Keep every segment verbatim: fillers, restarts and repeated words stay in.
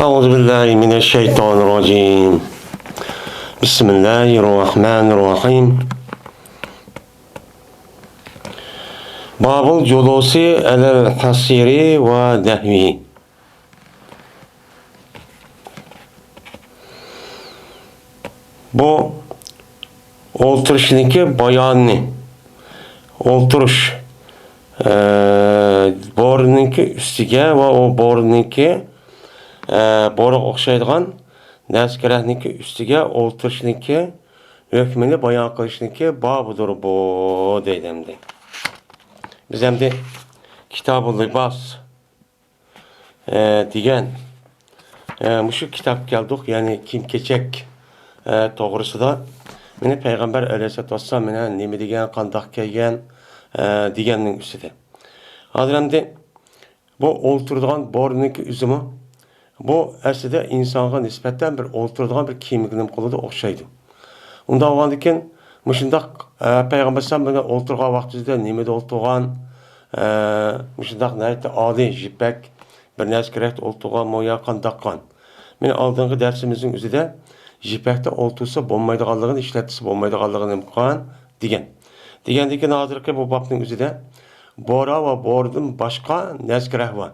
أعوذ بالله من الشيطان الرجيم. بسم الله الرحمن الرحيم. باب الجلوس على الحصير ونحوه. بۇ ئولتۇرۇشنىڭكى بايانى، ئولتۇرۇش، ئە، بورىنىڭكى ئۈستىگە ۋە ئۇ بورىنىڭكى، ئە، بورىغا ئوخشايدىغان نەسكىرەكنىڭكى ئۈستىگە ئولتۇرۇشنىڭكى ھۆكمىنى بايان قىلىشنىڭكى بابىدۇر بۇ، دەيدۇ ئەمدى. بىز ئەمدى كىتابۇل لىباس، ئە، دېگەن، ئە، مۇشۇ كىتابقا كەلدۇق، يەنى كىيىم-كېچەك، ئە، توغرىسىدا. مېنى پەيغەمبەر ئەلەيھىسسالاتۇ ۋەسسالام مېنى نېمە دېگەن، قانداق كىيگەن، ئە، دېگەننىڭ ئۈستىدە. ھازىر ئەمدى بۇ ئولتۇرىدىغان بورىنىڭكى ئۆزىمۇ، بۇ ئەسلىدە ئىنسانغا نىسبەتەن بىر ئولتۇرىدىغان بىر كىيىمگە نېمە قىلىدۇ، ئوخشايدۇ. ئۇنداق بولغاندىكىن، مۇشۇنداق، ئە، پەيغەمبەر ئەلەيھىسسالام بىلەن ئولتۇرغان ۋاقتىمىزدا نېمىدە ئولتۇرغان، ئە، مۇشۇنداق ناھايىتى ئالىي يىپەك بىر نەسكىرەكتە ئولتۇرغانمۇ يا قانداق قىلغان؟ مېنى ئالدىنقى دەرسىمىزنىڭ ئۆزىدە يىپەكتە ئولتۇرسا بولمايدىغانلىقىنى، ئىشلەتسە بولمايدىغانلىقىنى نېمە قىلغان دېگەن. دېگەندىن كېيىن ھازىرقى بۇ بابنىڭ ئۆزىدە بورا ۋە بورىدىن باشقا نەسكىرەك بار.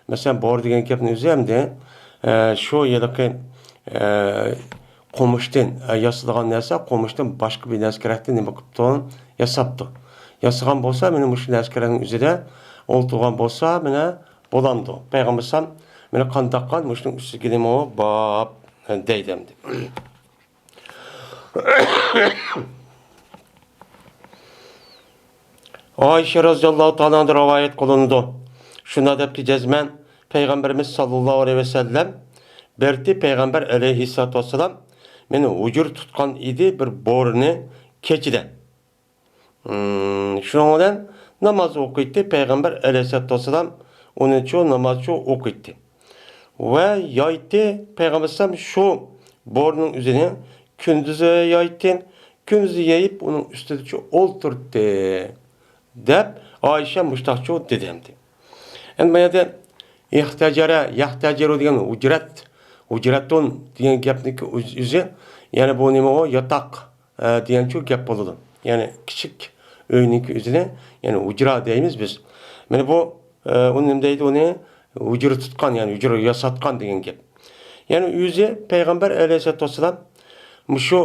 مەسىلەن، بورا دېگەن گەپنىڭ ئۆزى ئەمدى، ئە، شۇ ھېلىقى، ئە، قومۇشتىن، ئە، ياسىلىدىغان نەرسە، قومۇشتىن باشقا بىر نەسكىرەكتىن نېمە قىپتۇ؟ ياساپتۇ. ياسىغان بولسا، مانا مۇشۇ نەسكىرەكنىڭ ئۆزىدە ئولتۇرغان بولسا، مانا بولامدۇ. پەيغەمبەر ئەلەيھىسسالام مانا قانداق قىلغان، مۇشۇنىڭ ئۈستىگە نېمە بار دەيدۇ ئەمدى. ئائىشە رەزىياللاھۇ تائالا ئانھادىن رىۋايەت قىلىنىدۇ. شۇنداق دەپتۇ، جەزمەن پەيغەمبىرىمىز ساللاللاھۇ ئەلەيھى ۋەسەللەم بەردى، پەيغەمبەر ئەلەيھىسسالاتۇ ۋەسسالام مېنى ھۇجرا تۇتقان ئىدى بىر بورىنى كېچىدە. مم، شۇنىڭ بىلەن ناماز ئوقۇيتتى. پەيغەمبەر ئەلەيھىسسالاتۇ ۋەسسالام ئۇنىچۇ نامازچۇ ئوقۇيتتى. ۋە يايتتى. پەيغەمبەر ئەلەيھىسسالام شۇ بورىنىڭ ئۆزىنى كۈندۈزى يايتتى. كۈندۈزى يېيىپ، ئۇنىڭ ئۈستىدىچۇ ئولتۇرتتى، دەپ ئائىشە مۇشتاقچۇ دېدى ئەمدى. ئەمدى بۇ يەردە ئىختەجەرە، يەختەجىرۇ دېگەن ھۇجرەت، ھۇجرەتۇن دېگەن گەپنىڭكى ئۆز-، ئۆزى، يەنى بۇ نېمە ئۇ؟ ياتاق، ئە، دېگەنچۇ گەپ بولىدۇ. يەنى كىچىك ئۆينىڭكى ئۆزىنى، يەنى ھۇجرا دەيمىز بىز. مانا بۇ، ئە، ئۇنى نېمە دەيدۇ؟ ئۇنى ھۇجرا تۇتقان، يەنى ھۇجرا ياساتقان دېگەن گەپ. يەنى ئۆزى پەيغەمبەر ئەلەيھىسسالاتۇ ۋەسسالام مۇشۇ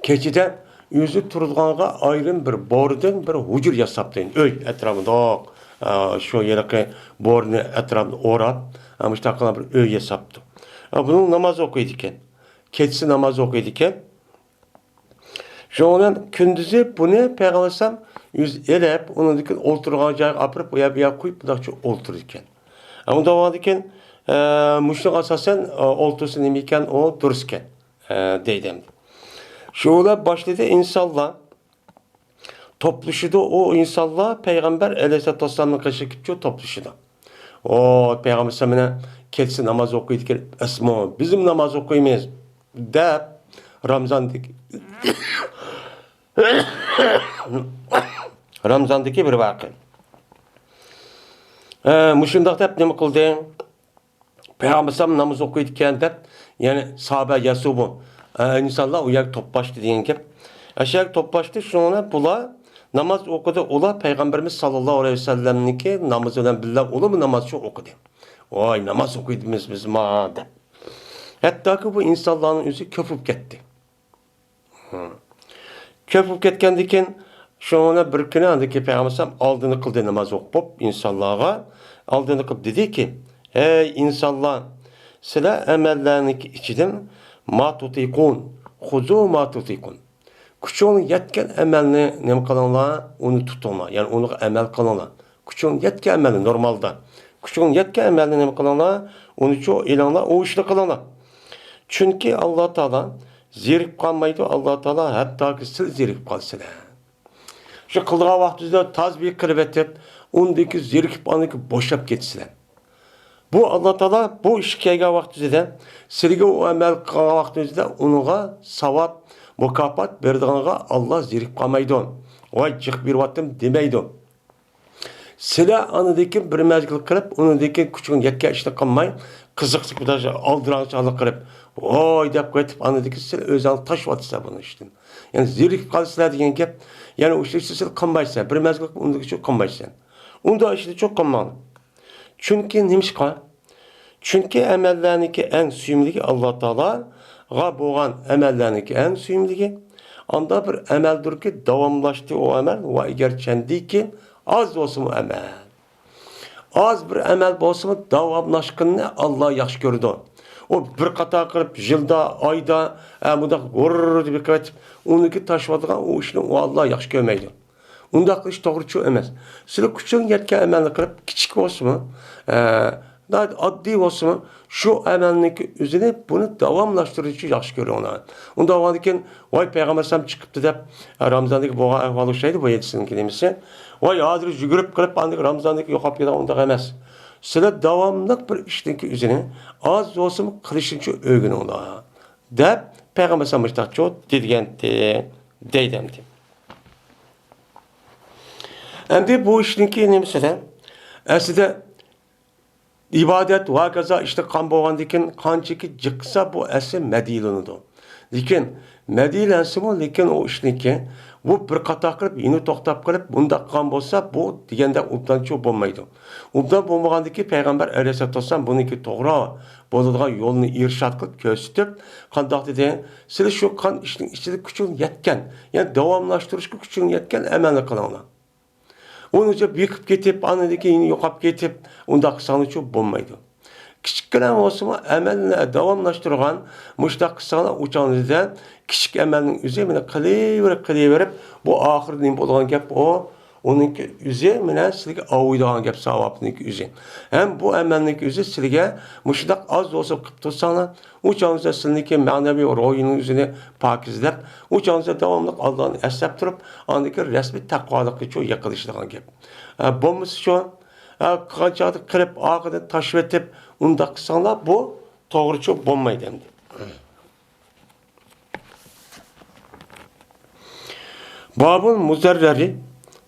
كېچىدە ئۆزى تۇرىدىغانغا ئايرىم بىر بورىدىن بىر ھۇجرا ياساپتۇ. ئۆي ئەتراپىدا، ئا، شۇ ھېلىقى بورىنى ئەتراپىدا ئوراپ، ئا، مۇشۇنداق قىلغان بىر ئۆي ياساپتۇ. ئا، بۇنىڭ ناماز ئوقۇيدىكەن. كېچىسى ناماز ئوقۇيدىكەن. شۇنىڭ بىلەن كۈندۈزى بۇنى پەيغەمبەر ئەلەيھىسسالام ئۆزى ئېلىپ، ئۇنىڭدىن كېيىن ئولتۇرغان جايغا ئاپىرىپ، ئۇ يەر بۇ يەرگە قويۇپ، بۇنداقچە ئولتۇرىدىكەن. ئۇنداق بولغاندىن كېيىن، ئە، مۇشۇنىڭغا ئاساسەن، ئە، ئولتۇرسا نېمە ئىكەن، ئۇ دۇرۇس ئىكەن. ئە، دەيدۇ ئەمدى. شۇ بىلەن باشلىدى ئىنسانلار توپلىشىدۇ. ئۇ ئىنسانلار پەيغەمبەر ئەلەيھىسسالاتۇ ۋەسسالامنىڭ قېشىغا كېلىپچۇ توپلىشىدۇ. ئۇ پەيغەمبەر ئەلەيھىسسالام مانا كېچىسى ناماز ئوقۇيدىكەن، ئەسمۇ بىزمۇ ناماز ئوقۇيمىز دەپ رامزاندىكى، رامزاندىكى بىر ۋەقە. ئە، مۇشۇنداق دەپ نېمە قىلدى؟ پەيغەمبەر ئەلەيھىسسالام ناماز ئوقۇيدىكەن دەپ، يەنى ساھابە يەسۇبۇ، ئە، ئىنسانلار ئۇ يەرگە توپلاشتى دېگەن گەپ. ئەشۇ يەرگە توپلاشتى، شۇنىڭ بىلەن بۇلار ناماز ئوقۇدى. ئۇلار پەيغەمبىرىمىز ساللاللاھۇ ئەلەيھى ۋەسەللەمنىڭكى نامىزى بىلەن بىللە ئۇلارمۇ ناماز شۇ ئوقۇدى. ۋاي، ناماز ئوقۇيدىمىز بىزما دەپ. ھەتتاكى بۇ ئىنسانلارنىڭ ئۆزى كۆپ بولۇپ كەتتى. كۆپ بولۇپ كەتكەندىن كېيىن، شۇنىڭ بىلەن بىر كۈنى ئاندىن كېيىن پەيغەمبەر ئەلەيھىسسالام ئالدىنى قىلدى ناماز ئوقۇپ، ئىنسانلارغا ئالدىنى قىلىپ دېدىكى، ھەي ئىنسانلار، سىلەر ئەمەللەرنىڭكى ئىچىدىن ما تۇتىقۇن، خۇزۇ ما تۇتىقۇن. كۈچۈڭلار يەتكەن ئەمەلنى نېمە قىلىڭلار؟ ئۇنى تۇتۇڭلار، يەنى ئۇنىڭغا ئەمەل قىلىڭلار. كۈچۈڭلار يەتكەن ئەمەلنى نورمالدا، كۈچۈڭلار يەتكەن ئەمەلنى نېمە قىلىڭلار؟ ئۇنىچۇ ئېلىڭلار، ئۇ ئىشنى قىلىڭلار. چۈنكى ئاللا تائالا زېرىكىپ قالمايدۇ، ئاللا تائالا ھەتتاكى سىلەر زېرىكىپ قالىسىلەر. شۇ قىلىدىغان ۋاقتىڭىزدا تازا بىر قىلىۋېتىپ، ئۇندىن كېيىن زېرىكىپ، ئاندىن كېيىن بوشاپ كېتىسىلەر. بۇ ئاللا تائالا بۇ ئىشقا كەلگەن ۋاقتىڭىزدا، سىلىگە ئۇ ئەمەل قىلغان ۋاقتىڭىزدا ئۇنىڭغا ساۋاب، مۇكاپات بېرىدىغانغا ئاللا زېرىكىپ قالمايدۇ. ۋاي، جىق بېرىۋاتتىم دېمەيدۇ. سىلەر ئاندىن كېيىن بىر مەزگىل قىلىپ، ئۇنىڭدىن كېيىن كۈچىڭلار يەتكەن ئىشنى قىلماي، قىزىقلىق بىر ئالدىراڭچىلىق قىلىپ، ۋاي دەپ قېتىپ، ئاندىن كېيىن سىلەر ئۆزۈڭلار تاشلىۋاتىسىلەر بۇنىڭ ئىشىدىن. يەنى زېرىكىپ قالىسىلەر دېگەن گەپ. يەنى ئۇ ئىشنى سىلەر قىلمايسىلەر. بىر مەزگىل ئۇندىن كېيىن قىلمايسىلەر. ئۇنداق ئىشنى چوق قىلماڭلار. چۈنكى نېمىشقا؟ چۈنكى ئەمەللەرنىڭكى ئەڭ سۆيۈملۈكى ئاللا تائالاغا بولغان ئەمەللەرنىڭكى ئەڭ سۆيۈملۈكى. ئاندا بىر ئەمەلدۇركى، داۋاملاشتى ئۇ ئەمەل ۋە ئەگەر چەندىكى ئاز بولسىمۇ ئەمەل. ئاز بىر ئەمەل بولسىمۇ، داۋاملاشقىنىنى ئاللا ياخشى كۆرىدۇ. ئۇ بىر قاتار قىلىپ، يىلدا، ئايدا، ئە، مۇنداق ھۇرر دېيىپ كېتىپ، ئۇنىڭكى تاشلىۋاتىدىغان ئۇ ئىشنى ئۇ ئاللا ياخشى كۆرمەيدۇ. ئۇنداق قىلىش توغرا چۇ ئەمەس. سىلەر كۈچۈڭ يەتكەن ئەمەلنى قىلىپ، كىچىك بولسىمۇ، ئە، ناھايىتى ئاددىي بولسىمۇ، شۇ ئەمەلنىڭكى ئۆزىنى بۇنى داۋاملاشتۇرۇشنى ياخشى كۆرۈڭلار. ئۇنداق بولغاندىكىن، ۋاي پەيغەمبەر ئەلەيھىسسالام چىقىپتۇ دەپ، رامزاندىكى بولغان ئەھۋال ئوخشايدۇ بۇ ھەدىسنىڭكى نېمىسى. ۋاي ھازىر يۈگۈرۈپ قىلىپ، ئاندىن رامزاندىكى يوقاپ كېتىدىغان ئۇنداق ئەمەس. سىلەر داۋاملىق بىر ئىشنىڭكى ئۆزىنى ئاز بولسىمۇ قىلىشنىچۇ ئۆگىنىڭلار، دەپ پەيغەمبەر ئەلەيھىسسالام مۇشۇنداقچۇ دېگەنتى، دەيدۇ ئەمدى. ئەمدى بۇ ئىشنىڭكى نېمىسىدە، ئەسلىدە ئىبادەت ۋە ھاكازا ئىشتا قان بولغاندىكىن قانچىكى جىقسا بۇ ئەسلى مەدھىيلىنىدۇ. لېكىن مەدھىيلەنسىمۇ، لېكىن ئۇ ئىشنىڭكى بۇ بىر قاتار قىلىپ يېنى توختاپ قېلىپ بۇنداق قىلغان بولسا، بۇ دېگەندەك ئوبدانچۇ بولمايدۇ. ئوبدان بولمىغاندىكى پەيغەمبەر ئەلەيھىسسالاتۇ ۋەسسالام بۇنىڭكى توغرا بولىدىغان يولنى ئىرشاد قىلىپ كۆرسىتىپ، قانداق دېدى؟ سىلەر شۇ قان ئىشنىڭ ئىچىدە كۈچۈڭ يەتكەن، يەنى داۋاملاشتۇرۇشقا كۈچۈڭ يەتكەن ئەمەلنى قىلىڭلار. ئۇنىڭچە بېقىپ كېتىپ، ئاندىن كېيىن يوقاپ كېتىپ، ئۇنداق قىلساڭلارچۇ بولمايدۇ. كىچىككىنە بولسىمۇ ئەمەلنى داۋاملاشتۇرغان مۇشۇنداق قىلساڭلار ئۇ چاغدا كىچىك ئەمەلنىڭ ئۆزى مانا قىلىۋېرىپ، قىلىۋېرىپ، بۇ ئاخىرىدا نېمە بولىدىغان گەپ ئۇ؟ ئۇنىڭكى ئۆزى مانا سىلىگە ئاۋۇيدىغان گەپ، ساۋابنىڭكى ئۆزى. ھەم بۇ ئەمەلنىڭكى ئۆزى سىلىگە مۇشۇنداق ئاز بولسا قىلىپ تۇرساڭلار، ئۇ چاغدا سىلىنىڭكى مەنىۋى روھىنىڭ ئۆزىنى پاكىزلەپ، ئۇ چاغدا داۋاملىق ئاللانى ئەسلەپ تۇرۇپ، ئاندىن كېيىن رەسمىي تەقۋالىققىچۇ يېقىنلىشىدىغان گەپ. ئە، بولمىسا شۇ، ئە، قىلغان چاغدا قىلىپ، ئارقىدىن تاشلىۋېتىپ، ئۇنداق قىلساڭلار، بۇ توغرىچۇ بولمايدۇ ئەمدى. بابۇل مۇزەررەرى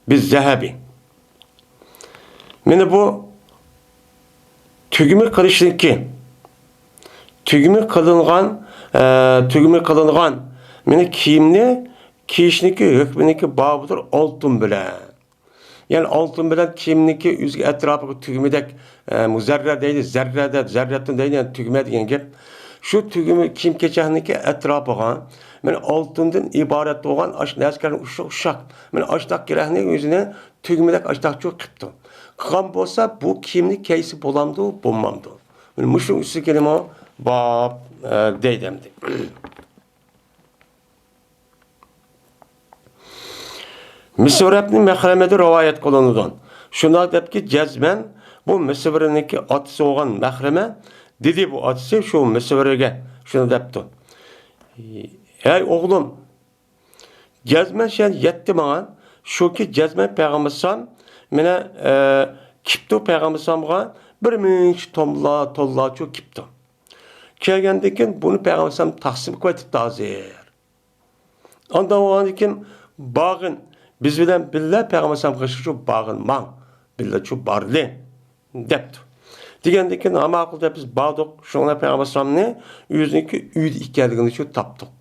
بىز زەھەبى. مانا بۇ تۈگمە قىلىشنىڭكى، تۈگمە قىلىنغان، ئە، تۈگمە قىلىنغان مانا كىيىمنى كىيىشنىڭكى ھۆكمىنىڭكى بابىدۇر ئالتۇن بىلەن. يەنى ئالتۇن بىلەن كىيىمنىڭكى ئۆزىگە ئەتراپىغا تۈگمىدەك، ئە، مۇزەررە دەيدۇ، زەررە دەپ، زەررەتۇن دەيدۇ، يەنى تۈگمە دېگەن گەپ. شۇ تۈگمە كىيىم-كېچەكنىڭكى ئەتراپىغا مانا ئالتۇندىن ئىبارەت بولغان ئاشۇ نەرسىلەرنى ئۇششاق، ئۇششاق، مانا ئاشۇنداق گىرەكنى ئۆزىنى تۈگمىدەك ئاشۇنداقچۇ قىپتۇ. قىلغان بولسا بۇ كىيىمنى كىيسە بولامدۇ، بولمامدۇ؟ مانا مۇشۇنىڭ ئۈستىگە كېلىمۇ باب، ئە، دەيدۇ ئەمدى. مىسۋەر ئىبنى مەخرەمەدىن رىۋايەت قىلىنىدۇ. شۇنداق دەپتىكى، جەزمەن بۇ مىسۋەرنىڭكى ئاتىسى بولغان مەخرەمە دېدى، بۇ ئاتىسى شۇ مىسۋەرگە شۇنى دەپتۇ: ھەي ئوغلۇم، جەزمەن شەن يەتتى ماڭا، شۇكى جەزمەن پەيغەمبەر ئەلەيھىسسالام مانا، ئە، كىپتۇ پەيغەمبەر ئەلەيھىسسالامغا بىر مۇنچە تونلا، تونلاچۇ كىپتۇ. كەلگەندىن كېيىن بۇنى پەيغەمبەر ئەلەيھىسسالام تەقسىم قىلىۋېتىپتۇ ھازىر. ئاندىن بولغاندىن كېيىن، بارغىن، بىز بىلەن بىللە پەيغەمبەر ئەلەيھىسسالامغا شۇ بارغىن، ماڭ، بىللە شۇ بارلى، دەپتۇ. دېگەندىن كېيىن، ھە ماقۇل دەپ بىز باردۇق. شۇڭا پەيغەمبەر ئەلەيھىسسالامنى ئۆزىنىڭكى ئۆيىدە ئىكەنلىكىنى شۇ تاپتۇق.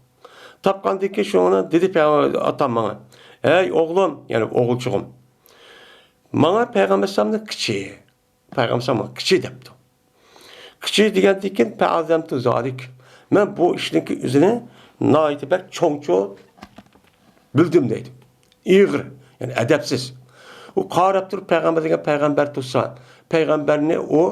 تاپقاندىن كېيىن شۇڭا دېدى پەيغەمبەر ئاتام ماڭا: ھەي ئوغلۇم، يەنى ئوغۇلچىغىم، ماڭا پەيغەمبەر ئەلەيھىسسالامنى قىچى، پەيغەمبەر ئەلەيھىسسالامغا قىچى دەپتۇ. قىچى دېگەندىن كېيىن، پەئەزەمتۇ زالىك، مەن بۇ ئىشنىڭكى ئۆزىنى ناھايىتى بەك چوڭچۇ بىلدىم دەيدۇ. ئېغىر، يەنى ئەدەپسىز. ئۇ قاراپ تۇرۇپ پەيغەمبەر دېگەن پەيغەمبەر تۇرسا، پەيغەمبەرنى ئۇ،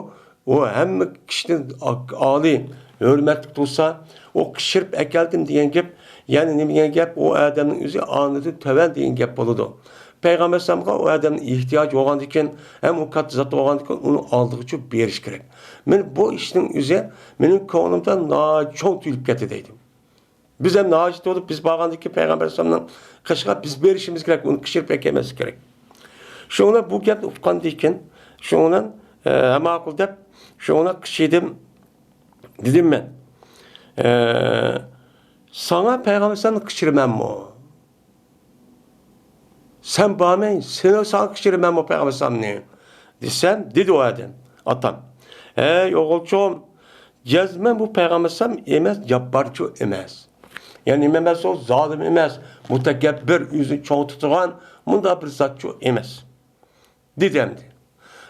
ئۇ ھەممە كىشىدىن ئالىي ھۆرمەتلىك تۇرسا، ئۇ قىچىشىرىپ ئەكەلدىم دېگەن گەپ، يەنى نېمە دېگەن گەپ، ئۇ ئادەمنىڭ ئۆزى ئانىدىن تۆۋەن دېگەن گەپ بولىدۇ. پەيغەمبەر ئەلەيھىسسالامغا ئۇ ئادەمنىڭ ئېھتىياجى بولغاندىكىن، ھەم ئۇ كاتتا زات بولغاندىكىن، ئۇنىڭ ئالدىغىچۇ بېرىش كېرەك. مانا بۇ ئىشنىڭ ئۆزى مېنىڭ كۆڭلۈمدە ناھايىتى چوڭ تۇيۇلۇپ كەتتى دەيدۇ. بىز ھەم ھاجەت بولۇپ، بىز بارغاندىن كېيىن پەيغەمبەر ئەلەيھىسسالامنىڭ قېشىغا بىز بېرىشىمىز كېرەك، ئۇنى قىچىشىرىپ ئەكەلمەسلىك كېرەك. شۇڭا بۇ گەپنى ئۇققاندىن كېيىن، شۇڭا، ئە، ماقۇل دەپ، شۇڭا قىچىدىم، دېدىم مەن. ئە، ساڭا پەيغەمبەر ئەلەيھىسسالامنى قىچىرىمەنمۇ؟ سەن بارمەي، سېنى، ساڭا قىچىرىمەنمۇ پەيغەمبەر ئەلەيھىسسالامنى؟ دېسەم، دېدى ئۇ ئادەم، ئاتام: ھەي ئوغۇلچۇم، جەزمەن بۇ پەيغەمبەر ئەلەيھىسسالام ئەمەس، جاببارچۇ ئەمەس. يەنى نېمە ئەمەس، ئۇ زالىم ئەمەس، مۇتەكەببىر، ئۆزىنى چوڭ تۇتىدىغان مۇنداق بىر زاتچۇ ئەمەس. دېدى ئەمدى.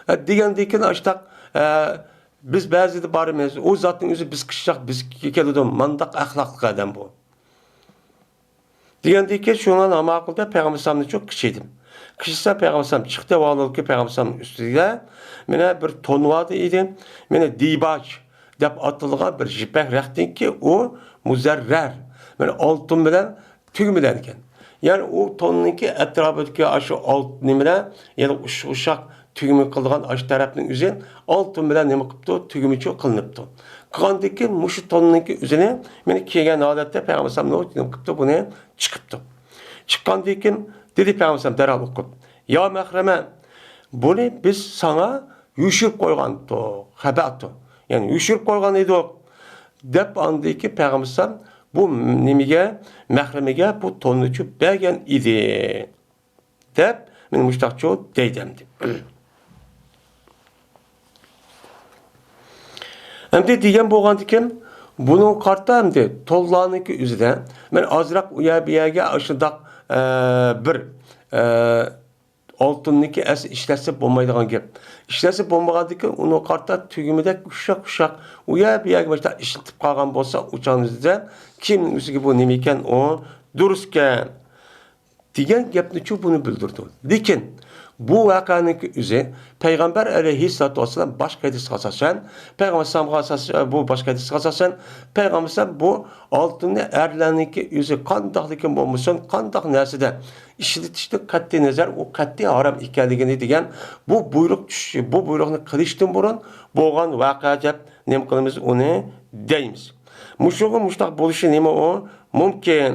ھە، دېگەندىن كېيىن ئاشتاق، ھە، بىز بەزىدە بارىمىز، ئۇ زاتنىڭ ئۆزى بىز قىششاق، بىز كېلىدۇ، مانداق ئەخلاقلىق ئادەم بۇ. دېگەندىن كېيىن شۇڭا ناماقۇلدا پەيغەمبەر ئەلەيھىسسالامنى چوق قىچىدىم. قىچىسا پەيغەمبەر ئەلەيھىسسالام چىقتى، ۋالىدىكى پەيغەمبەر ئەلەيھىسسالامنىڭ ئۈستىگە مانا بىر تون بار ئىدى. مانا دىباج دەپ ئاتىلغان بىر يىپەك رەختىنكى ئۇ مۇزەررەر، مانا ئالتۇن بىلەن تۈگمىلەنگەن. يەنى ئۇ توننىڭكى ئەتراپىدىكى ئاشۇ ئالتۇن نېمىلەر، يەنى ئۇش-، ئۇششاق تۈگمە قىلغان ئاشۇ تەرەپنىڭ ئۆزى ئالتۇن بىلەن نېمە قىپتۇ، تۈگمىچۇ قىلىنىپتۇ. قىلغاندىن كېيىن مۇشۇ توننىڭكى ئۆزىنى مانا كىيگەن ھالەتتە پەيغەمبەر ئەلەيھىسسالام نېمە قىپتۇ، بۇنى چىقىپتۇ. چىققاندىن كېيىن دېدى پەيغەمبەر ئەلەيھىسسالام دەرھال ئوقۇپ، يا مەخرەمە، بۇنى بىز ساڭا يوشۇرۇپ قويغانتۇق، خەبەتۇ. يەنى يوشۇرۇپ قويغان ئىدۇق، دەپ ئاندىن كېيىن پەيغەمبەر ئەلەيھىسسالام بۇ نېمىگە، مەخرەمىگە بۇ توننىچۇ بەرگەن ئىدى، دەپ مانا مۇشتاقچۇ دەيدۇ ئەمدى. ئەمدى دېگەن بولغاندىكىن، بۇنىڭغا قارىتا ئەمدى تونلارنىڭكى ئۆزىدە، مەن ئازراق ئۇ يەر بۇ يەرگە ئاشۇنداق، ئە، بىر، ئە، ئالتۇننىڭكى ئەسلى ئىشلەتسە بولمايدىغان گەپ. ئىشلەتسە بولمىغاندىكىن، ئۇنىڭغا قارىتا تۈگمىدەك ئۇششاق-ئۇششاق ئۇ يەر بۇ يەرگە مۇشۇنداق ئىشلىتىپ قالغان بولسا، ئۇ چاغنىڭ ئۆزىدە كىيىمنىڭ ئۆزىگە بۇ نېمە ئىكەن، ئۇ دۇرۇس ئىكەن. دېگەن گەپنىچۇ بۇنى بىلدۈرىدۇ. لېكىن بۇ ۋەقەنىڭكى ئۆزى پەيغەمبەر ئەلەيھىسسالاتۇ ۋەسسالام باشقا ھەدىسكە ئاساسەن، پەيغەمبەر ئەلەيھىسسالامغا ئاساس-، بۇ باشقا ھەدىسكە ئاساسەن، پەيغەمبەر ئەلەيھىسسالام بۇ ئالتۇننى ئەرلەرنىڭكى ئۆزى قانداقلىكىن بولمىسۇن، قانداق نەرسىدە ئىشلىتىشتىن قەتئىينەزەر، ئۇ قەتئىي ھارام ئىكەنلىكىنى دېگەن بۇ بۇيرۇق چۈشۈشى، بۇ بۇيرۇقنى قىلىشتىن بۇرۇن بولغان ۋەقە دەپ نېمە قىلىمىز، ئۇنى دەيمىز. مۇشۇنىڭ مۇشۇنداق بولۇشى نېمە ئۇ؟ مۇمكىن،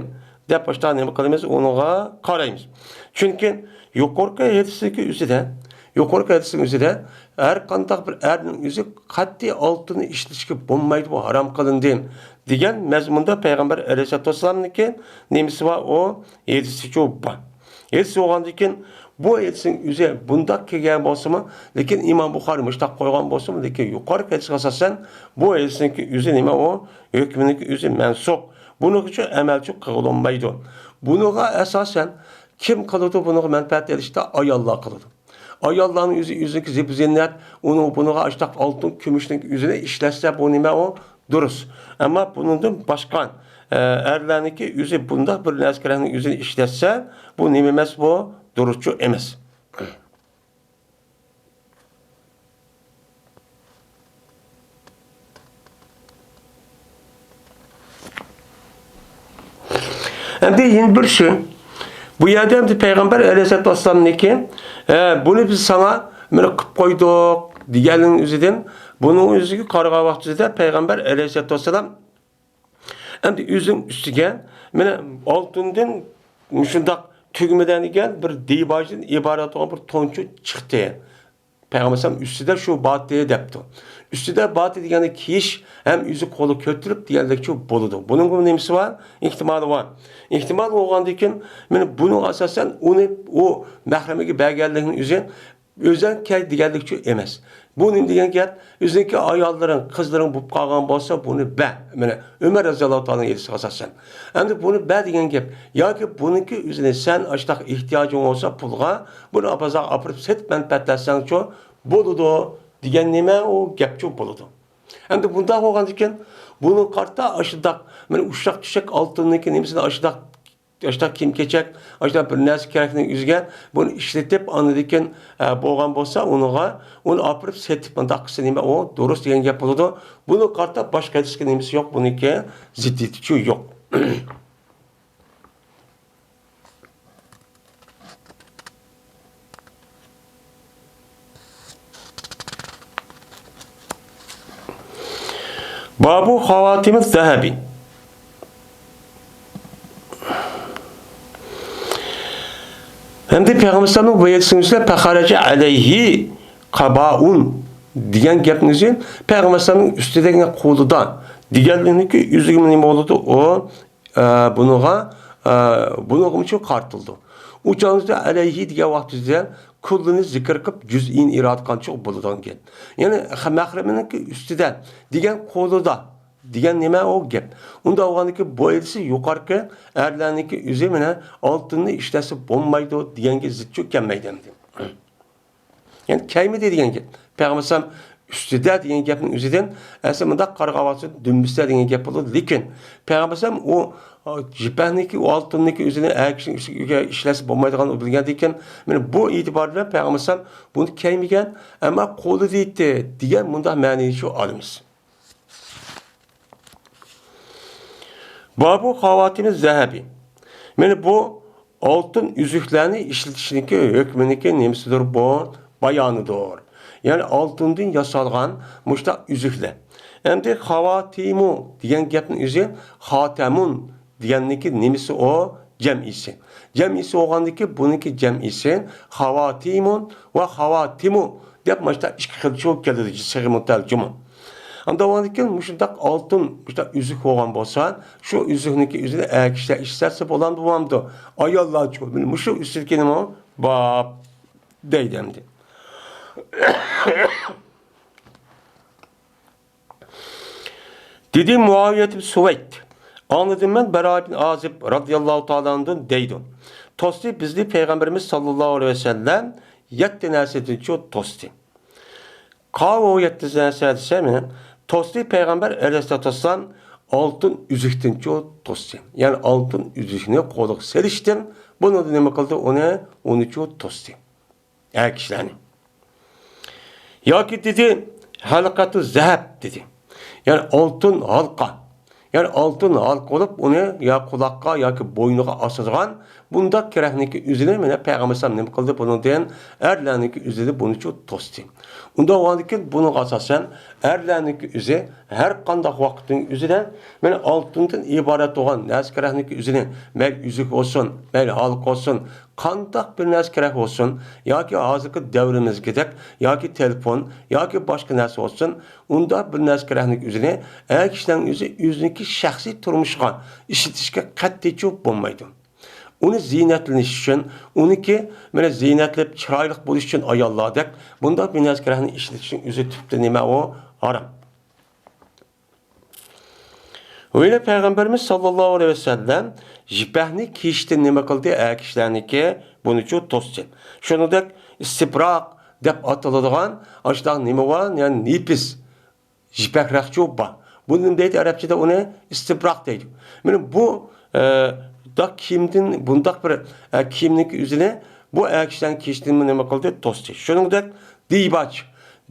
دەپ باشتا نېمە قىلىمىز؟ ئۇنىڭغا قارايمىز. چۈنكى يۇقىرىقى ھەدىستىكى ئۆزىدە، يۇقىرىقى ھەدىستىكى ئۆزىدە ھەر قانداق بىر ئەرنىڭ ئۆزى قەتئىي ئالتۇننى ئىشلىتىشكە بولمايدۇ، بۇ ھارام قىلىندى، دېگەن مەزمۇندا پەيغەمبەر ئەلەيھىسسالاتۇ ۋەسسالامنىڭكى نېمىسى بار؟ ئۇ ھەدىسىچۇ بار. ھەدىس بولغاندىن كېيىن، بۇ ھەدىسنىڭ ئۆزى بۇنداق كەلگەن بولسىمۇ، لېكىن ئىمام بۇخارىي مۇشۇنداق قويغان بولسىمۇ، لېكىن يۇقىرىقى ھەدىسكە ئاساسەن، بۇ ھەدىسنىڭكى ئۆزى نېمە ئۇ؟ ھۆكمىنىڭكى ئۆزى مەنسۇخ. بۇنىڭغىچۇ ئەمەلچۇ قىلىنمايدۇ. بۇنىڭغا ئاساسەن كىم قىلىدۇ؟ بۇنىڭغا مەنپەئەت ئېلىشتا ئاياللار قىلىدۇ. ئاياللارنىڭ ئۆزى، ئۆزىنىڭكى زىبۇ زىننەت، ئۇنىڭ، بۇنىڭغا ئاشتاق ئالتۇن، كۈمۈشنىڭ ئۆزىنى ئىشلەتسە، بۇ نېمە ئۇ؟ دۇرۇس. ئەمما بۇنىڭدىن باشقا، ئە، ئەرلەرنىڭكى ئۆزى بۇنداق بىر نەرسە كېرەكنىڭ ئۆزىنى ئىشلەتسە، بۇ نېمە ئەمەس بۇ؟ دۇرۇسچۇ ئەمەس. ئەمدى يەنە بىر شۇ، بۇ يەردە ئەمدى پەيغەمبەر ئەلەيھىسسالاتۇ ۋەسسالامنىڭكى، ئە، بۇنى بىز ساڭا مانا قىلىپ قويدۇق دېگەننىڭ ئۆزىدىن، بۇنىڭ ئۆزىگە قارىغان ۋاقتىدا پەيغەمبەر ئەلەيھىسسالاتۇ ۋەسسالام ئەمدى ئۆزىنىڭ ئۈستىگە مانا ئالتۇندىن مۇشۇنداق تۈگمىلەنگەن بىر دىباجدىن ئىبارەت بولغان بىر تونچۇ چىقتى. پەيغەمبەر ئەلەيھىسسالام ئۈستىدە شۇ باتى دەپتۇ. ئۈستىدە باتى دېگەننى كىيىش ھەم ئۆزى قولى كۆتۈرۈپ دېگەنلىكچۇ بولىدۇ. بۇنىڭغا نېمىسى بار؟ ئېھتىمالى بار. ئېھتىمال بولغاندىن كېيىن، مانا بۇنىڭغا ئاساسەن ئۇنى ئۇ مەھرىمىگە بەرگەنلىكنىڭ ئۆزى ئۆزەڭ كەل دېگەنلىكچۇ ئەمەس. بۇ نېمە دېگەن گەپ؟ ئۆزۈڭكى ئاياللىرىڭ، قىزلىرىڭ بولۇپ قالغان بولسا، بۇنى بەر. مانا ئۆمەر رەزىياللاھۇ تائالا ھەدىسىگە ئاساسەن. ئەمدى بۇنى بەر دېگەن گەپ. ياكى بۇنىڭكى ئۆزىنى سەن ئاشتاق ئېھتىياجىڭ بولسا پۇلغا، بۇنى بازارغا ئاپىرىپ سېتىپ مەنپەئەتلەنسەڭچۇ بولىدۇ دېگەن نېمە ئۇ گەپچۇ بولىدۇ. ئەمدى بۇنداق بولغاندىكىن، بۇنىڭغا قارىتا ئاشۇنداق، مانا ئۇششاق چۈشەك ئالتۇننىڭكى نېمىسىنى ئاشۇنداق ئاشۇنداق كىيىم-كېچەك، ئاشۇنداق بىر نەرسە كېرەكنىڭ ئۆزىگە بۇنى ئىشلىتىپ، ئاندىن كېيىن، ئە، بولغان بولسا، ئۇنىڭغا، ئۇنى ئاپىرىپ سېتىپ، مۇنداق قىلسا نېمە، ئۇ دۇرۇس دېگەن گەپ بولىدۇ. بۇنىڭغا قارىتا باشقا ھەدىسكە نېمىسى يوق، بۇنىڭكى زىددىيىتىچۇ يوق. بابۇ خاۋاتىمىز زەھەبى. ئەمدى پەيغەمبەر ئەلەيھىسسالامنىڭ بۇ ھەدىسىنىڭ ئۈستىدە پەخەرەجە ئەلەيھى قابائۇن دېگەن گەپنىڭ ئۆزى پەيغەمبەر ئەلەيھىسسالامنىڭ ئۈستىدە، قولىدا دېگەنلىكنىڭكى ئۆزىگىمۇ نېمە بولىدۇ؟ ئۇ ئە، بۇنىڭغا، ئە، بۇنىڭغىمۇ شۇ قارىتىلىدۇ. ئۇ چاغدا ئەلەيھى دېگەن ۋاقتىدا كۇللىنى زىكىر قىلىپ، جۈزئىينى ئىرادە قىلغانچە بولىدىغان گەپ. يەنى، خە-، مەھرىمىنىڭكى ئۈستىدە دېگەن قولىدا دېگەن نېمە ئۇ گەپ؟ ئۇنداق بولغاندىكىن بويىدىسى يۇقىرىقى ئەرلەرنىڭكى ئۆزى مانا ئالتۇننى ئىشلەتسە بولمايدۇ دېگەنگە زىتچۇ كەلمەيدۇ ئەمدى. يەنى كەلمىدى دېگەن گەپ. پەيغەمبەر ئەلەيھىسسالام ئۈستىدە دېگەن گەپنىڭ ئۆزىدىن ئەسلى مۇنداق قارىغان ۋاقتىدا دۈمبىسىدە دېگەن گەپ بولىدۇ. لېكىن پەيغەمبەر ئەلەيھىسسالام ئۇ، ئۇ يىپەكنىكى، ئۇ ئالتۇننىكى ئۆزىنى ئەر كىشىنىڭ ئۈستىگە ئىشلەتسە بولمايدىغانلىقىنى بىلگەندىكىن، مانا بۇ ئېتىبار بىلەن پەيغەمبەر ئەلەيھىسسالام بۇنى كەلمىگەن، ئەمما قولىدا ئىدى دېگەن مۇنداق مەنىنى شۇ ئالىمىز. بابۇ خاۋاتىمى زەھەبى. مانا بۇ ئالتۇن ئۈزۈكلەرنى ئىشلىتىشنىڭكى ھۆكمىنىڭكى نېمىسىدۇر بۇ؟ بايانىدۇر. يەنى ئالتۇندىن ياسالغان مۇشتاق ئۈزۈكلەر. ئەمدى خاۋاتىمۇ دېگەن گەپنىڭ ئۆزى خاتەمۇن دېگەننىڭكى نېمىسى ئۇ؟ جەمئىسى. جەمئىسى بولغاندىكىن بۇنىڭكى جەمئىسى خاۋاتىمۇن ۋە خاۋاتىمۇ دەپ مۇشۇنداق ئىككى خىل چوق كېلىدۇ، سىغىمۇتەل جۇمۇ. ئاندىن بولغاندىكىن مۇشۇنداق ئالتۇن، مۇشۇنداق ئۈزۈك بولغان بولسا، شۇ ئۈزۈكنىڭكى ئۆزىنى ئەر كىشىلەر ئىشلەتسە بولامدۇ، بولمامدۇ؟ ئاياللارچۇ؟ مانا مۇشۇ ئۈستىدىكى نېمە؟ باب دەيدۇ ئەمدى. دېدى مۇئاۋىيەت ئىبن سۇۋەيد، ئاڭلىدىم مەن بەرا ئىبن ئازىب رازىياللاھۇ تائالا ئەنھۇدىن دەيدۇ، توستى بىزنى پەيغەمبىرىمىز ساللاللاھۇ ئەلەيھى ۋەسەللەم يەتتە نەرسىدىنچۇ توستى. قاۋۇ يەتتە نەرسە دېسە، مېنى توستى پەيغەمبەر ئەلەيھىسسالاتۇ ۋەسسالام ئالتۇن ئۈزۈكتىنچۇ توستى. يەنى ئالتۇن ئۈزۈكنى قولىغا سېلىشتىن بۇنىڭدا نېمە قىلدى؟ ئۇنى، ئۇنىچۇ توستى. ئەر كىشىلەرنى. ياكى دېدى، ھەلقەتۇ زەھەب دېدى. يەنى ئالتۇن ھالقا. يەنى ئالتۇن ھالقا بولۇپ، ئۇنى يا قۇلاققا ياكى بوينىغا ئاسىدىغان بۇنداق كېرەكنىڭكى ئۆزىنى مانا پەيغەمبەر ئەلەيھىسسالام نېمە قىلدى؟ بۇنىڭدىن ئەرلەرنىڭكى ئۆزىدە بۇنىچۇ توستى. ئۇنداق بولغاندىكىن بۇنىڭغا ئاساسەن ئەرلەرنىڭكى ئۆزى ھەر قانداق ۋاقىتنىڭ ئۆزىدە مانا ئالتۇندىن ئىبارەت بولغان نەرسە كېرەكنىڭكى ئۆزىنى مەيلى ئۈزۈك بولسۇن، مەيلى ھالقا بولسۇن، قانداق بىر نەرسە كېرەك بولسۇن، ياكى ھازىرقى دەۋرىمىزدىكىدەك، ياكى تېلېفون، ياكى باشقا نەرسە بولسۇن، ئۇنداق بىر نەرسە كېرەكنىڭكى ئۆزىنى ئەر كىشىلەرنىڭ ئۆزى ئۆزىنىڭكى شەخسىي تۇرمۇشىغا ئىشلىتىشكە قەتئىيچۇ بولمايدۇ. ئۇنى زىينەتلىنىش ئۈچۈن، ئۇنىڭكى مانا زىينەتلىنىپ چىرايلىق بولۇش ئۈچۈن ئاياللاردەك بۇنداق بىر نەرسە كېرەكنى ئىشلىتىشنىڭ ئۆزى تۈپتە نېمە ئۇ؟ ھارام. ۋە يەنە پەيغەمبىرىمىز ساللاللاھۇ ئەلەيھى ۋەسەللەم يىپەكنى كىيىشتىن نېمە قىلدى؟ ئەر كىشىلەرنىڭكى بۇنىچۇ توستى. شۇنىڭدەك ئىستىبراق دەپ ئاتىلىدىغان ئاشۇنداق نېمە بار؟ يەنى نېپىز يىپەك رەختچۇ بار. بۇنى نېمە دەيدۇ ئەرەبچىدە؟ ئۇنى ئىستىبراق دەيدۇ. مانا بۇ، ئە، داق كىيىمدىن بۇنداق بىر، ئە، كىيىمنىڭكى ئۆزىنى بۇ ئەر كىشىلەرنىڭ كىيىشتىن نېمە قىلدى؟ توستى. شۇنىڭدەك دىباج.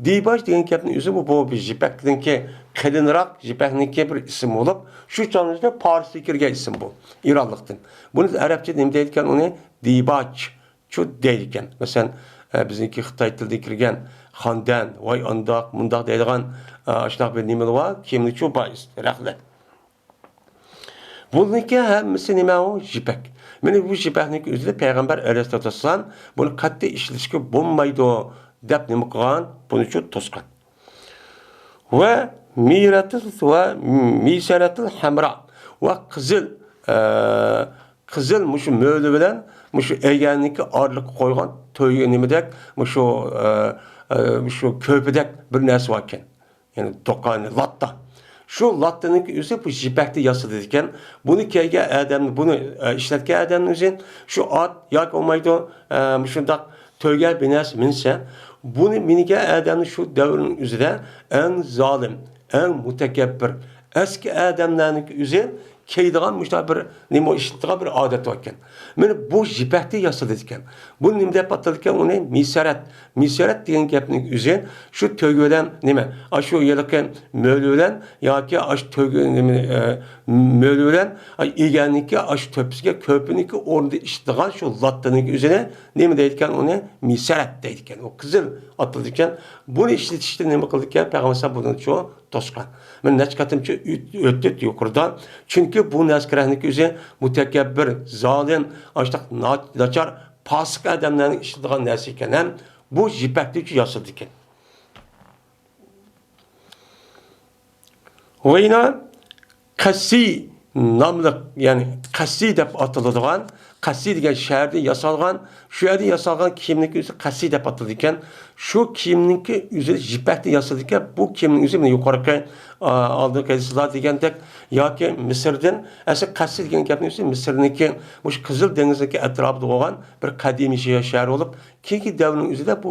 دىباج دېگەن گەپنىڭ ئۆزى بۇ، بۇ بىر يىپەكنىڭكى قېلىنراق، يىپەكنىڭكى بىر ئىسمى بولۇپ، شۇ چاغنىڭ ئىچىدە پارسقا كىرگەن ئىسىم بۇ، ئىرانلىقتىن. بۇنى ئەرەبچە نېمە دەيدىكەن ئۇنى؟ دىباج چۇ دەيدىكەن. مەسىلەن، ئە، بىزنىڭكى خىتاي تىلىدىن كىرگەن خاندەن، ۋاي ئانداق، مۇنداق دەيدىغان، ئە، ئاشۇنداق بىر نېمىلەر بار، كىيىملىكچۇ بار، رەخلەت. بۇنىڭكى ھەممىسى نېمە ئۇ؟ يىپەك. مانا بۇ يىپەكنىڭكى ئۆزىدە پەيغەمبەر ئەلەيھىسسالاتۇ ۋەسسالام بۇنى قەتئىي ئىشلىتىشكە بولمايدۇ دەپ نېمە قىلغان؟ بۇنىچۇ توسقان. ۋە مىرەتىل ۋە مىسەرەتىل ھەمرا ۋە قىزىل، ئە، قىزىل مۇشۇ مۆلە بىلەن مۇشۇ ئەيگەرنىڭكى ئارىلىققا قويغان تۆگە نېمىدەك، مۇشۇ، ئە، ئە، مۇشۇ كۆپىدەك بىر نەرسە باركەن. يەنى توقا، لاتا. شۇ لاتانىڭكى ئۆزى بۇ يىپەكتىن ياسىلىدىكەن. بۇنى كىيگەن ئادەمنى، بۇنى، ئە، ئىشلەتكەن ئادەمنى ئۆزى شۇ ئات ياكى بولمايدۇ، ئە، مۇشۇنداق تۆگە بىر نەرسە مىنسە، بۇنى مىنگەن ئادەمنى شۇ دەۋرنىڭ ئۆزىدە ئەڭ زالىم، ئەڭ مۇتەكەببىر، ئەسكى ئادەملەرنىڭكى ئۆزى كىيىدىغان مۇشۇنداق بىر نېمە ئىشلىتىدىغان بىر ئادەت باركەن. مانا بۇ يىپەكتىن ياسىلىدىكەن. بۇ نېمە دەپ ئاتىلىدىكەن؟ ئۇنى مىسەرەت. مىسەرەت دېگەن گەپنىڭ ئۆزى شۇ تۆگە بىلەن نېمە؟ ئاشۇ ھېلىقى مۆلە بىلەن ياكى ئاشۇ تۆگە نېمە، ئە، مۆلە بىلەن ئەيگەرنىڭكى ئاشۇ تۆپىسىگە كۆپىنىڭكى ئورنىدا ئىشلىتىدىغان شۇ لاتانىڭكى ئۆزىنى نېمە دەيدىكەن؟ ئۇنى مىسەرەت دەيدىكەن. ئۇ قىزىل ئاتىلىدىكەن. بۇنى ئىشلىتىشتىن نېمە قىلىدىكەن؟ پەيغەمبەر ئەلەيھىسسالام بۇنىڭچۇ توسقان. مانا نەچچە قېتىمچە ئۆت-، ئۆتتى يۇقىرىدا. چۈنكى بۇ نەرسە كېرەكنىڭكى ئۆزى مۇتەكەببىر، زالىم، ئاشۇنداق نا-، ناچار، پاسىق ئادەملەرنىڭ ئىشلىتىدىغان نەرسە ئىكەن ھەم بۇ يىپەكتىنچۇ ياسىلىدىكەن. ۋە يەنە قەسسى ناملىق، يەنى قەسسىي دەپ ئاتىلىدىغان، قەسسىي دېگەن شەھەردە ياسالغان، شۇ يەردە ياسالغان كىيىمنىڭكى ئۆزى قەسسىي دەپ ئاتىلىدىكەن. شۇ كىيىمنىڭكى ئۆزى يىپەكتىن ياسىلىدىكەن. بۇ كىيىمنىڭ ئۆزى مانا يۇقىرىقى، ئا، ئالدىنقى ھەدىسلەر دېگەندەك، ياكى مىسىردىن، ئەسلى قەسسىي دېگەن گەپنىڭ ئۆزى مىسىرنىڭكى، مۇشۇ قىزىل دېڭىزنىڭكى ئەتراپىدا بولغان بىر قەدىمىي شەھەر بولۇپ، كېيىنكى دەۋرنىڭ ئۆزىدە بۇ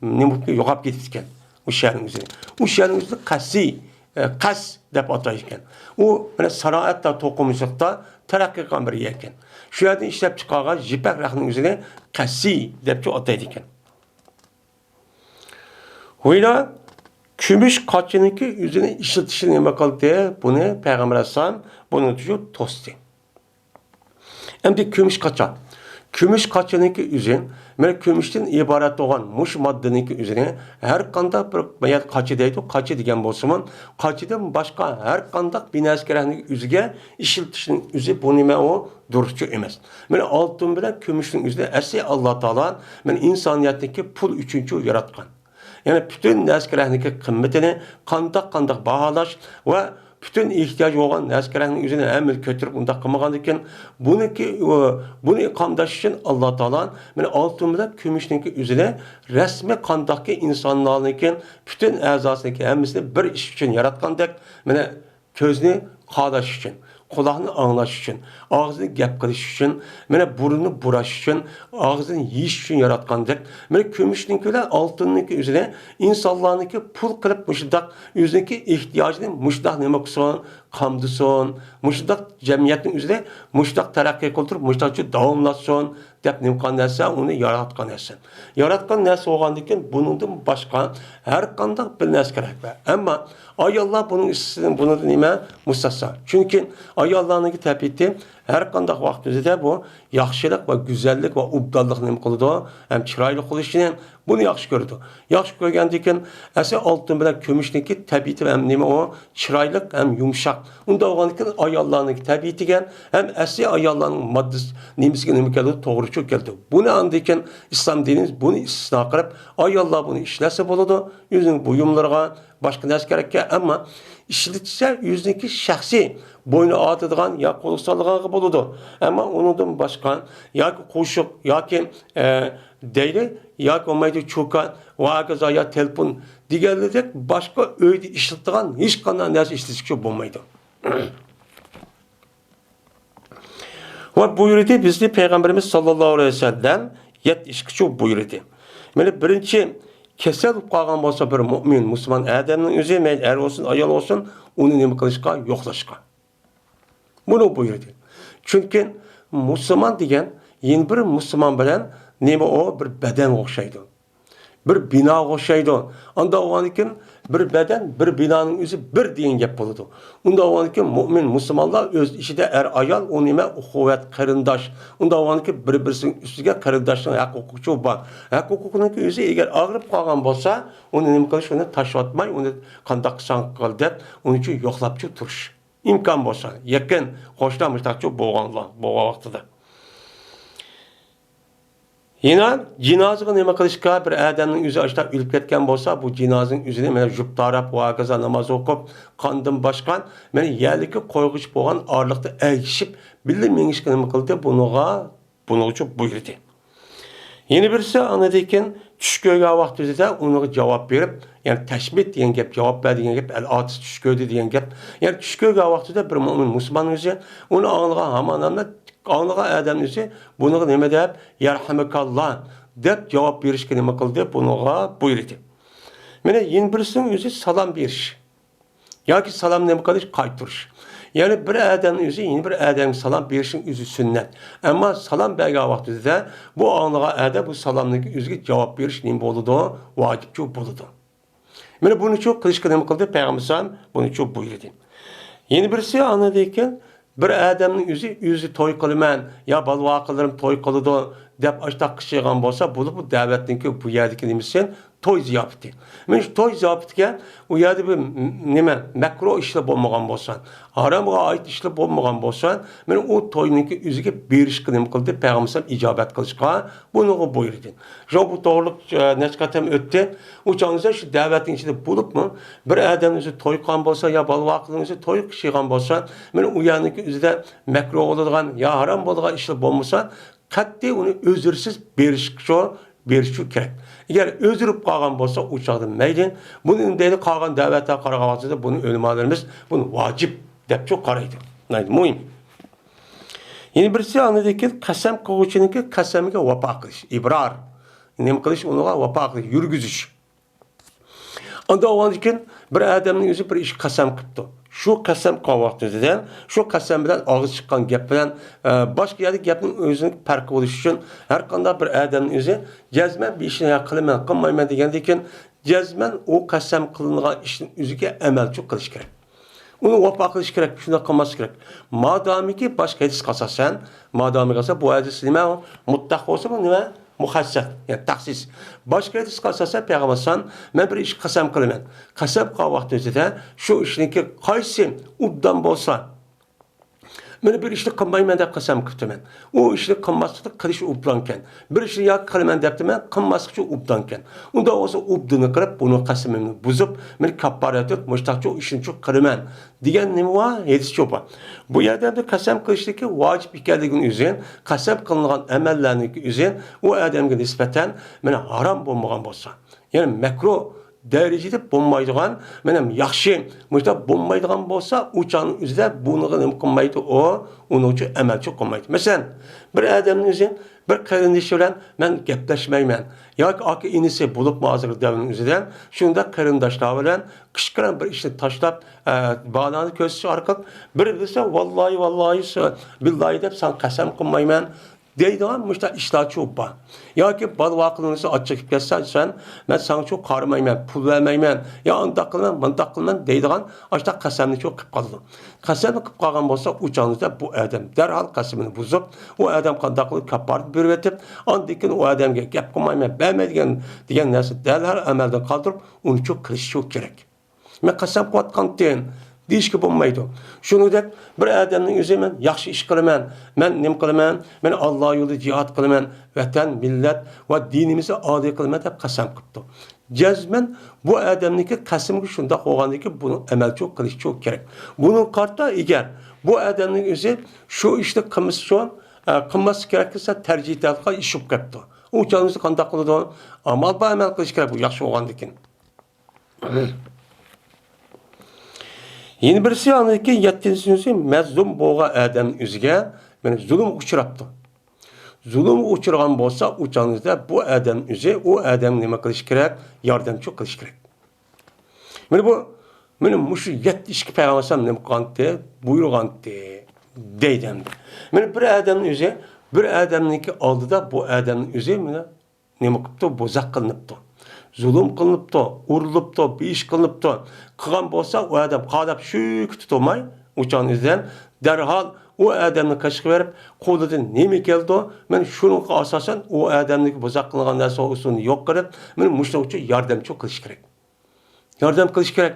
نېمە بولۇپ يوقاپ كېتىپتىكەن ئۇ شەھەرنىڭ ئۆزىنى. ئۇ شەھەرنىڭ ئۆزىنى قەسسىي، ئە، قەس دەپ ئاتايدىكەن. ئۇ مانا سانائەتتە، توقۇمىچىلىقتا تەرەققىي قىلغان بىر يەركەن. شۇ يەردىن ئىشلەپ چىقارغان يىپەك رەختىنىڭ ئۆزىنى قەسسىي دەپچۇ ئاتايدىكەن. ھويلا، كۈمۈش قاچىنىڭكى ئۆزىنى ئىشلىتىشنى نېمە قىلدى؟ بۇنى پەيغەمبەر ئەلەيھىسسالام بۇنى توستى. ئەمدى كۈمۈش قاچا. كۈمۈش قاچىنىڭكى ئۆزى، مانا كۈمۈشتىن ئىبارەت بولغان مۇشۇ ماددىنىڭكى ئۆزىنى ھەر قانداق بىر، يا قاچا دەيدۇ، قاچا دېگەن بولسىمۇ، قاچىدىن باشقا ھەر قانداق بىر نەرسە كېرەكنىڭ ئۆزىگە ئىشلىتىشنىڭ ئۆزى بۇ نېمە ئۇ؟ دۇرۇسچۇ ئەمەس. مانا ئالتۇن بىلەن كۈمۈشنىڭ ئۆزىنى ئەسلى ئاللا تائالا مانا ئىنسانىيەتنىڭكى پۇل ئۈچۈنچۇ ياراتقان. يەنى پۈتۈن نەرسە كېرەكنىڭكى قىممىتىنى قانداق، قانداق باھالاش ۋە پۈتۈن ئېھتىياج بولغان نەرسە كېرەكنىڭ ئۆزىنى ھەممىنى كۆتۈرۈپ ئۇنداق قىلمىغاندىكىن، بۇنىڭكى، ئۇ، بۇنى قامداش ئۈچۈن ئاللا تائالا مانا ئالتۇن بىلەن كۈمۈشنىڭكى ئۆزىنى رەسمىي قانداقكى ئىنسانلارنىڭكى پۈتۈن ئەزاسىنىڭكى ھەممىسىنى بىر ئىش ئۈچۈن ياراتقاندەك، مانا كۆزنى قاداش ئۈچۈن، قۇلاقنى ئاڭلاش ئۈچۈن، ئاغزىنى گەپ قىلىش ئۈچۈن، مانا بۇرنىنى بۇراش ئۈچۈن، ئاغزىنى يېيىش ئۈچۈن ياراتقاندەك، مانا كۈمۈشنىڭكى بىلەن ئالتۇننىڭكى ئۆزىنى ئىنسانلارنىڭكى پۇل قىلىپ مۇشۇنداق ئۆزىنىڭكى ئېھتىياجىنى مۇشۇنداق نېمە قىلسۇن، قامدىسۇن، مۇشۇنداق جەمئىيەتنىڭ ئۆزىنى مۇشۇنداق تەرەققىي قىلدۇرۇپ، مۇشۇنداق داۋاملاتسۇن دەپ نېمە قىلغان نەرسە، ئۇنى ياراتقان نەرسە. ياراتقان نەرسە بولغاندىكىن بۇنىڭدىن باشقا ھەر قانداق بىر نەرسە كېرەك. ئەمما ئاياللار بۇنىڭ ئىچىدىن، بۇنىڭدىن نېمە؟ مۇستەسنا. چۈنكى ئاياللارنىڭكى تەبىئىتى ھەر قانداق ۋاقىت ئۆزىدە بۇ ياخشىلىق ۋە گۈزەللىك ۋە ئوبدانلىق نېمە قىلىدۇ؟ ھەم چىرايلىق بولۇشنى، بۇنى ياخشى كۆرىدۇ. ياخشى كۆرگەندىكىن ئەسلى ئالتۇن بىلەن كۈمۈشنىڭكى تەبىئىتى ھەم نېمە ئۇ؟ چىرايلىق ھەم يۇمشاق. ئۇنداق بولغاندىكىن ئاياللارنىڭكى تەبىئىتىگە ھەم ئەسلى ئاياللارنىڭ ماددىسى نېمىسىگە نېمە كەلدى؟ توغرىچۇ كەلدى. بۇنى ئاندىكىن ئىسلام دىنىمىز بۇنى ئىستىسنا قىلىپ، ئاياللار بۇنى ئىشلەتسە بولىدۇ، ئۆزىنىڭ بۇيۇملىرىغا، باشقا نەرسە كېرەككەن، ئەمما ئىشلىتىشسە ئۆزىنىڭكى شەخسىي بوينىغا ئارتىدىغان يا قولىغا سالىدىغانغا بولىدۇ. ئەمما ئۇنىڭدىن باشقا ياكى قوشۇق ياكى، ئە، دەيلى ياكى بولمايدۇ چوكان ۋە ھاكازا يا تېلېفون دېگەنلىرىدەك باشقا ئۆيدە ئىشلىتىدىغان ھېچقانداق نەرسە ئىشلىتىشكە بولمايدۇ. ۋە بۇيرۇدى، بىزنى پەيغەمبىرىمىز ساللاللاھۇ ئەلەيھى ۋەسەللەم يەتتە ئىشقىچۇ بۇيرۇدى. مانا بىرىنچى، كېسەل بولۇپ قالغان بولسا بىر مۇئمىن، مۇسۇلمان ئادەمنىڭ ئۆزى، مەيلى ئەر بولسۇن، ئايال بولسۇن، ئۇنى نېمە قىلىشقا؟ يوقلاشقا. بۇنى بۇيرۇدى. چۈنكى مۇسۇلمان دېگەن يەنە بىر مۇسۇلمان بىلەن نېمە ئۇ؟ بىر بەدەنگە ئوخشايدۇ. بىر بىناغا ئوخشايدۇ. ئۇنداق بولغاندىكىن بىر بەدەن، بىر بىنانىڭ ئۆزى بىر دېگەن گەپ بولىدۇ. ئۇنداق بولغاندىكىن مۇئمىن مۇسۇلمانلار ئۆز ئىچىدە ئەر-ئايال، ئۇ نېمە؟ ئۇخۇۋەت، قېرىنداش. ئۇنداق بولغاندىكىن بىر-بىرسىنىڭ ئۈستىگە قېرىنداشنىڭ ھەق-ھوقۇقىچۇ بار. ھەق-ھوقۇقىنىڭكى ئۆزى ئەگەر ئاغرىپ قالغان بولسا، ئۇنى نېمە قىلىش؟ ئۇنى تاشلىۋەتمەي، ئۇنى قانداق قىلساڭ قىل دەپ، ئۇنىڭ ئۈچۈن يوقلاپچۇ تۇرۇش. ئىمكان بولسا، يېقىن قوشنا مۇشۇنداقچۇ بولغانلار، بولغان ۋاقتىدا. يەنە جىنازىغا نېمە قىلىشقا؟ بىر ئادەمنىڭ ئۆزى ئاشۇنداق ئۆلۈپ كەتكەن بولسا، بۇ جىنازىنىڭ ئۆزىنى مانا جۈپ تاراپ، ۋە ھاكازا ناماز ئوقۇپ، قاندىن باشقا، مانا يەرلىككە قويغۇچە بولغان ئارىلىقتا ئەگىشىپ، بىللە مېڭىشكە نېمە قىلدى؟ بۇنىڭغا، بۇنىڭغىچۇ بۇيرۇدى. يەنە بىرسى، ئاندىن كېيىن چۈش كۆرگەن ۋاقتىدا ئۇنىڭغا جاۋاب بېرىپ، يەنى تەشمىت دېگەن گەپ، جاۋاب بەر دېگەن گەپ، ئەل ئاتىسى چۈش كۆردى دېگەن گەپ. يەنى چۈش كۆرگەن ۋاقتىدا بىر مۇئمىن مۇسۇلمان ئۆزى ئۇنى ئاڭلىغان ھامان ئاڭلىغان ئادەم ئۆزى بۇنىڭغا نېمە دەپ، يەرھەمۇكاللا دەپ جاۋاب بېرىشكە نېمە قىلدى؟ بۇنىڭغا بۇيرۇدى. مانا يەنە بىرسىنىڭ ئۆزى سالام بېرىش. ياكى سالام نېمە قىلىش؟ قايتۇرۇش. يەنى بىر ئادەمنىڭ ئۆزى يەنە بىر ئادەمگە سالام بېرىشنىڭ ئۆزى سۈننەت. ئەمما سالام بەرگەن ۋاقتىدا بۇ ئاڭلىغان ئادەم بۇ سالامنىڭ ئۆزىگە جاۋاب بېرىش نېمە بولىدۇ؟ ۋاجىپچۇ بولىدۇ. مانا بۇنىچۇ قىلىشقا نېمە قىلدى؟ پەيغەمبەر ئەلەيھىسسالام بۇنىچۇ بۇيرۇدى. يەنە بىرسى ئاندىن كېيىن بىر ئادەمنىڭ ئۆزى، ئۆزى توي قىلىمەن، يا بالا-ۋاقىلىرىم توي قىلىدۇ دەپ ئاشتاق قىچىرغان بولسا، بولۇپمۇ دەۋەتنىڭكى بۇ يەردىكى نېمىسى توي زىياپىتى. مانا شۇ توي زىياپىتىگە ئۇ يەردە بىر نېمە، مەكرۇھ ئىشلار بولمىغان بولسا، ھارامغا ئائىت ئىشلار بولمىغان بولسا، مانا ئۇ توينىڭكى ئۆزىگە بېرىشقا نېمە قىلدى؟ پەيغەمبەر ئىجابەت قىلىشقا بۇنىڭغا بۇيرۇدى. شۇ بۇ توغرىلىق، ئە، نەچچە قېتىم ئۆتتى. ئۇ چاغدا شۇ دەۋەتنىڭ ئىچىدە بولۇپمۇ، بىر ئادەمنىڭ ئۆزى توي قىلغان بولسا يا بالىۋاقلىقنىڭ ئۆزى توي قىلغان بولسا، مانا ئۇ يەرنىڭكى ئۆزىدە مەكرۇھ بولىدىغان يا ھارام بولىدىغان ئىشلار بولمىسا، قەتئىي ئۇنى ئۆزرىسىز بېرىش شۇ، بېرىش شۇ كېرەك. ئەگەر ئۆزرىپ قالغان بولسا، ئۇ چاغدا مەيلى. بۇنى دەيدۇ، قالغان دەۋەتلەر قارىغان ۋاقتىدا بۇنى ئۆلىمالىرىمىز بۇنى ۋاجىپ دەپچۇ قارايدۇ. مۇھىم. يەنە بىرسى، ئاندىن كېيىن قەسەم قىلغۇچىنىڭكى قەسەمگە ۋاپا قىلىش، ئىبرار. نېمە قىلىش؟ ئۇنىڭغا ۋاپا قىلىش، يۈرگۈزۈش. ئاندىن ئاۋۋالدىن كېيىن بىر ئادەمنىڭ ئۆزى بىر ئىشقا قەسەم قىپتۇ. شۇ قەسەم قىلغان ۋاقتىدا شۇ قەسەم بىلەن ئاغزى چىققان گەپ بىلەن، ئە، باشقا يەردە گەپنىڭ ئۆزىنىڭ پەرقى بولۇشى ئۈچۈن ھەر قانداق بىر ئادەمنىڭ ئۆزى جەزمەن بىر ئىشنى يا قىلىمەن، قىلمايمەن دېگەندىن كېيىن جەزمەن ئۇ قەسەم قىلىنغان ئىشنىڭ ئۆزىگە ئەمەلچۇ قىلىش كېرەك. ئۇنى ۋاپا قىلىش كېرەك، شۇنداق قىلماسلىق كېرەك. مادامىكى باشقا ھەدىسكە ئاساسەن، مادامىكى ئاساسەن بۇ ھەدىس نېمە؟ مۇتلەق بولسا بۇ نېمە؟ مۇخەسسەس، يەنى تەخسىس. باشقا ھەدىسكە ئاساسەن پەيغەمبەر ئەلەيھىسسالام، مەن بىر ئىشقا قەسەم قىلىمەن. قەسەم قىلغان ۋاقتىمىزدا شۇ ئىشنىڭكى قايسى ئوبدان بولسا، مەن بىر ئىشنى قىلمايمەن دەپ قەسەم قىپتىمەن. ئۇ ئىشنى قىلماسلىقتا قىلىش ئوبدانكەن. بىر ئىشنى ياكى قىلىمەن دەپتىمەن، قىلماسلىقچۇ ئوبدانكەن. ئۇنداق بولسا ئوبدىنى قىلىپ، بۇنىڭ قەسىمىنى بۇزۇپ، مەن كاپپارەت ئېتىپ، مۇشتاقچۇ ئىشنىچۇ قىلىمەن دېگەن نېمە بار؟ ھەدىسچۇ بار. بۇ يەردە ئەمدى قەسەم قىلىشتىكى ۋاجىپ ئىكەنلىكىنى ئۆزى، قەسەم قىلىنغان ئەمەللەرنىڭكى ئۆزى ئۇ ئادەمگە نىسبەتەن مانا ھارام بولمىغان بولسا، يەنى مەكرۇھ دەرىجىدە بولمايدىغان، مانا ياخشى، مۇشۇنداق بولمايدىغان بولسا، ئۇ چاغنىڭ ئۆزىدە بۇنىڭغا نېمە قىلمايدۇ ئۇ؟ ئۇنىڭ ئۈچۈن ئەمەلچۇ قىلمايدۇ. مەسىلەن، بىر ئادەمنىڭ ئۆزى بىر قېرىندىشى بىلەن مەن گەپلەشمەيمەن ياكى ئاكا ئىنىسى بولۇپمۇ ھازىرقى دەۋرنىڭ ئۆزىدە شۇنداق قېرىنداشلار بىلەن قىچقىرىن بىر ئىشنى تاشلاپ، ئە، باھانە كۆرسىتىش ئارقىلىق بىر بىلسە، ۋاللاھى، ۋاللاھى، بىللاھى دەپ ساڭا قەسەم قىلمايمەن دەيدىغان مۇشۇنداق ئىشلارچۇ بار. ياكى بالا ۋاقىتلىرىڭىزدا ئاچچىق كەتسە، سەن، مەن ساڭىچۇ قارىمايمەن، پۇل بەرمەيمەن، يا ئانداق قىلىمەن، مۇنداق قىلىمەن دەيدىغان ئاشۇنداق قەسەمنىچۇ قىلىپ قالىدۇ. قەسەمنى قىلىپ قالغان بولسا، ئۇ چاغنىڭىزدا بۇ ئادەم دەرھال قەسىمىنى بۇزۇپ، ئۇ ئادەم قانداق قىلىپ كاپپارەت بېرىۋېتىپ، ئاندىن كېيىن ئۇ ئادەمگە گەپ قىلمايمەن، بەرمەيدىغان دېگەن نەرسە دەرھال ئەمەلدىن قالدۇرۇپ، ئۇنىچۇ قىلىشچۇ كېرەك. مەن قەسەم قىلىۋاتقانتىم دېيىشكە بولمايدۇ. شۇنىڭدەك بىر ئادەمنىڭ ئۆزى مەن ياخشى ئىش قىلىمەن، مەن نېمە قىلىمەن، مەن ئاللا يولىدا جىھاد قىلىمەن، ۋەتەن، مىللەت ۋە دىنىمىزنى ئالىي قىلىمەن دەپ قەسەم قىپتۇ. جەزمەن بۇ ئادەمنىڭكى قەسىمىگە شۇنداق بولغاندىكىن بۇنى ئەمەلچۇ قىلىشچۇ كېرەك. بۇنىڭغا قارىتا ئەگەر بۇ ئادەمنىڭ ئۆزى شۇ ئىشنى قىلمىسا شۇ، ئە، قىلماسلىق كېرەك دېسە تەرجىھ ئېتىلىدىغان ئىش بولۇپ قېپتۇ. ئۇ چاغدا قانداق قىلىدۇ؟ ئامال بار ئەمەل قىلىش كېرەك بۇ ياخشى بولغاندىكىن. يەنە بىرسى، ئاندىن كېيىن يەتتىنچىسى، مەزلۇم بولغان ئادەم ئۆزىگە، مانا، زۇلۇمغا ئۇچراپتۇ. زۇلۇمغا ئۇچرىغان بولسا، ئۇ چاغدا بۇ ئادەم ئۆزى، ئۇ ئادەم نېمە قىلىش كېرەك؟ ياردەمچى قىلىش كېرەك. مانا بۇ، مانا مۇشۇ يەتتە ئىشقا پەيغەمبەر ئەلەيھىسسالام نېمە قىلغانتى؟ بۇيرۇغانتى، دەيدۇ ئەمدى. مانا بىر ئادەمنىڭ ئۆزى، بىر ئادەمنىڭكى ئالدىدا بۇ ئادەمنىڭ ئۆزى، مانا، نېمە قىپتۇ؟ بوزەك قىلىنىپتۇ. زۇلۇم قىلىنىپتۇ، ئۇرۇلۇپتۇ، بىر ئىش قىلىنىپتۇ. قىلغان بولسا، ئۇ ئادەم قاراپ شۈكۈتى تۇرماي، ئۇ چاغنىڭ ئۆزىدە دەرھال ئۇ ئادەمنى قېشىغا بېرىپ، قولىدىن نېمە كەلدى، مانا شۇنىڭغا ئاساسەن ئۇ ئادەمنىڭكى بوزەك قىلىنغان نەرسە ئۇسۇلىنى يوق قىلىپ، مانا مۇشۇنىڭ ئۈچۈن ياردەمچى قىلىش كېرەك. ياردەم قىلىش كېرەك.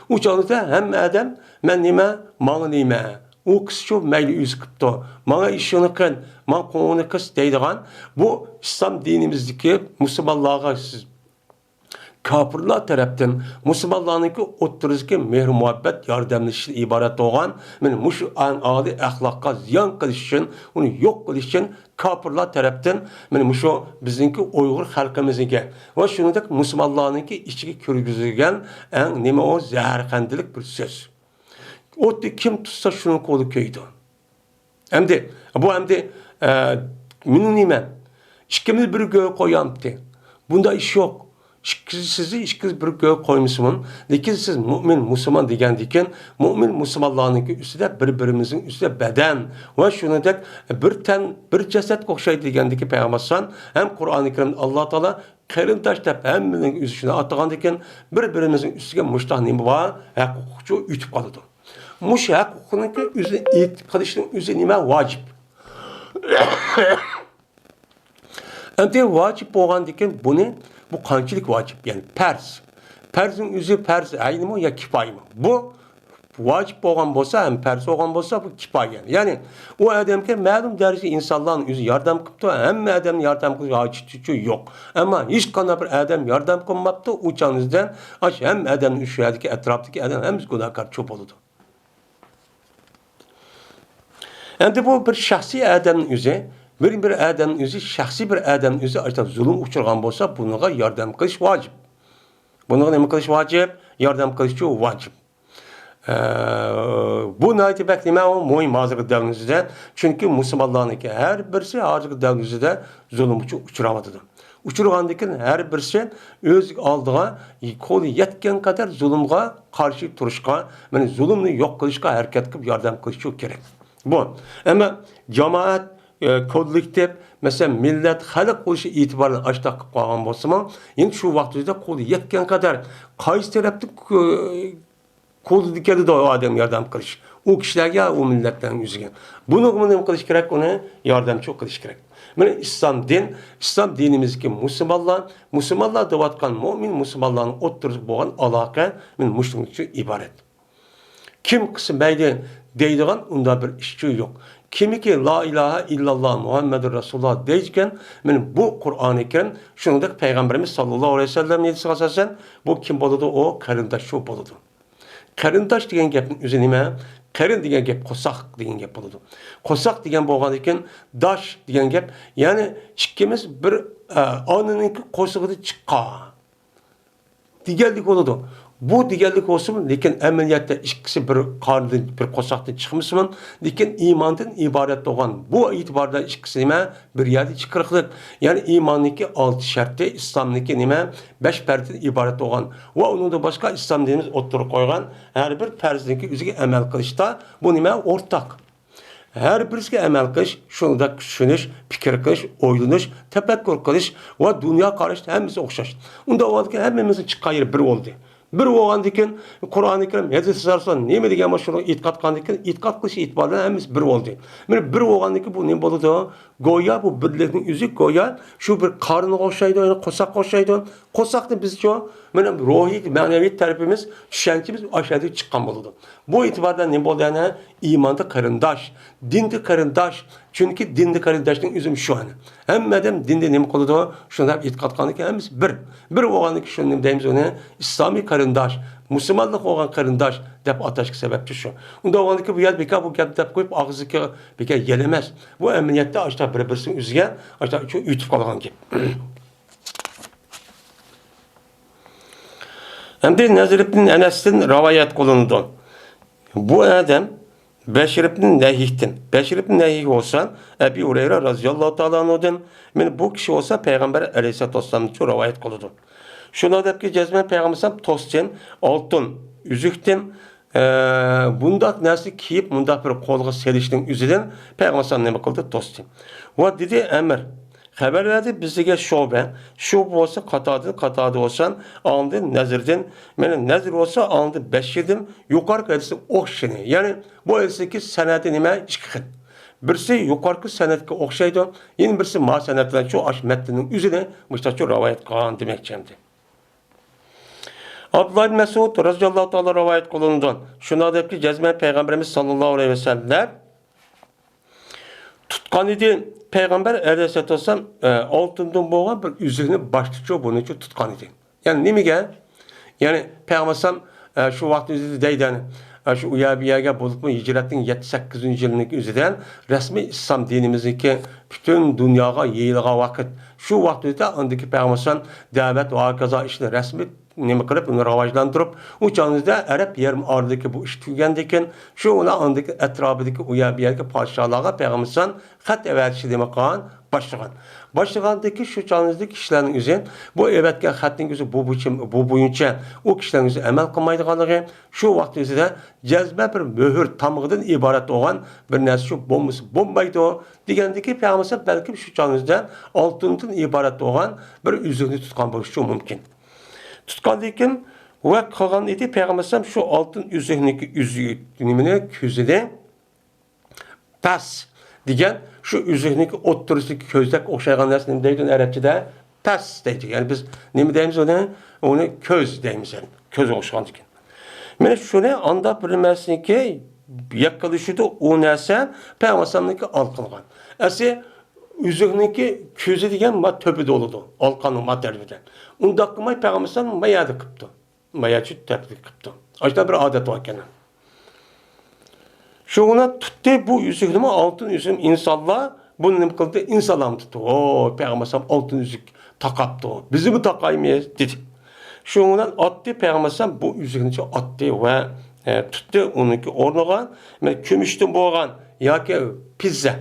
ئۇ چاغدا ھەممە ئادەم، مەن نېمە، ماڭا نېمە، ئۇ قىزچۇ مەيلى ئۆزى قىپتۇ، ماڭا ئىشىڭنى قىل، ماڭا قوڭۇڭنى قىس دەيدىغان بۇ ئىسلام دىنىمىزدىكى مۇسۇلمانلارغا سىز كاپىرلار تەرەپتىن مۇسۇلمانلارنىڭكى ئوتتۇرىسىدىكى مېھىر-مۇھەببەت، ياردەملىشىشتىن ئىبارەت بولغان، مانا مۇشۇ ئەڭ ئالىي ئەخلاققا زىيان قىلىش ئۈچۈن، ئۇنى يوق قىلىش ئۈچۈن كاپىرلار تەرەپتىن، مانا مۇشۇ بىزنىڭكى ئۇيغۇر خەلقىمىزنىڭكى ۋە شۇنىڭدەك مۇسۇلمانلارنىڭكى ئىچىگە كىرگۈزۈلگەن ئەڭ نېمە ئۇ زەھەرخەندىلىك بىر سۆز. ئوتنى كىم تۇتسا شۇنىڭ قولى كۆيىدۇ. ئەمدى، بۇ ئەمدى، ئە، مېنىڭ نېمەم؟ ئىككىمىز بىر گۆر قويامتى؟ بۇنداق ئىش يوق. ئىككىسى، سىزنى ئىككىمىز بىر گۆر قويمىسىمۇ، لېكىن سىز مۇئمىن، مۇسۇلمان دېگەندىكىن، مۇئمىن، مۇسۇلمانلارنىڭكى ئۈستىدە بىر-بىرىمىزنىڭ ئۈستىدە بەدەن ۋە شۇنىڭدەك بىر تەن، بىر جەسەتكە ئوخشايدۇ دېگەندىكى پەيغەمبەر ئەلەيھىسسالام ھەم قۇرئانى كەرىمدە ئاللا تائالا قېرىنداش دەپ ھەممىنىڭ ئۆزى شۇنى ئاتىغاندىكىن، بىر-بىرىمىزنىڭ ئۈستىگە مۇشتاق نېمە بار؟ ھەق ھوقۇقچۇ ئۆتۈپ قالىدۇ. مۇشۇ ھەق ھوقۇقنىڭكى ئۆزىنى ئېيتىپ قېلىشنىڭ ئۆزى نېمە؟ ۋاجىپ. ئەمدى ۋاجىپ بولغاندىكىن بۇنى، بۇ قانچىلىك ۋاجىپ؟ يەنى پەرز. پەرزنىڭ ئۆزى پەرز ئەينىمۇ يا كىپايىمۇ؟ بۇ ۋاجىپ بولغان بولسا ھەم پەرز بولغان بولسا، بۇ كىپايە. يەنى ئۇ ئادەمگە مەلۇم دەرىجىدە ئىنسانلارنىڭ ئۆزى ياردەم قىپتۇ، ھەممە ئادەمنى ياردەم قىلىش ھاجىتى يوق. ئەمما ھېچقانداق بىر ئادەم ياردەم قىلماپتۇ، ئۇ چاغنىڭىزدە ئاشۇ ھەممە ئادەمنى، شۇ يەردىكى ئەتراپتىكى ئادەم ھەممىسى گۇناھكار چوق بولىدۇ. ئەمدى بۇ بىر شەخسىي ئادەمنىڭ ئۆزى، بىر، بىر ئادەمنىڭ ئۆزى، شەخسىي بىر ئادەمنىڭ ئۆزى ئاشۇنداق زۇلۇم ئۇچرىغان بولسا، بۇنىڭغا ياردەم قىلىش ۋاجىپ. بۇنىڭغا نېمە قىلىش ۋاجىپ؟ ياردەم قىلىشچۇ ۋاجىپ. ئە، بۇ ناھايىتى بەك نېمە، ئۇ مۇھىم ھازىرقى دەۋرىمىزدە. چۈنكى مۇسۇلمانلارنىڭكى ھەر بىرسى ھازىرقى دەۋرىمىزدە زۇلۇمغا ئۇچراۋاتىدۇ. ئۇچرىغاندىن كېيىن ھەر بىرسى ئۆز ئالدىغا قولى يەتكەن قەدەر زۇلۇمغا قارشى تۇرۇشقا، مانا زۇلۇمنى يوق قىلىشقا ھەرىكەت قىلىپ ياردەم قىلىشى كېرەك. بۇ. ئەمما جامائەت، ئە، كوللېكتىپ، مەسىلەن، مىللەت، خەلق بولۇشى ئېتىبارى بىلەن ئاشتاق قىلىپ قالغان بولسىمۇ، يەنە شۇ ۋاقىت ئۆزىدە قولى يەتكەن قەدەر قايسى تەرەپتىن كۆ-، قولىدىن كېلىدۇ ئۇ ئادەم ياردەم قىلىش. ئۇ كىشىلەرگە، ئۇ مىللەتلەرنىڭ ئۆزىگە. بۇنىڭغىمۇ نېمە قىلىش كېرەك؟ ئۇنى ياردەمچى قىلىش كېرەك. مانا ئىسلام دىن، ئىسلام دىنىمىزدىكى مۇسۇلمانلار، مۇسۇلمانلار دەۋاتقان مۆمىن مۇسۇلمانلارنىڭ ئوتتۇرىسىدا بولغان ئالاقە مانا مۇشۇنىڭدىن ئىبارەت. كىم قىلسا مەيلى دەيدىغان ئۇنداق بىر ئىشچۇ يوق. كىمكى لا ئىلاھە ئىللاللا مۇھەممەدۇر رەسۇلۇللا دەيدىكەن، مانا بۇ قۇرئانى كەرىم، شۇنىڭدەك پەيغەمبىرىمىز ساللاللاھۇ ئەلەيھى ۋەسەللەمنىڭ ھەدىسىگە ئاساسەن، بۇ كىم بولىدۇ؟ ئۇ قېرىنداش شۇ بولىدۇ. قېرىنداش دېگەن گەپنىڭ ئۆزى نېمە؟ قېرىن دېگەن گەپ قورساق دېگەن گەپ بولىدۇ. قورساق دېگەن بولغاندىكىن، داش دېگەن گەپ، يەنى ئىككىمىز بىر، ئە، ئانىنىڭكى قورسىقىدىن چىققان دېگەنلىك بولىدۇ. بۇ دېگەنلىك بولسىمۇ، لېكىن ئەمەلىيەتتە ئىككىسى بىر قارنىدىن، بىر قورساقتىن چىقمىسىمۇ، لېكىن ئىماندىن ئىبارەت بولغان بۇ ئېتىباردا ئىككىسى نېمە؟ بىر يەردە چىقىرىقلىق. يەنى ئىماننىڭكى ئالتە شەرتى، ئىسلامنىڭكى نېمە؟ بەش پەرزدىن ئىبارەت بولغان ۋە ئۇنىڭدىن باشقا ئىسلام دىنىمىز ئوتتۇرىغا قويغان ھەر بىر پەرزنىڭكى ئۆزىگە ئەمەل قىلىشتا بۇ نېمە؟ ئورتاق. ھەر بىرسىگە ئەمەل قىلىش، شۇنداق چۈشىنىش، پىكىر قىلىش، ئويلىنىش، تەپەككۇر قىلىش ۋە دۇنيا قاراشتا ھەممىسى ئوخشاش. ئۇنداق بولغاندىكىن ھەممىمىزنىڭ چىققان يېرى بىر بولدى. بىر بولغاندىكىن قۇرئانى كەرىم، ھەدىس رەسۇلۇللا نېمە دېگەن بولسا شۇنى ئېتىقاد قىلغاندىكىن، ئېتىقاد قىلىش ئېتىبارى بىلەن ھەممىسى بىر بولدى. مىنە بىر بولغاندىكىن بۇ نېمە بولىدۇ؟ گويا بۇ بىرلىكنىڭ ئۆزى گويا شۇ بىر قارنىغا ئوخشايدۇ، يەنى قورساققا ئوخشايدۇ. قورساقنى بىزچۇ، مانا روھىي، مەنىۋى تەرىپىمىز، چۈشەنچىمىز ئاشۇ يەردىن چىققان بولىدۇ. بۇ ئېتىباردا نېمە بولدى يەنە؟ ئىماندا قېرىنداش، دىندا قېرىنداش. چۈنكى دىندا قېرىنداشنىڭ ئۆزى شۇ يەنى. ھەممە ئادەم دىندا نېمە قىلىدۇ؟ شۇنداق ئېتىقاد قىلغاندىكىن ھەممىسى بىر. بىر بولغاندىكىن شۇنى نېمە دەيمىز ئۇنى؟ ئىسلامىي قېرىنداش، مۇسۇلمانلىق بولغان قېرىنداش دەپ ئاتاشقا سەۋەبچى شۇ. ئۇنداق بولغاندىكىن بۇ يەردە بىكار بۇ گەپنى دەپ قويۇپ ئاغزىدىكى بىكار يەل ئەمەس. بۇ ئەمەلىيەتتە ئاشۇنداق بىر-بىرسىنىڭ ئۆزىگە ئاشۇنداق ئۆتۈپ قالغان گەپ. ئەمدى نەزر ئىبن ئەنەستىن رىۋايەت قىلىنىدۇ. بۇ ئادەم بەشىر ئىبن نەھىكتىن. بەشىر ئىبن نەھىك بولسا ئەبى ھۇرەيرە رازىياللاھۇ تائالا ئەنھۇدىن. مانا بۇ كىشى بولسا پەيغەمبەر ئەلەيھىسسالاتۇ ۋەسسالامدىن رىۋايەت قىلىدۇ. شۇنداق دەپكى جەزمەن پەيغەمبەر توستىن، ئالتۇن، ئۈزۈكتىن، ئە، بۇنداق نەرسە كىيىپ، مۇنداق بىر قولغا سېلىشنىڭ ئۆزىدىن پەيغەمبەر نېمە قىلدى؟ توستى. ۋە دېدى، ئەمىر، خەۋەر بەردى بىزگە شۇبە. شۇبە بولسا قاتادىن، قاتادە بولسا ئاندىن نەزردىن، مانا نەزر بولسا ئاندىن بەشىردىن يۇقىرىقى ھەدىسنىڭ ئوخشىشىنى. يەنى بۇ ھەدىسنىڭكى سەنەدى نېمە؟ ئىككى خىل. بىرسى يۇقىرىقى سەنەدكە ئوخشايدۇ، يەنە بىرسى ما سەنەد بىلەن شۇ ئاش مەتننىڭ ئۆزىنى مۇشتاقچۇ رىۋايەت قىلغان دېمەكچى ئەمدى. ئابدۇللا ئىبن مەسئۇد رازىياللاھۇ تائالا رىۋايەت قىلىنىدۇ. شۇنداق دەپكى جەزمەن پەيغەمبىرىمىز ساللاللاھۇ ئەلەيھى ۋەسەللەم تۇتقان ئىدى. پەيغەمبەر ئەلەيھىسسالاتۇ ۋەسسالام، ئە، ئالتۇندىن بولغان بىر ئۈزۈكنى باشتىچۇ بۇنىچۇ تۇتقان ئىدى. يەنى نېمىگە؟ يەنى پەيغەمبەر ئەلەيھىسسالام، ئە، شۇ ۋاقىت ئۆزىدە دەيدۇ، ئە، شۇ ئۇيەر بۇيەرگە بولۇپمۇ ھىجرەتنىڭ يەتتە سەككىزىنچى يىلىنىڭ ئۆزىدە رەسمىي ئىسلام دىنىمىزنىڭكى پۈتۈن دۇنياغا يېيىلغان ۋاقىت. شۇ ۋاقىت ئۆزىدە ئاندىكى پەيغەمبەر ئەلەيھىسسالام دەۋەت ۋە ھاكازا ئىشنى رەسمىي نېمە قىلىپ، ئۇنى راۋاجلاندۇرۇپ، ئۇ چاغىمىزدا ئەرەب يېرىم ئارىلىكى بۇ ئىش تۈگىگەندىن كېيىن، شۇ ئۇنىڭ ئاندىكى ئەتراپىدىكى ئۇ يەر بۇ يەرگە پادىشاھلارغا پەيغەمبەر ئەلەيھىسسالام خەت ئەۋەتىشنى نېمە قىلغان؟ باشلىغان. باشلىغاندىن كېيىن شۇ چاغىمىزدىكى كىشىلەرنىڭ ئۆزى بۇ ئەۋەتكەن خەتنىڭ ئۆزى بۇ بويىچە، بۇ بويىچە ئۇ كىشىلەرنىڭ ئۆزى ئەمەل قىلمايدىغانلىقى، شۇ ۋاقىت ئۆزىدە جەزمە بىر مۆھۈر تامغىدىن ئىبارەت بولغان بىر نەرسە شۇ بولمىسا بولمايدۇ دېگەندىكى پەيغەمبەر ئەلەيھىسسالام بەلكىم شۇ چاغىمىزدا ئالتۇندىن ئىبارەت بولغان بىر ئۈزۈكنى تۇتقان بولۇشى مۇمكىن. تۇتقاندىن كېيىن ۋە قىلغان ئىدى. پەيغەمبەر ئەلەيھىسسالام شۇ ئالتۇن ئۈزۈكنىڭكى ئۈزۈك نېمىنى كۆزىدە پەس دېگەن شۇ ئۈزۈكنىڭكى ئوتتۇرىسىدىكى كۆزدەك ئوخشايدىغان نەرسە نېمە دەيدۇ ئەرەبچىدە؟ پەس دەيدۇ. يەنى بىز نېمە دەيمىز ئۇنى؟ ئۇنى كۆز دەيمىز، يەنى كۆزگە ئوخشىغاندىكىن. مانا شۇنى ئانداق بىر نەرسىنىڭكى يەككىلىشىدۇ، ئۇ نەرسە پەيغەمبەرنىڭكى ئالقىنغان. ئەسلى ئۈزۈكنىڭكى كۆزى دېگەن ما تۆپىدە بولىدۇ، ئالقاننىڭ ما تەرىپىدە. ئۇنداق قىلماي پەيغەمبەر ما يەردە قىپتۇ. ما يەرچە تەرىپىدە قىپتۇ. ئاشۇنداق بىر ئادەت بار ئىكەن. شۇڭا تۇتتى بۇ ئۈزۈكنىمۇ، ئالتۇن ئۈزۈك. ئىنسانلار بۇنى نېمە قىلدى؟ ئىنسانلارمۇ تۇتتى. ۋوي، پەيغەمبەر ئەلەيھىسسالام ئالتۇن ئۈزۈك تاقاپتۇ، بىزمۇ تاقايمىز دېدى. شۇنىڭ بىلەن ئاتتى، پەيغەمبەر ئەلەيھىسسالام بۇ ئۈزۈكنى ئاتتى ۋە، ئە، تۇتتى. ئۇنىڭكى ئورنىغا مانا كۈمۈشتىن بولغان ياكى پىززە،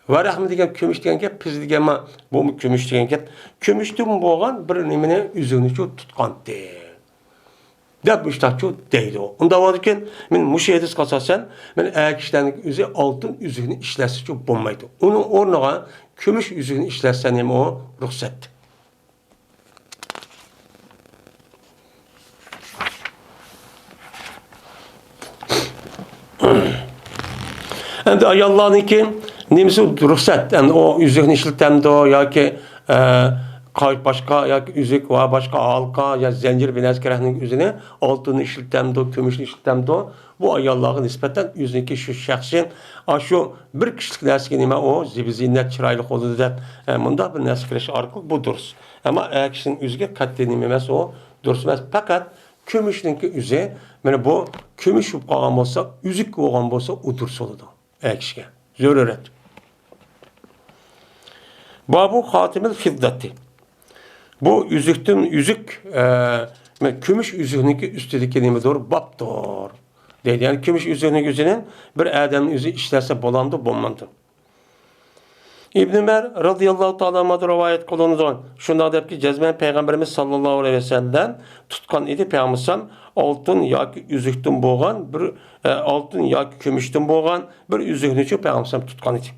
ۋەرەھمە دېگەن كۈمۈش دېگەن گەپ، پىززە دېگەن ما، بۇمۇ كۈمۈش دېگەن گەپ. كۈمۈشتىن بولغان بىر نېمىنى، ئۈزۈكنىچۇ تۇتقانتى دەپ مۇشتاقچۇ دەيدۇ. ئۇنداق بولىدىكەن، مەن مۇشۇ ھەدىسكە ئاساسەن، مەن ئەر كىشىلەرنىڭ ئۆزى ئالتۇن ئۈزۈكنى ئىشلەتسىچۇ بولمايدۇ. ئۇنىڭ ئورنىغا كۈمۈش ئۈزۈكنى ئىشلەتسە نېمە ئۇ؟ رۇخسەت. ئەمدى ئاياللارنىڭكى نېمىسى رۇخسەت؟ ئەمدى ئۇ ئۈزۈكنى ئىشلىتەمدۇ ياكى، ئە، قاي-، باشقا ياكى ئۈزۈك ۋە باشقا ھالقا يا زەنجىر بىر نەرسە كېرەكنىڭ ئۆزىنى ئالتۇننى ئىشلىتەمدۇ، كۈمۈشنى ئىشلىتەمدۇ؟ بۇ ئاياللارغا نىسبەتەن ئۆزىنىڭكى شۇ شەخسىي، ئاشۇ بىر كىشىلىك نەرسىگە نېمە ئۇ زىبۇ زىننەت، چىرايلىق بولىدۇ دەپ، ئە، مۇنداق بىر نەرسە كىرىش ئارقىلىق بۇ دۇرۇس. ئەمما ئەر كىشىنىڭ ئۆزىگە قەتئىي نېمە ئەمەس ئۇ، دۇرۇس ئەمەس. پەقەت كۈمۈشنىڭكى ئۆزى، مانا بۇ كۈمۈش بولۇپ قالغان بولسا، ئۈزۈك بولغان بولسا، ئۇ دۇرۇس بولىدۇ ئەر كىشىگە. زۆرۈرەت. بابۇ خاتىمىل فىدداتى. بۇ ئۈزۈكتىن ئۈزۈك، ئە، مانا كۈمۈش ئۈزۈكنىڭكى ئۈستىدىكى نېمىدۇر؟ بابتۇر. دەيدۇ. يەنى كۈمۈش ئۈزۈكنىڭ ئۆزىنى بىر ئادەمنىڭ ئۆزى ئىشلەتسە بولامدۇ، بولمامدۇ؟ ئىبن ئۆمەر رازىياللاھۇ تائالا ئەنھۇدىن رىۋايەت قىلىنىدۇ. شۇنداق دەپكى، جەزمەن پەيغەمبىرىمىز ساللاللاھۇ ئەلەيھى ۋەسەللەم تۇتقان ئىدى، پەيغەمبەر ئالەيھىسسالام ئالتۇن ياكى ئۈزۈكتىن بولغان بىر، ئە، ئالتۇن ياكى كۈمۈشتىن بولغان بىر ئۈزۈكنىچۇ پەيغەمبەر ئالەيھىسسالام تۇتقان ئىدى.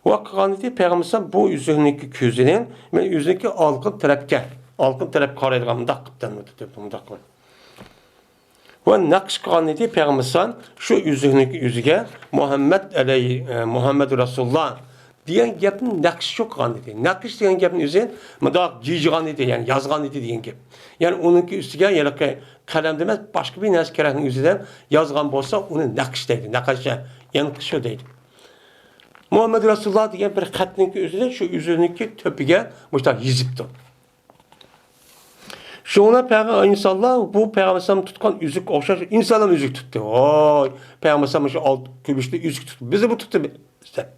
ۋە قىلغان ئىدى، پەيغەمبەر ئالەيھىسسالام بۇ ئۈزۈكنىڭكى كۆزىنى مەن ئۆزىنىڭكى ئالقىن تەرەپكە، ئالقىن تەرەپكە قارايدىغان مۇنداق قىلىپ، مۇنداق قىلىپ. ۋە نەقىش قىلغان ئىدى پەيغەمبەر ئەلەيھىسسالام شۇ ئۈزۈكنىڭكى ئۆزىگە مۇھەممەد ئەلەي-، ئە، مۇھەممەد رەسۇلۇللا دېگەن گەپنى نەقىشچۇ قىلغان ئىدى. نەقىش دېگەن گەپنى ئۆزى مۇنداق جىجىغان ئىدى، يەنى يازغان ئىدى دېگەن گەپ. يەنى ئۇنىڭكى ئۈستىگە ھېلىقى قەلەمدە ئەمەس، باشقا بىر نەرسە كېرەكنىڭ ئۆزىدە يازغان بولسا، ئۇنى نەقىش دەيدۇ. نەقەشە، يەنقىشۇ دەيدۇ. مۇھەممەد رەسۇلۇللا دېگەن بىر خەتنىڭكى ئۆزىدە شۇ ئۈزۈكنىڭكى تۆپىگە مۇشۇنداق يېزىپتۇ. شۇڭا پەيغەمبەر ئىنسانلار بۇ پەيغەمبەر ئەلەيھىسسالام تۇتقان ئۈزۈككە ئوخشاش ئىنسانلارمۇ ئۈزۈك تۇتتى. ۋاي، پەيغەمبەر ئەلەيھىسسالام شۇ ئالتە كۈمۈشنى ئۈزۈك تۇتتى. بىزمۇ تۇتتى دەپ.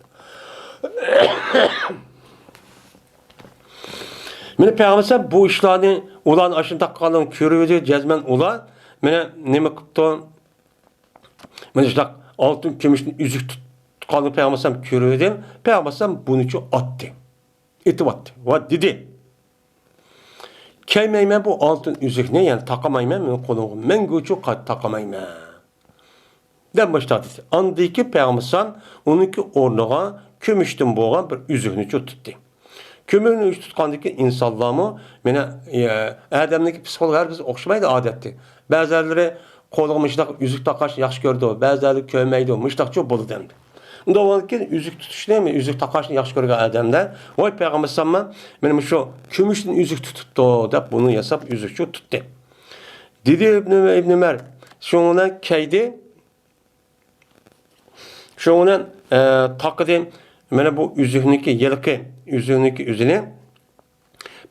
مانا پەيغەمبەر ئەلەيھىسسالام بۇ ئىشلارنى، ئۇلارنى ئاشۇنداق قىلغانلىقىنى كۆرۈۋىدى، جەزمەن ئۇلار مانا نېمە قىپتۇ؟ مانا شۇنداق ئالتۇن كۈمۈشنى ئۈزۈك تۇتقانلىقىنى پەيغەمبەر ئەلەيھىسسالام كۆرۈۋىدى. پەيغەمبەر ئەلەيھىسسالام بۇنىچۇ ئاتتى. ئېتىۋەتتى ۋە دېدى، كىيمەيمەن بۇ ئالتۇن ئۈزۈكنى، يەنى تاقىمايمەن، مېنىڭ قولۇمغا مەڭگۈچۇ قايتا تاقىمايمەن، دەپ مۇشۇنداق دېدى. ئاندىن كېيىن پەيغەمبەر ئەلەيھىسسالام ئۇنىڭكى ئورنىغا كۈمۈشتىن بولغان بىر ئۈزۈكنىچۇ تۇتتى. كۈمۈشنى ئۈزۈك تۇتقاندىن كېيىن ئىنسانلارمۇ، مانا، ئە، ئادەمنىڭكى پسىخولوگى ھەر بىرسى ئوخشىمايدۇ ئادەتتە. بەزىلىرى قولىغا مۇشۇنداق ئۈزۈك تاقاشنى ياخشى كۆرىدۇ، بەزىلەر كۆرمەيدۇ، مۇشۇنداقچۇ بولىدۇ ئەمدى. ئۇنداق بولغاندىكىن ئۈزۈك تۇتۇشنى، ئۈزۈك تاقاشنى ياخشى كۆرگەن ئادەملەر، ۋاي پەيغەمبەر ئەلەيھىسسالام مانا مۇشۇ كۈمۈشتىن ئۈزۈك تۇتۇپتۇ دەپ بۇنى ياساپ ئۈزۈكچۇ تۇتتى. دېدى ئىبنى، ئىبنى ئۆمەر، شۇنىڭ بىلەن كىيدى، شۇنىڭ بىلەن، ئە، تاقىدى. مانا بۇ ئۈزۈكنىڭكى ھېلىقى، ئۈزۈكنىڭكى ئۆزىنى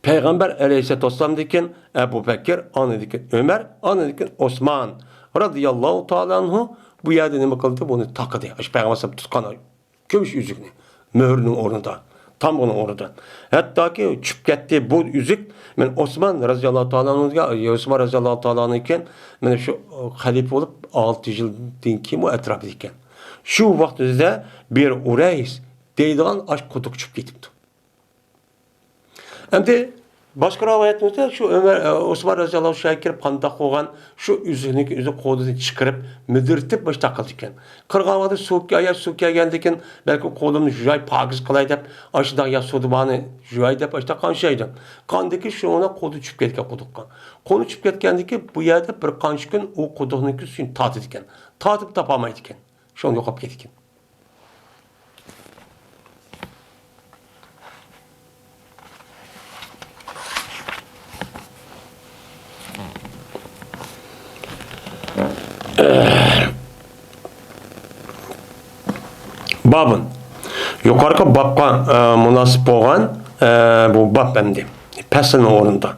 پەيغەمبەر ئەلەيھىسسالاتۇ ۋەسسالامدىن كېيىن ئەبۇ بەكىر، ئاندىن كېيىن ئۆمەر، ئاندىن كېيىن ئوسمان رازىياللاھۇ تائالا ئەنھۇ بۇ يەردە نېمە قىلدى؟ بۇنى تاقىدى. ئاشۇ پەيغەمبەر ئەلەيھىسسالام تۇتقان كۈمۈش ئۈزۈكنى، مۆھۈرنىڭ ئورنىدا، تامغىنىڭ ئورنىدا. ھەتتاكى چۈشۈپ كەتتى بۇ ئۈزۈك. مەن ئوسمان رازىياللاھۇ تائالا ئەنھۇگە، ئوسمان رازىياللاھۇ تائالا ئەنھۇ كېيىن، مانا شۇ خەلىپە بولۇپ ئالتە يىلدىن كېيىن ئۇ ئەتراپىدا ئىكەن. شۇ ۋاقىت ئۆزىدە بىر ئۇرەيس دەيدىغان ئاش قۇدۇق چۈشۈپ كېتىپتۇ. ئەمدى باشقا رىۋايەتتە شۇ ئۆمەر، ئوسمان رازىياللاھۇ شۇ يەرگە كىرىپ قانداق بولغان، شۇ ئۈزۈكنىڭكى ئۆزى قولىدىن چىقىرىپ، مىدىرىتىپ مۇشۇنداق قىلىدىكەن. قىرغان ۋاقتىدا سۇ كەل-، سۇ كەلگەندىكىن، بەلكىم قولۇمنى يۇياي، پاكىز قىلاي دەپ، ئاشۇنداق يا سۇدا بارنى يۇياي دەپ، ئاشۇنداق قانشايدۇ. قاندىكى شۇنىڭ قولى چۈشۈپ كەتكەن قۇدۇققا. قولى چۈشۈپ كەتكەندىكى بۇ يەردە بىر قانچە كۈن ئۇ قۇدۇقنىڭكى سۈيىنى تارتىدىكەن. تارتىپ تاپالمايدىكەن. شۇڭا يوقاپ كېتىدىكەن. بابۇن. يۇقىرىقى بابقا، ئە، مۇناسىپ بولغان، ئە، بۇ باب ئەمدى. پەسىلنىڭ ئورنىدا.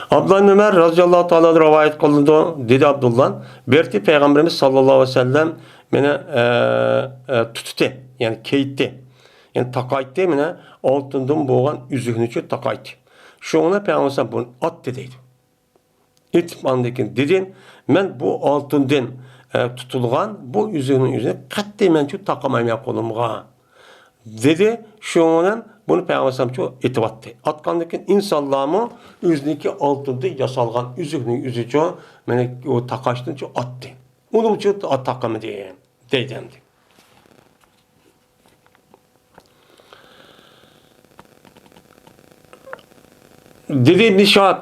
ئابدۇللا ئىبن ئۆمەر رازىياللاھۇ تائالا رىۋايەت قىلىدۇ، دېدى ئابدۇللا، بىر رېتى پەيغەمبىرىمىز ساللاللاھۇ ئەلەيھى ۋەسەللەم مېنى، ئە، ئە، تۇتتى، يەنى كېيىتتى. يەنى تاقايتتى، مېنى ئالتۇندىن بولغان ئۈزۈكنىچۇ تاقايتتى. شۇڭا پەيغەمبەر بۇنى ئاتتى دەيدۇ. ئېتىپ ئاندىن كېيىن دېدى، مەن بۇ ئالتۇندىن، ئە، تۇتۇلغان بۇ ئۈزۈكنىڭ ئۆزىنى قەتئىي مەنچۇ تاقىمايمەن قولۇمغا. دېدى، شۇنىڭ بىلەن بۇنى پەيغەمبەر ئەلەيھىسسالامچۇ ئېتىۋەتتى. ئاتقاندىن كېيىن ئىنسانلارمۇ ئۆزىنىڭكى ئالتۇندىن ياسالغان ئۈزۈكنىڭ ئۆزىچۇ، مېنى ئۇ تاقاشتىنچۇ ئاتتى. ئۇنىمچۇ تاقىمىدى، دەيدۇ ئەمدى. دېدى ئىبن شىھاب،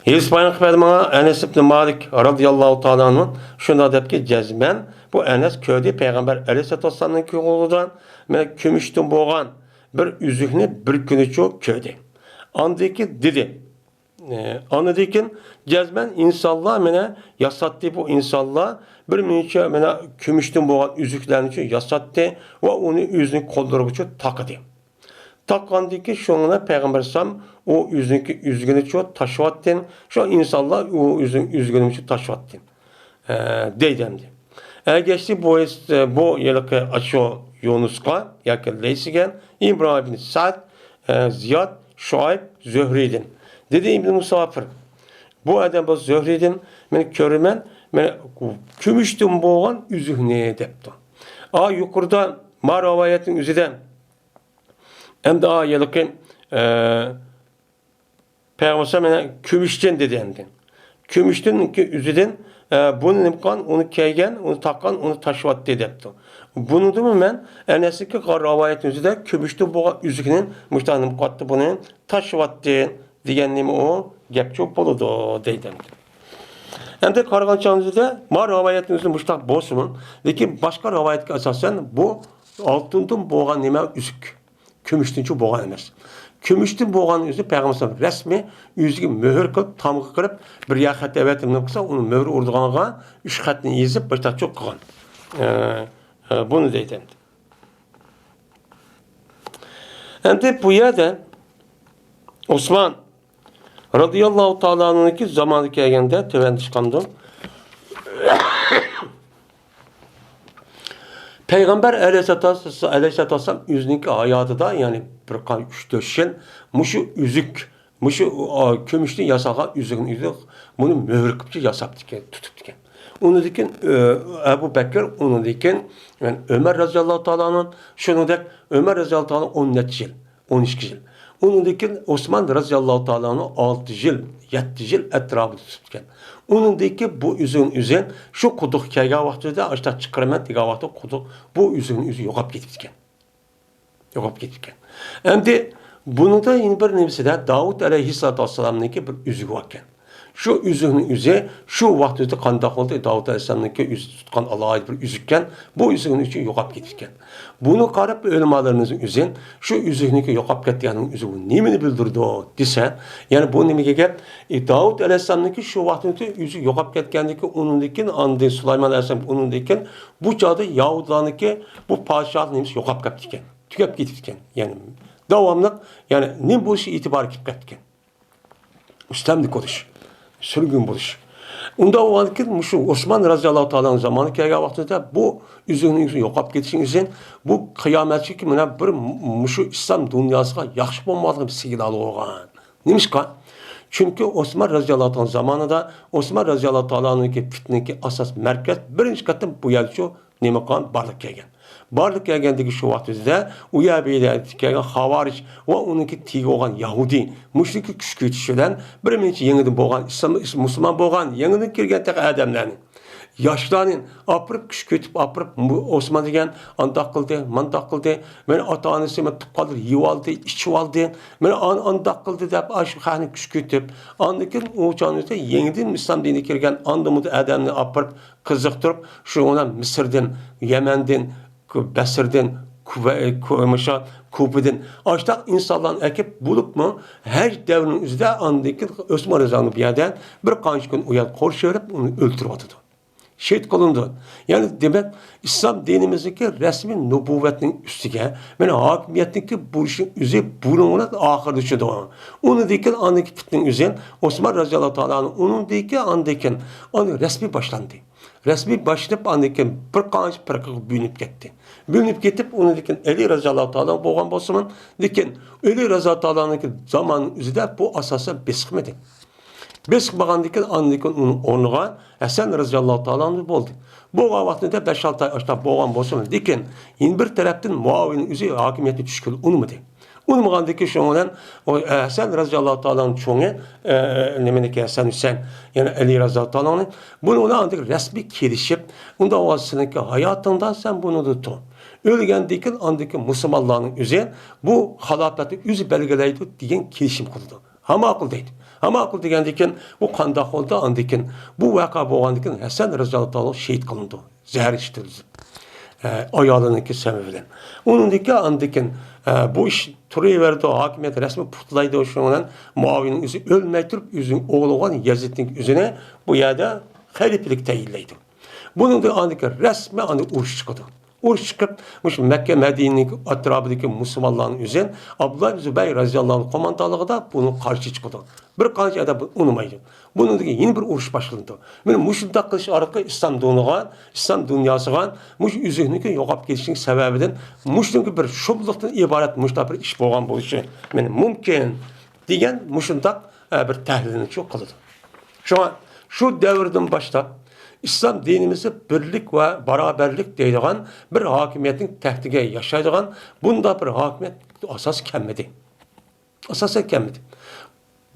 ھېدىس بايان قىلىپ بەردى ماڭا ئەنەس ئىبن مالىك رازىياللاھۇ تائالا ئەنھۇ شۇنداق دەپكى، جەزمەن بۇ ئەنەس كۆردى، پەيغەمبەر ئەلەيھىسسالاتۇ ۋەسسالامنىڭ قولىدا مانا كۈمۈشتىن بولغان بىر ئۈزۈكنى بىر كۈنىچۇ كۆردى. ئاندىن كېيىن دېدى، ئە، ئاندىن كېيىن جەزمەن ئىنسانلار مانا ياساتتى، بۇ ئىنسانلار بىر مۇنچە مانا كۈمۈشتىن بولغان ئۈزۈكلەرنى ياساتتى ۋە ئۇنى ئۆزىنىڭ قوللىرىغىچۇ تاقىدى. تاققاندىن كېيىن شۇڭا پەيغەمبەر ئەلەيھىسسالام ئۇ ئۆزىنىڭكى ئۈزگىنىچۇ تاشلىۋەتتى. شۇ ئىنسانلار ئۇ ئۆزىنىڭ ئۈزگىنىچۇ تاشلىۋەتتى، ئە، دەيدۇ ئەمدى. ئەگەرچە بۇ، بۇ ھېلىقى ئاشۇ يۇنۇسقا ياكى لەيسىگە ئىبراھىم ئىبن سەئد، ئە، زىياد، شۇئەيب، زۆھرىدىن. دېدى ئىبن مۇساپىر، بۇ ئادەم بۇ زۆھرىدىن، مەن كۆرىمەن، مەن كۈمۈشتىن بولغان ئۈزۈكنى دەپتۇ. ئا، يۇقىرىدا ما رىۋايەتنىڭ ئۆزىدە ئەمدى ئا ھېلىقى، ئە، پەيغەمبەر مانا كۈمۈشتىن دېدى ئەمدى. كۈمۈشتىن ئۈزۈدىن، ئە، بۇنى نېمە قىلغان، ئۇنى كىيگەن، ئۇنى تاققان، ئۇنى تاشلىۋەتتى دەپتۇ. بۇنىڭدىمۇ مەن ئەنەسنىڭكى رىۋايەتنىڭ ئۆزىدە كۈمۈشتىن بولغان ئۈزۈكنى مۇشۇنداق نېمە قىلىۋەتتى، بۇنى تاشلىۋەتتى دېگەن نېمە ئۇ گەپچۇ بولىدۇ دەيدۇ ئەمدى. ئەمدى قارىغان چاغىمىزدا ما رىۋايەتنىڭ ئۆزى مۇشۇنداق بولسىمۇ، لېكىن باشقا رىۋايەتكە ئاساسەن بۇ ئالتۇندىن بولغان نېمە ئۈزۈك. كۈمۈشتىنچۇ بولغان ئەمەس. كۈمۈشتىن بولغان ئۆزى پەيغەمبەر رەسمىي ئۆزىگە مۆھۈر قىلىپ، تامغا قىلىپ، بىر يەر خەت ئەۋەتىپ نېمە قىلسا، ئۇنى مۆھۈر ئۇرىدىغانغا ئۈچ خەتنى يېزىپ، باشتاق چوق قىلغان. ئە، ئە، بۇنى دەيدۇ ئەمدى. ئەمدى بۇ يەردە ئوسمان رازىياللاھۇ تائالا ئەنھۇنىڭكى زامانى كەلگەندە تۆۋەن چىقامدۇ؟ پەيغەمبەر ئەلەيھىسسالاتۇ، ئەلەيھىسسالاتۇ ۋەسسالام ئۆزىنىڭكى ھاياتىدا، يەنى بىر قانچە ئۈچ تۆت يىل مۇشۇ ئۈزۈك، مۇشۇ، ئا، كۈمۈشتىن ياسالغان ئۈزۈكنى ئۆزى بۇنى مۆھۈر قىلىپچە ياساپتىكەن، تۇتۇپتىكەن. ئۇنىڭدىن كېيىن، ئە، ئەبۇ بەكىر، ئۇنىڭدىن كېيىن، يەنى ئۆمەر رازىياللاھۇ تائالا ئەنھۇ، شۇنىڭدەك ئۆمەر رازىياللاھۇ تائالا ئون نەچچە يىل. ئون ئىككى يىل. ئۇنىڭدىن كېيىن ئوسمان رازىياللاھۇ تائالا ئەنھۇ ئالتە يىل، يەتتە يىل ئەتراپىدا تۇتۇپتىكەن. ئۇنىڭدىن كېيىن بۇ ئۈزۈكنى ئۆزى شۇ قۇدۇققا كەلگەن ۋاقتىدا ئاشتا چىقىرىمەن دېگەن ۋاقتىدا قۇدۇق بۇ ئۈزۈكنى ئۆزى يوقاپ كېتىپتىكەن. يوقاپ كېتىپتىكەن. ئەمدى بۇنىڭدا يەنە بىر نېمىسىدە داۋۇت ئەلەيھىسسالاتۇ ۋەسسالامنىڭكى بىر ئۈزۈكى باركەن. شۇ ئۈزۈكنىڭ ئۆزى شۇ ۋاقىت ئۆتۈپ قانداق بولدى؟ داۋۇت ئەلەيھىسسالامنىڭكى ئۆزى تۇتقان ئالاھىدە بىر ئۈزۈككەن. بۇ ئۈزۈكنىڭ ئۈزۈكى يوقاپ كېتىپتىكەن. بۇنى قاراپ ئۆلىمالىرىمىزنىڭ ئۆزى شۇ ئۈزۈكنىڭكى يوقاپ كەتكەننىڭ ئۆزى بۇ نېمىنى بىلدۈرىدۇ دېسە، يەنى بۇ نېمىگە گەپ؟ ئى، داۋۇت ئەلەيھىسسالامنىڭكى شۇ ۋاقىت ئۆتۈپ ئۆزى يوقاپ كەتكەندىن كېيىن، ئۇنىڭدىن كېيىن ئاندىن سۇلايمان ئەلەيھىسسالام، ئۇنىڭدىن كېيىن بۇ چاغدا يەھۇدىيلارنىڭكى بۇ پادىشاھلىق نېمىسى يوقاپ كەپتىكەن. تۈگەپ كېتىپتىكەن. يەنى داۋاملىق، يەنى نېمە بولۇشى ئېتىبارى كېلىپ كەپتىكەن. ئۈستەملىك بولۇش، سۈرگۈن بولۇش. ئۇنداق بولغاندىكىن مۇشۇ ئوسمان رازىياللاھۇ تائالانىڭ زامانى كەلگەن ۋاقتىدا بۇ ئۈزۈكنىڭ ئۆزى يوقاپ كېتىشى ئۈچۈن بۇ قىيامەتچىكى مانا بىر مۇشۇ ئىسلام دۇنياسىغا ياخشى بولمايدىغان بىر سىگنال بولغان. نېمىشقا؟ چۈنكى ئوسمان رازىياللاھۇ تائالا زامانىدا ئوسمان رازىياللاھۇ تائالانىڭكى پىتنىكى ئاساس مەركەز بىرىنچى قېتىم بۇ يەرگىچۇ نېمە قىلغان؟ بارلىققا كەلگەن. بارلىققا كەلگەندىكى شۇ ۋاقتىدا ئۇ يەر بۇ يەردە كەلگەن خاۋارىج ۋە ئۇنىڭكى تېگى بولغان يەھۇدىي مۇشرىكى كۈچ كۈچىتىش بىلەن بىر نەچچە يېڭىدىن بولغان ئىسلام، مۇسۇلمان بولغان يېڭىدىن كىرگەن تېخى ئادەملەرنى، ياشلارنى ئاپىرىپ، كۈچ كۈچىتىپ ئاپىرىپ، مۇ-، ئوسمان دېگەن ئانداق قىلدى، مانداق قىلدى، مېنى ئاتا-ئانىسى، مېنى تۇغقانلىرى يېۋالدى، ئىچىۋالدى، مېنى ئان-، ئانداق قىلدى دەپ، ئاشۇ خەقنى كۈچ كۈچىتىپ، ئاندىن كېيىن ئۇ چاغنىڭ ئۆزىدە يېڭىدىن ئىسلام دىنىگە كىرگەن ئاندىن-مۇندىن ئادەمنى ئاپىرىپ، قىزىقتۇرۇپ، شۇ بىلەن مىسىردىن، يەمەندىن، بەسرىدىن، كۇۋە-، كۇ-، مۇشۇ كۇفىدىن ئاشتاق ئىنسانلارنى ئەكىپ، بولۇپمۇ ھەج دەۋرىنىڭ ئۆزىدە ئاندىن كېيىن ئۆسمان رەزىياللاھۇ بۇ يەردە بىر قانچە كۈن ئۇ يەردە قورشىۋېلىپ، ئۇنى ئۆلتۈرۈۋاتىدۇ. شېھىت قىلىنىدۇ. يەنى دېمەك، ئىسلام دىنىمىزدىكى رەسمىي نۇبۇۋۋەتنىڭ ئۈستىگە، مانا ھاكىمىيەتنىڭكى بۇرۇشنىڭ ئۆزى بۇنىڭ بىلەن ئاخىرلىشىدۇ. ئۇنىڭدىن كېيىن ئاندىكى پىتنىنىڭ ئۆزى ئوسمان رەزىياللاھۇ تائالا ئانھۇ ئۇنىڭدىن كېيىن ئاندىن كېيىن ئاندىن رەسمىي باشلاندى. رەسمىي باشلىنىپ، ئاندىن كېيىن بىر قانچە پىرقىگە بۆلۈنۈپ كەتتى. بۆلۈنۈپ كېتىپ، ئۇنىڭدىن كېيىن ئەلى رەزىياللاھۇ تائالا بولغان بولسىمۇ، لېكىن ئەلى رەزىياللاھۇ تائالانىڭكى زامانىنىڭ ئۆزىدە بۇ ئاساسەن بېسىقمىدى. بېسىقمىغاندىن كېيىن، ئاندىن كېيىن ئۇنىڭ ئورنىغا ھەسەن رەزىياللاھۇ تائالا ئانھۇ بولدى. بولغان ۋاقتىدا بەش-ئالتە ئاي ئاشۇنداق بولغان بولسىمۇ، لېكىن يەنە بىر تەرەپتىن مۇئاۋىيەنىڭ ئۆزى ھاكىمىيەتنى چۈشكىلى ئۇنىمىدى. ئۇنىمىغاندىن كېيىن شۇنىڭ بىلەن ئۇ ھەسەن رەزىياللاھۇ تائالانىڭ چوڭى، ئە، نېمىنىكى، ھەسەن ھۈسەن، يەنى ئەلى رەزىياللاھۇ تائالا ئانھۇ، بۇنىڭ بىلەن ئاندىن رەسمىي كېلىشىپ، ئۇنداق بولغان سېنىڭكى ھاياتىڭدا سەن بۇنىڭدا تۇر. ئۆلگەندىن كېيىن ئاندىن كېيىن مۇسۇلمانلارنىڭ ئۆزى بۇ خىلاپەتنى ئۆزى بەلگىلەيدۇ دېگەن كېلىشىم قىلىدۇ. ھە ماقۇل دەيدۇ. ھە ماقۇل دېگەندىن كېيىن، بۇ قانداق بولدى؟ ئاندىن كېيىن بۇ ۋەقە بولغاندىن كېيىن ھەسەن رەزىياللاھۇ تائالا شېھىت قىلىنىدۇ. زەھەر ئىچتۈرۈلۈپ، ئە، ئايالىنىڭكى سەۋەبى بىلەن. ئۇنىڭدىن كېيىن ئاندىن كېيىن، ئە، بۇ ئىش تۇرۇۋېرىدۇ، ھاكىمىيەت رەسمىي پۇختىلايدۇ. شۇنىڭ بىلەن مۇئاۋىيەنىڭ ئۆزى ئۆلمەي تۇرۇپ، ئۆزىنىڭ ئوغلى بولغان يەزىدنىڭ ئۆزىنى بۇ يەردە خەلىپىلىك تەيىنلەيدۇ. بۇنىڭدىن ئاندىن كېيىن رەسمىي ئاندىن ئۇرۇش چىقىدۇ. ئۇرۇش چىقىپ، مۇشۇ مەككە مەدىنىنىڭ ئەتراپىدىكى مۇسۇلمانلارنىڭ ئۆزى ئابدۇللا ئىبن زۇبەير رەزىياللاھۇ ئانھۇ قوماندانلىقىدا بۇنىڭغا قارشى چىقىدۇ. بىر قانچە ئادەم بۇنى ئۇنىمايدۇ. بۇنىڭدىن كېيىن يەنە بىر ئۇرۇش باشلىنىدۇ. مانا مۇشۇنداق قىلىش ئارقىلىق ئىسلام دىنىغا، ئىسلام دۇنياسىغا مۇشۇ ئۆزۈكنىڭكى يوقاپ كېتىشىنىڭ سەۋەبىدىن مۇشۇنىڭكى بىر شۇملۇقتىن ئىبارەت مۇشۇنداق بىر ئىش بولغان بولۇشى مانا مۇمكىن دېگەن مۇشۇنداق، ئە، بىر تەھلىلنى شۇ قىلىدۇ. شۇڭا شۇ دەۋردىن باشلاپ ئىسلام دىنىمىزدا بىرلىك ۋە باراۋەرلىك دەيدىغان بىر ھاكىمىيەتنىڭ تەختىگە ياشايدىغان بۇنداق بىر ھاكىمىيەت ئاساسەن كەلمىدى. ئاساسەن كەلمىدى.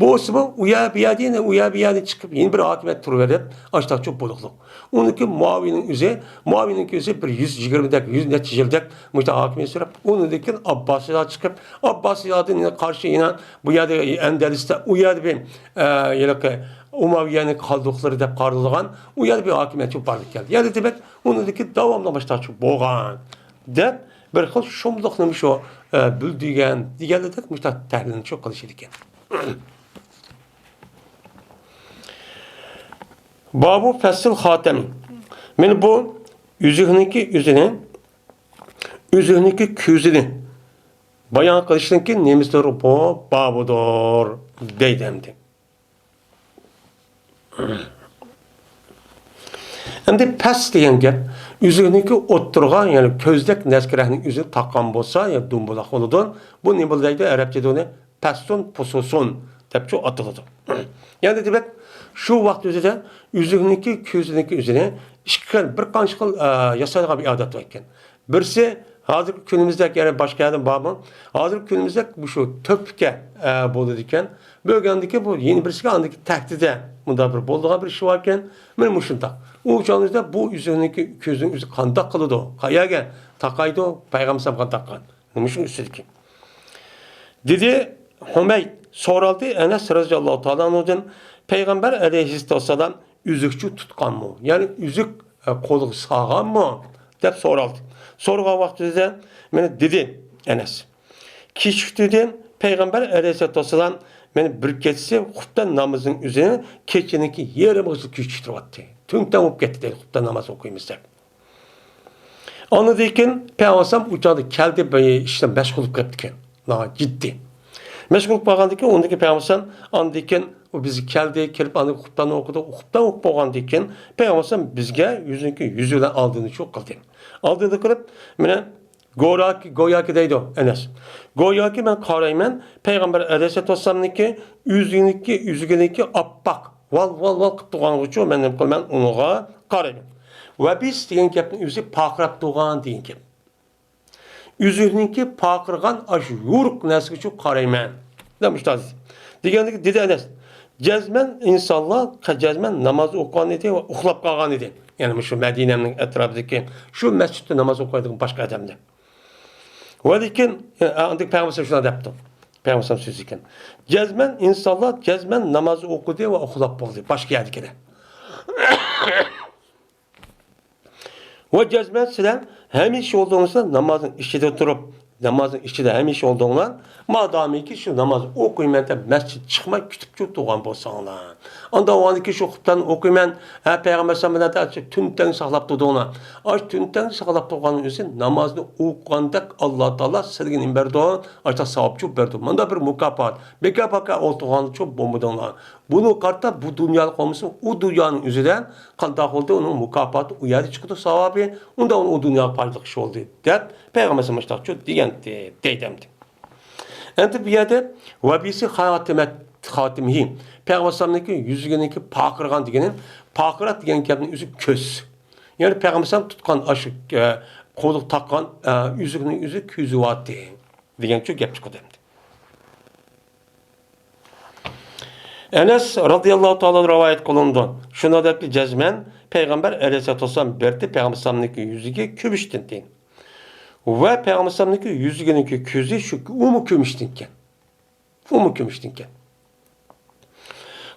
بولسىمۇ ئۇ يەر بۇ يەردىن، ئۇ يەر بۇ يەردىن چىقىپ يەنە بىر ھاكىمىيەت تۇرۇۋېرىپ، ئاشتاقچۇ بولۇقلۇق. ئۇنىڭكى مۇئاۋىيەنىڭ ئۆزى، مۇئاۋىيەنىڭكى ئۆزى بىر يۈز يىگىرمىدەك، يۈز نەچچە يىلدەك مۇشۇنداق ھاكىمىيەت سۈرۈپ، ئۇنىڭدىن كېيىن ئابباسىيلار چىقىپ، ئابباسىيلاردىن قارشى يەنە بۇ يەردە ئەندەلۇستا، ئۇ يەردە بىر، ئە، ھېلىقى ئۇماۋىيەنىڭ قالدۇقلىرى دەپ قارىلىدىغان ئۇ يەردە بىر ھاكىمىيەت بارلىققا كەلدى. يەنە دېمەك، ئۇنىڭدىن كېيىن داۋاملىق مۇشۇنداقچۇ بولغان دەپ بىر خىل شۇملۇقنى شۇ، ئە، بىلدۈرگەن دېگەنلىك مۇشۇنداق تەھلىلنى شۇ قىلىش ئىدىكەن. بابۇ پەسل خاتەم. مانا بۇ ئۈزۈكنىڭكى ئۆزىنى، ئۈزۈكنىڭكى كۆزىنى بايان قىلىشنىڭكى نېمىسىدۇر بۇ؟ بابىدۇر دەيدۇ ئەمدى. ئەمدى پەس دېگەن گەپ ئۈزۈكنىڭكى ئوتتۇرىغا، يەنى كۆزدەك نەسكىرەكنىڭ ئۆزىنى تاققان بولسا، يا دومبۇلاق بولىدۇ. بۇ نېمە بولىدۇ دەيدۇ ئەرەبچە ئۇنى؟ پەسسۇن پۇسۇسۇن دەپچۇ ئاتىلىدۇ. يەنى دېمەك، شۇ ۋاقىت ئۆزىدە ئۈزۈكنىڭكى كۆزىنىڭكى ئۆزىنى ئىككى خىل، بىر قانچە خىل، ئە، ياسايدىغان بىر ئادەت بار ئىكەن. بىرسى ھازىرقى كۈنىمىزدەك، يەنى باشقا يەردە بارمۇ؟ ھازىرقى كۈنىمىزدەك مۇشۇ تۆپكە، ئە، بولىدىكەن. بۆلگەندىكى بۇ يەنە بىرسىگە ئاندىكى تەختىدە مۇنداق بىر بولىدىغان بىر ئىش باركەن. مانا مۇشۇنداق. ئۇ چاغدا بۇ ئۈزۈكنىڭكى كۆزىنىڭ ئۆزى قانداق قىلىدۇ؟ قەيەرگە تاقايدۇ؟ پەيغەمبەر قانداق قىلغان؟ مۇشۇنىڭ ئۈستىدىكى. دېدى ھۇمەيد، سورالدى ئەنەس رەزىياللاھۇ تائالا ئەنھۇدىن، پەيغەمبەر ئەلەيھىسسالام ئۈزۈكچۇ تۇتقانمۇ؟ يەنى ئۈزۈك، ئە، قولىغا سالغانمۇ؟ دەپ سورالدى. سورىغان ۋاقتىدا مانا دېدى ئەنەس. كېچىكتۈردى پەيغەمبەر ئەلەيھىسسالاتۇ ۋەسسالام مانا بىر كېچىسى خۇپتەن نامىزىنىڭ ئۆزىنى كېچىنىڭكى يېرىمىغىچە كېچىكتۈرۈۋەتتى. تۈڭتەڭ بولۇپ كەتتى دەيدۇ، خۇپتەن ناماز ئوقۇيمىز دەپ. ئاندىن كېيىن پەيغەمبەر ئۇ چاغدا كەلدى، بىر ئىشتا مەشغۇل بولۇپ قېلىپتىكەن. ناھايىتى جىددىي. مەشغۇل بولۇپ قالغاندىن كېيىن ئۇنىڭدىن كېيىن پەيغەمبەر ئاندىن كېيىن ئۇ بىزگە كەلدى، كېلىپ ئاندىن خۇپتاننى ئوقۇدى. خۇپتان ئوقۇپ بولغاندىن كېيىن پەيغەمبەر بىزگە ئۆزىنىڭكى يۈزى بىلەن ئالدىنى شۇ قىلدى. ئالدىنى قىلىپ، مانا گوراكى، گوياكى دەيدۇ ئەنەس. گوياكى مەن قارايمەن، پەيغەمبەر ئەلەيھىسسالاتۇ ۋەسسالامنىڭكى ئۆزىنىڭكى، ئۆزىگىنىڭكى ئاپئاق، ۋال، ۋال، ۋال قىلىپ تۇرغانغىچۇ مەن نېمە قىلىمەن، ئۇنىڭغا قارايمەن. ۋەبىس دېگەن گەپنىڭ ئۆزى پارقىراپ تۇرغان دېگەن گەپ. ئۆزىنىڭكى پارقىرىغان ئاشۇ يورۇق نەرسىگىچۇ قارايمەن. دەپ مۇشۇنداق دېدى. دېگەندىكى دېدى ئەنەس. جەزمەن ئىنسانلار جەزمەن ناماز ئوقۇغان ئىدى ۋە ئۇخلاپ قالغان ئىدى. يەنى مۇشۇ مەدىنەنىڭ ئەتراپىدىكى شۇ مەسچىتتە ناماز ئوقۇيدىغان باشقا ئادەملەر. ۋە لېكىن، ئە، ئاندىن پەيغەمبەر شۇنداق دەپتۇ. پەيغەمبەر سۆزى ئىكەن. جەزمەن ئىنسانلار جەزمەن ناماز ئوقۇدى ۋە ئۇخلاپ بولدى. باشقا يەردىكىلەر. ۋە جەزمەن سىلەر ھەمىشە يولدىڭىزدا نامازنىڭ ئىچىدە تۇرۇپ، نامازنىڭ ئىچىدە ھەمىشە بولدۇڭلار. مادامىكى شۇ ناماز ئوقۇيمەن دەپ مەسچىتكە چىقماي كۈتۈپ تۇرغان بولساڭلار. ئاندىن ئاۋۋالدىكى شۇ خۇتبىنى ئوقۇيمەن، ھە، پەيغەمبەر ئەلەيھىسسالام بىلەن تۈن تەڭ ساقلاپ تۇردۇڭلار. ئاشۇ تۈن تەڭ ساقلاپ تۇرغاننىڭ ئۆزى نامازنى ئوقۇغاندەك ئاللا تائالا سىلىگە نېمە بەردى؟ ئاشۇنداق ساۋابچۇ بەردى. مۇنداق بىر مۇكاپات. بىكار-پاكار ئولتۇرغانچۇ بولمىدىڭلار. بۇنى قارىتا بۇ دۇنيالىق بولمىسۇن، ئۇ دۇنيانىڭ ئۆزىدە قانداق بولدى؟ ئۇنىڭ مۇكاپاتى ئۇ يەردە چىقىدۇ، ساۋابى. ئۇندا ئۇنىڭ ئۇ دۇنياغا پايدىلىق ئىش بولدى، دەپ پەيغەمبەر ئاشۇنداق دېگەنتى، دەيدۇ ئەمدى. ئەمدى بۇ يەردە ۋەبىسى خاتىمەت، خاتىمىھى، پەيغەمبەر ئەلەيھىسسالامنىڭكى يۈزۈكىنىڭكى پارقىرىغان دېگىنى، پارقىراق دېگەن گەپنىڭ ئۆزى كۆز. يەنى پەيغەمبەر ئەلەيھىسسالام تۇتقان ئاشۇ، ئە، قولىغا تاققان، ئە، ئۈزۈكنىڭ ئۆزى كۆزى بارتى دېگەنچۇ گەپ چىقىدۇ ئەمدى. ئەنەس رازىياللاھۇ تائالا رىۋايەت قىلىنىدۇ. شۇنداق دەپتۇ، جەزمەن پەيغەمبەر ئەلەيھىسسالاتۇ ۋەسسالام بەردى، پەيغەمبەر ئەلەيھىسسالامنىڭكى يۈزۈكى كۈمۈشتىن دېگەن. ۋە پەيغەمبەر ئەلەيھىسسالامنىڭكى يۈزۈكىنىڭكى كۆزى شۇ، ئۇمۇ كۈمۈشتىنكەن. ئۇمۇ كۈمۈشتىنكەن.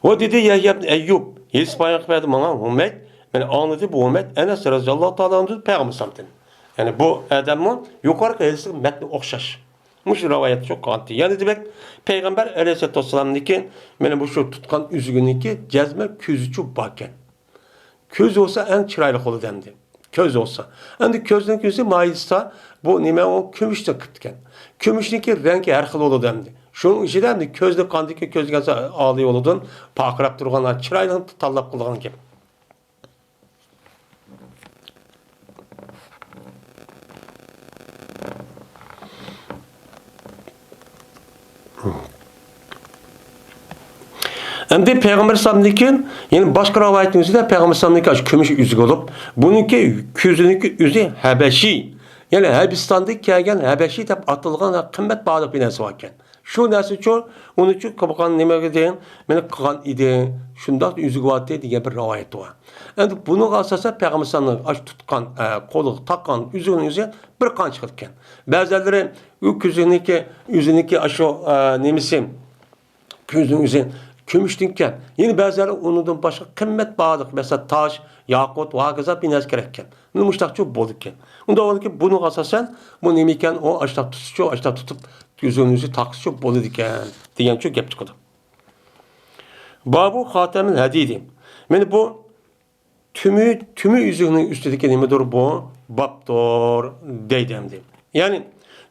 ۋە دېدى يەھيا ئىبن ئەييۇب، ھېدىس بايان قىلىپ بەردى ماڭا ھۇمەيد، مەن ئاڭلىدىم بۇ ھۇمەيد ئەنەس رازىياللاھۇ تائالا ئەنھۇدىن پەيغەمبەر ئەلەيھىسسالامدىن. يەنى بۇ ئادەممۇ يۇقىرىقى ھەدىسنىڭ مەتنى ئوخشاش. مۇشۇ رىۋايەت شۇ قىلغانتى. يەنە دېمەك، پەيغەمبەر ئەلەيھىسسالاتۇ ۋەسسالامنىڭكى مانا مۇشۇ تۇتقان ئۈزۈكىنىڭكى جەزمەن كۆزىچۇ باركەن. كۆز بولسا ئەڭ چىرايلىق بولىدۇ ئەمدى. كۆز بولسا. ئەمدى كۆزنىڭ كۆزى مايىلسا، بۇ نېمە، ئۇ كۈمۈشتىن قىپتىكەن. كۈمۈشنىڭكى رەڭگى ھەر خىل بولىدۇ ئەمدى. شۇنىڭ ئىچىدە ئەمدى كۆزنى قاندىكى كۆزگە ئالسا ئالىي بولىدۇ، پارقىراپ تۇرغان، چىرايلىق تاللاپ قىلىدىغان گەپ. ئەمدى پەيغەمبەر ئەلەيھىسسالامدىن كېيىن يەنە باشقا رىۋايەتنىڭ ئۆزىدە پەيغەمبەر ئەلەيھىسسالامنىڭكى ئاشۇ كۈمۈش ئۈزۈك بولۇپ، بۇنىڭكى كۆزىنىڭكى ئۆزى ھەبەشىي، يەنى ھەبىستاندىن كەلگەن ھەبەشىي دەپ ئاتالغان قىممەت باھالىق بىر نەرسە باركەن. شۇ نەرسىچۇ، ئۇنىچۇ قىلغان نېمە دېدى، مېنى قىلغان ئىدى، شۇنداق ئۈزۈك بارتى دېگەن بىر رىۋايەت بار. ئەمدى بۇنىڭغا ئاساسەن پەيغەمبەر ئەلەيھىسسالامنىڭ ئاشۇ تۇتقان، ئە، قولىغا تاققان ئۈزۈكنىڭ ئۆزى بىر قانچە خىل ئىكەن. بەزىلىرى ئۇ كۆزىنىڭكى، ئۆزىنىڭكى ئاشۇ، ئە، نېمىسى، كۆزىنىڭ ئۆزى كۈمۈشتىن ئىكەن. يەنە بەزىلەر ئۇنىڭدىن باشقا قىممەت باھالىق، مەسىلەن، تاش، ياقۇت ۋە ھاكازا بىر نەرسە كېرەككەن. مۇشۇنداقچۇ بولىدىكەن. ئۇنداق بولىدىكەن، بۇنىڭغا ئاساسەن، بۇ نېمە ئىكەن، ئۇ ئاشتاق تۇتسىچۇ، ئاشتاق تۇتۇپ، كۆزىنىڭ ئۆزى تاقسىچۇ بولىدىكەن، دېگەنچۇ گەپ چىقىدۇ. بابۇ خاتەمىل ھەدىدى. مانا بۇ تۈمۈ، تۈمۈ ئۈزۈكنىڭ ئۈستىدىكى نېمىدۇر بۇ؟ بابتۇر، دەيدۇ ئەمدى. يەنى،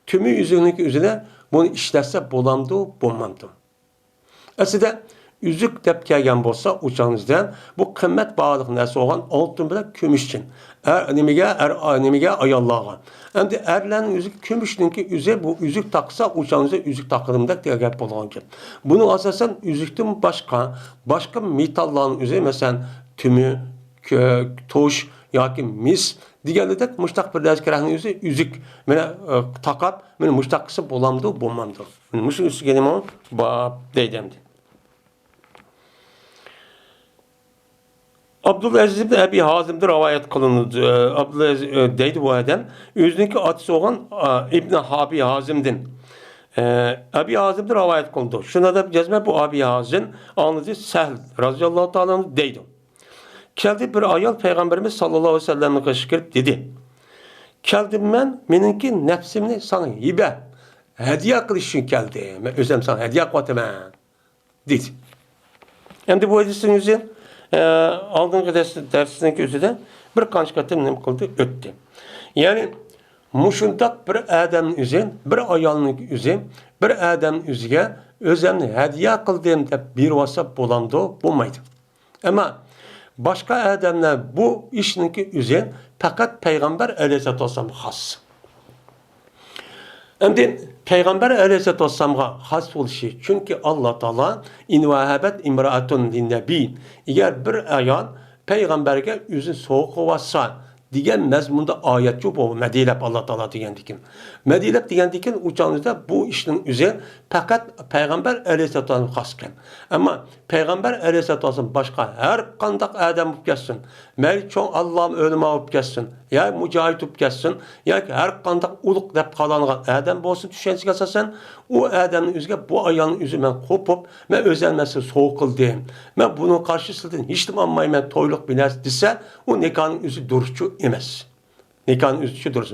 تۈمۈ ئۈزۈكنىڭكى ئۆزىدە بۇنى ئىشلەتسە بولامدۇ، بولمامدۇ؟ ئەسلىدە، ئۈزۈك دەپ كەلگەن بولسا، ئۇ چاغنىڭىزدا بۇ قىممەت باھالىق نەرسە بولغان ئالتۇن بىلەن كۈمۈشتىن. ئەر، نېمىگە، ئەر، نېمىگە، ئاياللارغا. ئەمدى ئەرلەرنىڭ ئۆزى كۈمۈشنىڭكى ئۆزى، بۇ ئۈزۈك تاقىسا، ئۇ چاغنىڭىزدا ئۈزۈك تاقىدىم دەپ گەپ بولغان گەپ. بۇنىڭ ئاساسەن ئۈزۈكتىن باشقا، باشقا مېتاللارنىڭ ئۆزى، مەسىلەن، تۈمۈ، كۆك، توش ياكى مىس دېگەنلىدەك مۇشتاق بىر نەرسە كېرەكنىڭ ئۆزى ئۈزۈك. مانا، ئە، تاقاپ، مانا مۇشتاق قىلسا بولامدۇ، بولمامدۇ؟ مانا مۇشۇ ئۈستىگە نېمە بار دەيدۇ ئەمدى. ئابدۇلئەزىز ئىبن ئەبى ھازىمدىن رىۋايەت قىلىنىدۇ. ئابدۇلئەزىز، ئە، دەيدۇ بۇ ئادەم. ئۆزىنىڭكى ئاتىسى بولغان، ئا، ئىبن ئەبى ھازىمدىن. ئە، ئەبى ھازىمدىن رىۋايەت قىلىنىدۇ. شۇنداق دەپ جەزمەن بۇ ئەبى ھازىم ئاڭلىدى سەھل رازىياللاھۇ تائالا ئەنھۇ دەيدۇ. كەلدى بىر ئايال پەيغەمبىرىمىز ساللاللاھۇ ئەلەيھى ۋەسەللەمنىڭ قېشىغا كىرىپ دېدى، كەلدىم مەن، مېنىڭكى نەپسىمنى ساڭا ھىبە، ھەدىيە قىلىش ئۈچۈن كەلدىم. مەن ئۆزۈم ساڭا ھەدىيە قىلىۋاتىمەن. دېدى. ئەمدى بۇ ھەدىستىن ئۆزى، ئە، ئالدىنقى دەرس، دەرسنىڭكى ئۆزىدە بىر قانچە قېتىم نېمە قىلدى؟ ئۆتتى. يەنى مۇشۇنداق بىر ئادەمنىڭ ئۆزى، بىر ئايالنىڭ ئۆزى، بىر ئادەمنىڭ ئۆزىگە ئۆزۈمنى ھەدىيە قىلدىم دەپ بېرىۋالسا بولامدۇ؟ بولمايدۇ. ئەمما باشقا ئادەملەر بۇ ئىشنىڭكى ئۆزى پەقەت پەيغەمبەر ئەلەيھىسسالاتۇ ۋەسسالامغا خاس. ئەمدى پەيغەمبەر ئەلەيھىسسالاتۇ ۋەسسالامغا خاس بولۇشى، چۈنكى ئاللا تائالا «ئىن ۋەھەبەت ئىمرائەتۇن لىننەبىي»، ئەگەر بىر ئايال پەيغەمبەرگە ئۆزىنى سوۋغا قىلىۋاتسا دېگەن مەزمۇندا ئايەتچۇ بۇ مەدھىيەلەپ ئاللا تائالا دېگەندىكىن. مەدھىيەلەپ دېگەندىكىن ئۇ چاغنىڭىزدا بۇ ئىشنىڭ ئۆزى پەقەت پەيغەمبەر ئەلەيھىسسالاتۇ ۋەسسالامغا خاس ئىكەن. ئەمما پەيغەمبەر ئەلەيھىسسالاتۇ ۋەسسالام باشقا ھەر قانداق ئادەم بولۇپ كەتسۇن، مەيلى چوڭ ئاللامە ئۆلىما بولۇپ كەتسۇن، يا مۇجاھىد بولۇپ كەتسۇن، ياكى ھەر قانداق ئۇلۇغ دەپ قالانغان ئادەم بولسۇن، چۈشەنچىگە ئاساسەن، ئۇ ئادەمنىڭ ئۆزىگە بۇ ئايالنىڭ ئۆزى مەن قوپۇپ، مەن ئۆزەم مەن سىزگە سوۋغا قىلدىم، مەن بۇنىڭغا قارشى سىلىدىن ھېچنېمە ئالمايمەن، تويلۇق بىر نەرسە دېسە، ئۇ نىكاھنىڭ ئۆزى دۇرۇسچۇ ئەمەس. نىكاھنىڭ ئۆزى شۇ دۇرۇس.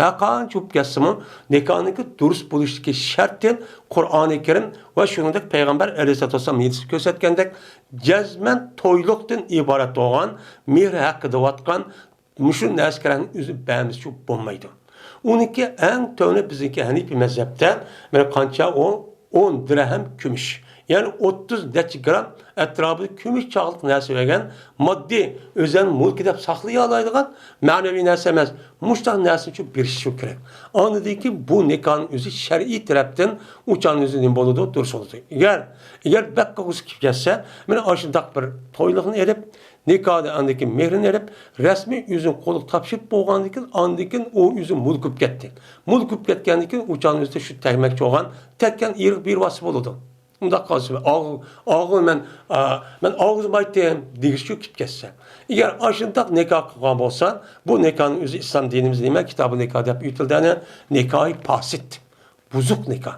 ھەر قانچە بولۇپ كەتسىمۇ، نىكاھنىڭكى دۇرۇس بولۇشتىكى شەرتى قۇرئانى كەرىم ۋە شۇنىڭدەك پەيغەمبەر ئەلەيھىسسالاتۇ ۋەسسالام ھەدىسى كۆرسەتكەندەك، جەزمەن تويلۇقتىن ئىبارەت بولغان مېھىر ھەققى دەۋاتقان مۇشۇ نەرسىلەرنىڭ ئۆزى بەرمىسىچۇ بولمايدۇ. ئۇنىڭكى ئەڭ تۆۋىنى بىزنىڭكى ھەنىپىي مەزھەپتە، مانا قانچە ئۇ؟ ئون دىرھەم كۈمۈش. يەنى ئوتتۇز نەچچە گرام ئەتراپىدا كۈمۈش چاغلىق نەرسە بەرگەن، ماددىي ئۆزەل مۈلكى دەپ ساقلىيالايدىغان مەنىۋى نەرسە ئەمەس. مۇشۇنداق نەرسىنى شۇ بېرىشى شۇ كېرەك. ئاندىن كېيىن بۇ نىكاھنىڭ ئۆزى شەرئىي تەرەپتىن ئۇ چاغنىڭ ئۆزى نېمە بولىدۇ؟ دۇرۇس بولىدۇ. ئەگەر، ئەگەر بەك قىلغۇسى كېلىپ كەتسە، مانا ئاشۇنداق بىر تويلۇقنى ئېلىپ، نىكاھدا ئاندىن كېيىن مېھرىنى ئېلىپ، رەسمىي ئۆزىنىڭ قولىغا تاپشۇرۇپ بولغاندىن كېيىن، ئاندىن كېيىن ئۇ ئۆزى مۈلك بولۇپ كەتتى. مۈلك بولۇپ كەتكەندىن كېيىن، ئۇ چاغنىڭ ئۆزىدە شۇ تەگمەكچى بولغان تەگكەن ئېرىغا بېرىۋاتسا بولىدۇ. ئۇنداق قىلسا، ئاغ-، ئاغۇ مەن، ئا، مەن ئاغزىمايتتىم دېگۈچە كېلىپ كەتسە. ئەگەر ئاشۇنداق نىكاھ قىلغان بولسا، بۇ نىكاھنىڭ ئۆزى ئىسلام دىنىمىزدا نېمە؟ كىتابى نىكاھ دەپ ئېيتىلدى، يەنى نىكاھى پاسىد. بۇزۇق نىكاھ.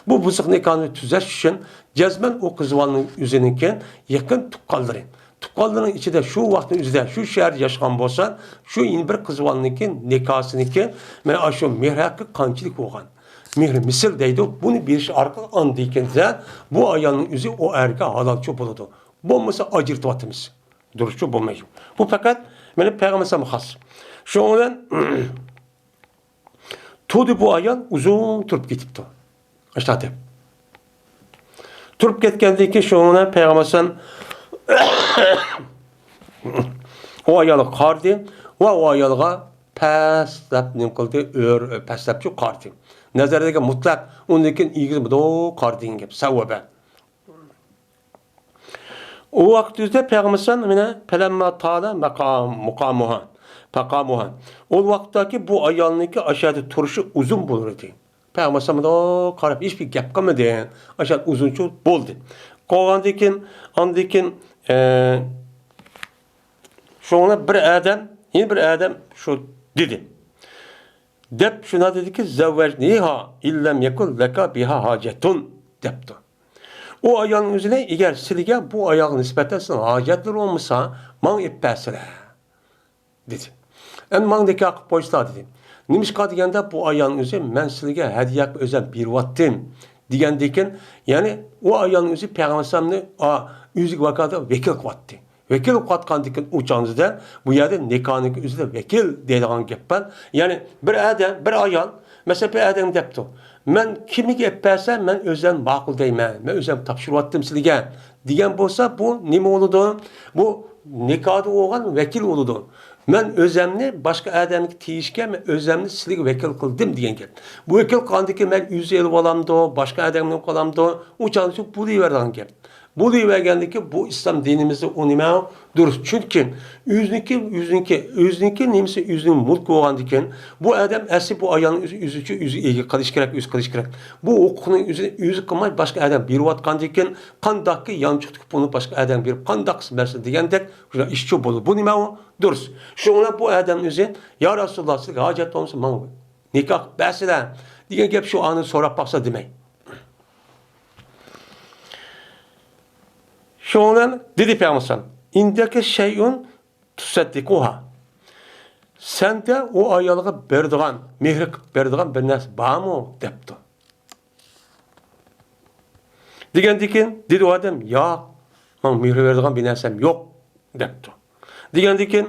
بۇ بۇزۇق نىكاھنى تۈزەش ئۈچۈن جەزمەن ئۇ قىز بالىنىڭ ئۆزىنىڭكى يېقىن تۇغقانلىرى، تۇغقانلىرىنىڭ ئىچىدە شۇ ۋاقىتنىڭ ئۆزىدە شۇ شەھەردە ياشىغان بولسا، شۇ يەنە بىر قىز بالىنىڭكى نىكاھسىنىڭكى، مانا شۇ مېھىر ھەققى قانچىلىك بولغان؟ مېھرى مىسىل دەيدۇ، بۇنى بېرىش ئارقىلىق ئاندىن كېيىن بۇ ئايالنىڭ ئۆزى ئۇ ئەرگە ھالالچى بولىدۇ. بولمىسا ئاجرىتىۋاتىمىز. دۇرۇسچۇ بولمايدۇ. بۇ پەقەت مانا پەيغەمبەر ئەلەيھىسسالامغا خاس. شۇنىڭ بىلەن تۇردى بۇ ئايال ئۇزۇن تۇرۇپ كېتىپتۇ. ئاشۇنداق دەپ. تۇرۇپ كەتكەندىن كېيىن شۇنىڭ بىلەن پەيغەمبەر ئەلەيھىسسالام ئۇ ئايالغا قارىدى ۋە ئۇ ئايالغا پەسلەپ نېمە قىلدى؟ ئۆر-، پەسلەپچۇ قارىدى. نەزەردىكى مۇتلەق، ئۇندىن كېيىن ئېگىز مۇنداق قارىدى دېگەن گەپ. سەۋەبە. ئۇ ۋاقىت يۈزىدە پەيغەمبەر ئەلەيھىسسالام مانا، پەلەمما تالە مەقام-، مۇقامۇھا، پەقامۇھا. ئۇ ۋاقىتتاكى بۇ ئايالنىڭكى ئاشۇ يەردە تۇرۇشى ئۇزۇن بولۇر ئىدى. پەيغەمبەر ئەلەيھىسسالام مۇنداق قاراپ، ھېچبىر گەپ قىلمىدى. ئاشۇ يەردە ئۇزۇنچە بولدى. قالغاندىن كېيىن، ئاندىن كېيىن، ئە، شۇڭا بىر ئادەم، يەنە بىر ئادەم شۇ دېدى. دەپ شۇنداق دېدىكى، زەۋۋەجنىھا ئىللەم يەكۇن لەكە بىھا ھاجەتۇن، دەپتۇ. ئۇ ئايالنىڭ ئۆزىنى، ئەگەر سىلىگە بۇ ئايالغا نىسبەتەن سىلىڭ ھاجەتلىرى بولمىسا، ماڭا ئېلىپ بەرسىلە، دېدى. ئەمدى ماڭا نىكاھ قىلىپ قويسىلا، دېدى. نېمىشقا دېگەندە، بۇ ئايالنىڭ ئۆزى، مەن سىلىگە ھەدىيە قىلىپ ئۆزەم بېرىۋاتتىم، دېگەندىكىن، يەنى ئۇ ئايالنىڭ ئۆزى پەيغەمبەر ئەلەيھىسسالامنى، ئا، ئۆزىگە ۋاكالىتەن ۋەكىل قىلىۋاتتى. ۋەكىل قىلىۋاتقاندىكىن ئۇ چاغنىڭ ئۆزىدە، بۇ يەردە نىكاھنىڭكى ئۆزىدە ۋەكىل دەيدىغان گەپ بار. يەنى بىر ئادەم، بىر ئايال، مەسىلەن، بىر ئادەم دەپتۇ، مەن كىمگە ئېلىپ بەرسەم، مەن ئۆزۈم ماقۇل دەيمەن، مەن ئۆزۈم تاپشۇرۇۋاتتىم سىلىگە، دېگەن بولسا، بۇ نېمە بولىدۇ؟ بۇ نىكاھدا بولغان ۋەكىل بولىدۇ. مەن ئۆزەمنى باشقا ئادەمگە تېيىشكە، مەن ئۆزەمنى سىلىگە ۋەكىل قىلدىم دېگەن گەپ. بۇ ۋەكىل قىلغاندىن كېيىن مەن ئۆزى ئېلىۋالامدۇ، باشقا ئادەمگە قالامدۇ، ئۇ چاغدا شۇ بولۇۋېرىدىغان گەپ. بولۇۋەرگەندىن كېيىن بۇ ئىسلام دىنىمىزدا ئۇ نېمە؟ دۇرۇس. چۈنكى ئۆزىنىڭكى، ئۆزىنىڭكى، ئۆزىنىڭكى نېمىسى ئۆزىنىڭ مۈلكى بولغاندىكىن، بۇ ئادەم ئەسلى بۇ ئايالنىڭ ئۆزى، ئۆزىچە ئۆزى ئىگە قىلىش كېرەك، ئۆزى قىلىش كېرەك. بۇ ھوقۇقنى ئۆزى، ئۆزى قىلماي باشقا ئادەم بېرىۋاتقاندىكىن، قانداقكى يانچۇقتىكى پۇلنى باشقا ئادەم بېرىپ قانداق قىلسا بەرسۇن دېگەندەك، شۇ ئىشچۇ بولىدۇ. بۇ نېمە ئۇ؟ دۇرۇس. شۇڭا بۇ ئادەم ئۆزى، يا رەسۇلاللا، سىزگە ھاجەت بولمىسا ماڭا نىكاھ بەرسىلە دېگەن گەپ شۇ ئانى سوراپ باقسا دېمەي. شۇنىڭ بىلەن دېدى پەيغەمبەر ئەلەيھىسسالام، ئىندەكە شەيئۇن تۇسەددىقۇھا. سەندە ئۇ ئايالغا بېرىدىغان، مېھىر قىلىپ بېرىدىغان بىر نەرسە بارمۇ؟ دەپتۇ. دېگەندىكىن دېدى ئۇ ئادەم، ياق، ماڭا مېھىر بېرىدىغان بىر نەرسەم يوق، دەپتۇ. دېگەندىكىن